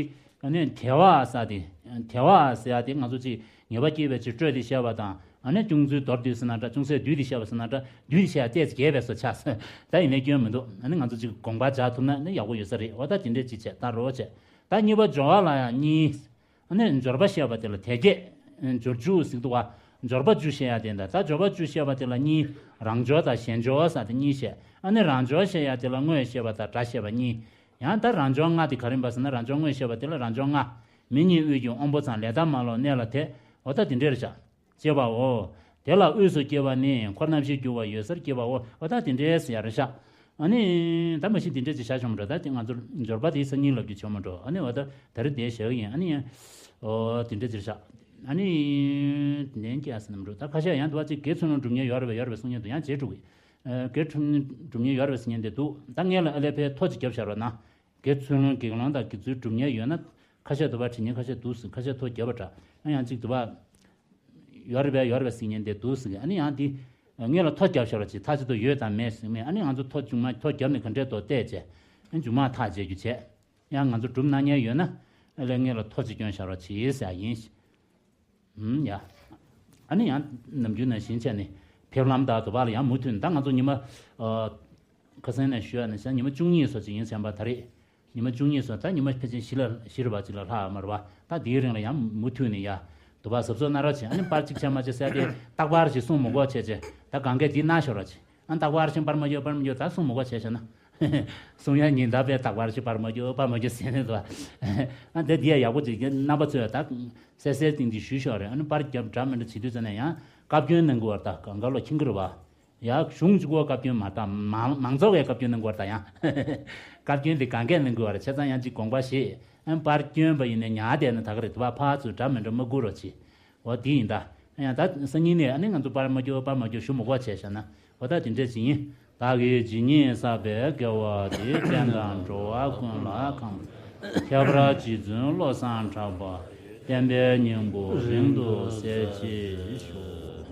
ནི་དལ་བ་ཟེར་ཏེ། དལ་བ་ཟེར་ཏེ་ང་ཚོ་ཅིག་ ངེས་པ་སྐྱེས་པའི་ཕྱིར་སྤྲོས་ཏེ་བཤད་པ་དང་། ཨ་ནི་ཅུང་ཟད་མདོར་བསྡུས་ཟེར་ན་འདྲ། ཅུང་ཟད་བསྡུས་ཏེ་བཤད་པ་ཟེར་ན་འདྲ། བསྡུས་ཏེ་བཤད་ཡ་ཏོག་ཙམ་རྒྱས་པས་སོ་ཆགས་སོང་། ད་ཡིན་ནའི་སྐྱོན་མི་འདུག་ཨ་ནི་ང་ཚོ་ཅིག་དགོངས་པ་འཇགས་ཐུབ་ན་ནི་ཡག་པོ་ཡོད་ས་རེད། འོ་ད་དེ་འདྲས་ཅིག་བྱས། ད་རོགས་བྱས། ད་གཉིས་པ་སྦྱོར་བ་ལ་ཡང་གཉིས། ཨ་ནི་སྦྱོར་བ་བཤད་པ་དེ་ལ་དེ་སྐད། སྦྱོར་བཅུ་ཟེར་འདུག་བ། སྦྱོར་བ་བཅུ་བཤད་ཡ་དེ་འདྲ། ད་སྦྱོར་བ་བཅུ་བཤད་པ་དེ་ལ་གཉིས། རང་སྦྱོར་དང་གཞན་སྦྱོར་ཟེར་དེ་གཉིས་བཤད། ཨ་ནི་རང་སྦྱོར་བཤད་ཡ་དེ་ལ་དངོས་བཤད་པ་དང་སྒྲ་བཤད་པ་གཉིས། ཡང་ད་རང་སྦྱོར་ལྔ་དེ་ག་རེ་ཡིན་པ་ཟེར་ན། རང་སྦྱོར་དངོས་བཤད་པ་དེ་ལ་རང་སྦྱོར་ལྔ། མི་གཉིད་དབུས་ཀྱི་དབང་པོ་ཚང་། ལས་དང་མ་ལོག་གནས་ལ་དེ། འོ་ད་དེ་འདྲས་རེད་ཤག་ཅེས་པའོ། དེ་ལ་དབུས་སུ་སྐྱེ་བ་ནི། འཁོར་རྣམ་བཞིར་གྱུར་པ་ཡོད་སར་སྐྱེ་བའོ། འོ་ད་དེ་འདྲས་ཟེར་ཡ་རེད་ཤག་ཨ་ནི་ད་མ་གཞི་དེ་འདྲས་ཅིག་བཞག་ཆོག་མ་འགྲོ། ད་དེ་ང་ཚོར་སྦྱོར་བ་དེའི་སང་ཉིན་ལབ་རྒྱུ་ཆོག་མ་འགྲོ། ཨ་ནི་འོ་ད་ད་རེས་དེ་བཞག་གི་ཡིན། ཨ་ནི་ཡང་འོ་དེ་འདྲས་ཅིག་རེད་ཤག་ཨ་ནི་ལན་སྐྱེ་ཟེར་ན་མ་འགྲོ། ད་ཁ་ཤས་ཡང་དུ་བ་ཅིག་དགེ་ཚུལ་སློང་སྒྲུབ་མཁན་ཡོད་རེད་པས། ཡོད་རེད་པས་གསུང་མཁན་འདུག་ཡང་རྗེས་འགྲོ་གི། དགེ་ཚུལ་སློང་སྒྲུབ་མཁན་ཡོད་རེད་པས་ཟེར་མཁན་དེ་འདུག་ད་ངས་ལ་ཨ་ལས་ཕའི་ཐོ་ཅིག་བརྒྱབ་བཞག་རོགས་གནང་། དགེ་ཚུལ་སློང་དགེ་སློང་དང་དགེ་ཚུལ་སྒྲུབ་མཁན་ཡོད་ན། ཁ་ཤས་དུ་བ་བྲིས་མཁན་ཁ་ཤས་འདུག་ཟེར། ཁ་ཤས་ཐོ་བརྒྱབ་པ་འདྲ། ཨ་ཡང་ཅིག་དུ་བ་ཡོད་རེད་པས་ཡོད་རེད་པས་ཟེར་མཁན་དེ་འདུག་ཟེར་གི། ཨ་ནི་ཡང་དེ་ངས་ལ་ཐོ་བརྒྱབ་བཞག་རོགས་གྱིས། ཐག་ཆོད་དུ་ཡོད་དམ་མེད་ཟེར་མེད། ཨ་ནི་ང་ཚོ་ཐོ་མཇུག་མ་ཐོ་བརྒྱབ་ནས་ག་འདྲས་འདུག་བལྟས་བྱས། ཨ་མཇུག་མ་ཐག་བཅད་རྒྱུ་བྱས། ཡང་ང་ཚོ་སྒྲུབ་གནང་མཁན་ཡོད་ན། ཨ་ལས་ངས་ལ་ཐོ་ཅིག་སྐྱོན་བཞག་རོགས་གྱིས་ཟེར་ཡ་ཡིན། ཧུམ་ཡ། ཨ་ནི་ཡང་ནམ་རྒྱུན་ནང་བཞིན་བྱས་ནས་ཕེབས་ལམ་དང་དུ་བ་ལ་ཡང་མུ་མཐུད་ནས། ད་ང་ཚོ་ཉི་མ་ཨ་ཁ་སང་ནས་ཞུ་ཡ་ནས་བྱས་ཉི་མ་བཅུ་གཉིས་སོ་ཅིག་ཡིན་ཟིན་པ་ད་རེས། ཉི་མ་བཅུ་གཉིས་སོ། ད་ཉི་མ་ཕལ་ཆེར་བཞི་ལ་བཞི་རེ་བ་ཅིག་ལ་ལྷག་མ་རེད་བ། ད་དེའི་རིང་ལ་ཡང་མུ་མཐུད་ནས་ཡ་དུ་བ་གཟབ་གཟབ་གནང་རོགས་བྱེད། ཨ་ནི་པར་གཅིག་བྱས་མ་བྱས་ཟེར་ཏེ་རྟག་པར་ཞིག་གསུང་མི་དགོས་བྱས་བྱས། ད་གང་གས་དེ་གནང་ཤོག་རོགས་བྱེད། ཨ་རྟག་པར་ཞིག་པར་མ་རྒྱོབ་པར་མ་རྒྱོབ། ད་གསུང་མི་དགོས་བྱས་བྱས་ན། གསུང་ཡ་ཉིན་ལྟར་བས་རྟག་པར་ཞིག་པར་མ་རྒྱོབ་པར་མ་རྒྱོབ་ཟེར་ནས་འདུག་ཨ་འདི་འདི་ཡ་ཡག་པོ་ཅིག་རྣམ་པ་ཚོས་ད་གསལ་གསལ་ཏིང་ཏིང་ཞུས་ཤོག་རེད། ཨ་ནི་པར་རྒྱབ་འདྲ་མི་འདྲ་བྱེད་དུས་ཙམ་ནས་ཡང་བཀའ་བཀྱོན་གནང་གི་བར་ད་གང་ག་ལོ་ཁྱིམ་གི་རུ་བ། ཡ་གཞུང་གཅིག་པོ་བཀའ་བཀྱོན་མ་ད་མང་མང་ཚོགས་ཀྱི་བཀའ་བཀྱོན་གནང་གི་བར་ད་ཡང་། བཀའ་བཀྱོན་འདི་གང་གས་གནང་གི་བར་བྱས་ཙང་ཡང་ཅིག་དགོངས་པ་བཞེས། ཨ་ནི་པར་བཀྱོན་པ་ཡིན་ནས་ཉར་བསྡད་ན་ད་ག་རེད། དུ་བ་ཕར་ཚུར་འདྲ་མི་འདྲ་མ་སྒུག་རོགས་གྱིས། འོ་དེ་ཡིན་ད། ཡང་ད་སང་ཉིན་ནས་ཨ་ནི་ང་ཚོ་པར་མ་རྒྱོབ་པར་མ་རྒྱོབ་ཞུ་མི་དགོས་བྱས་བཞག་ན། འོ་ད་དེ་འདྲས་ཅིག་ཡིན། བདག་གིས་ཇི་སྙེད་བསགས་པའི་དགེ་བ་འདིས། གཏན་དང་འགྲོ་བ་ཀུན་ལ་གང་། ཁྱད་པར་རྗེ་བཙུན་བློ་བཟང་གྲགས་པ། བསྟན་པའི་སྙིང་པོ་རིང་དུ་གསལ་བྱེད་ཤོག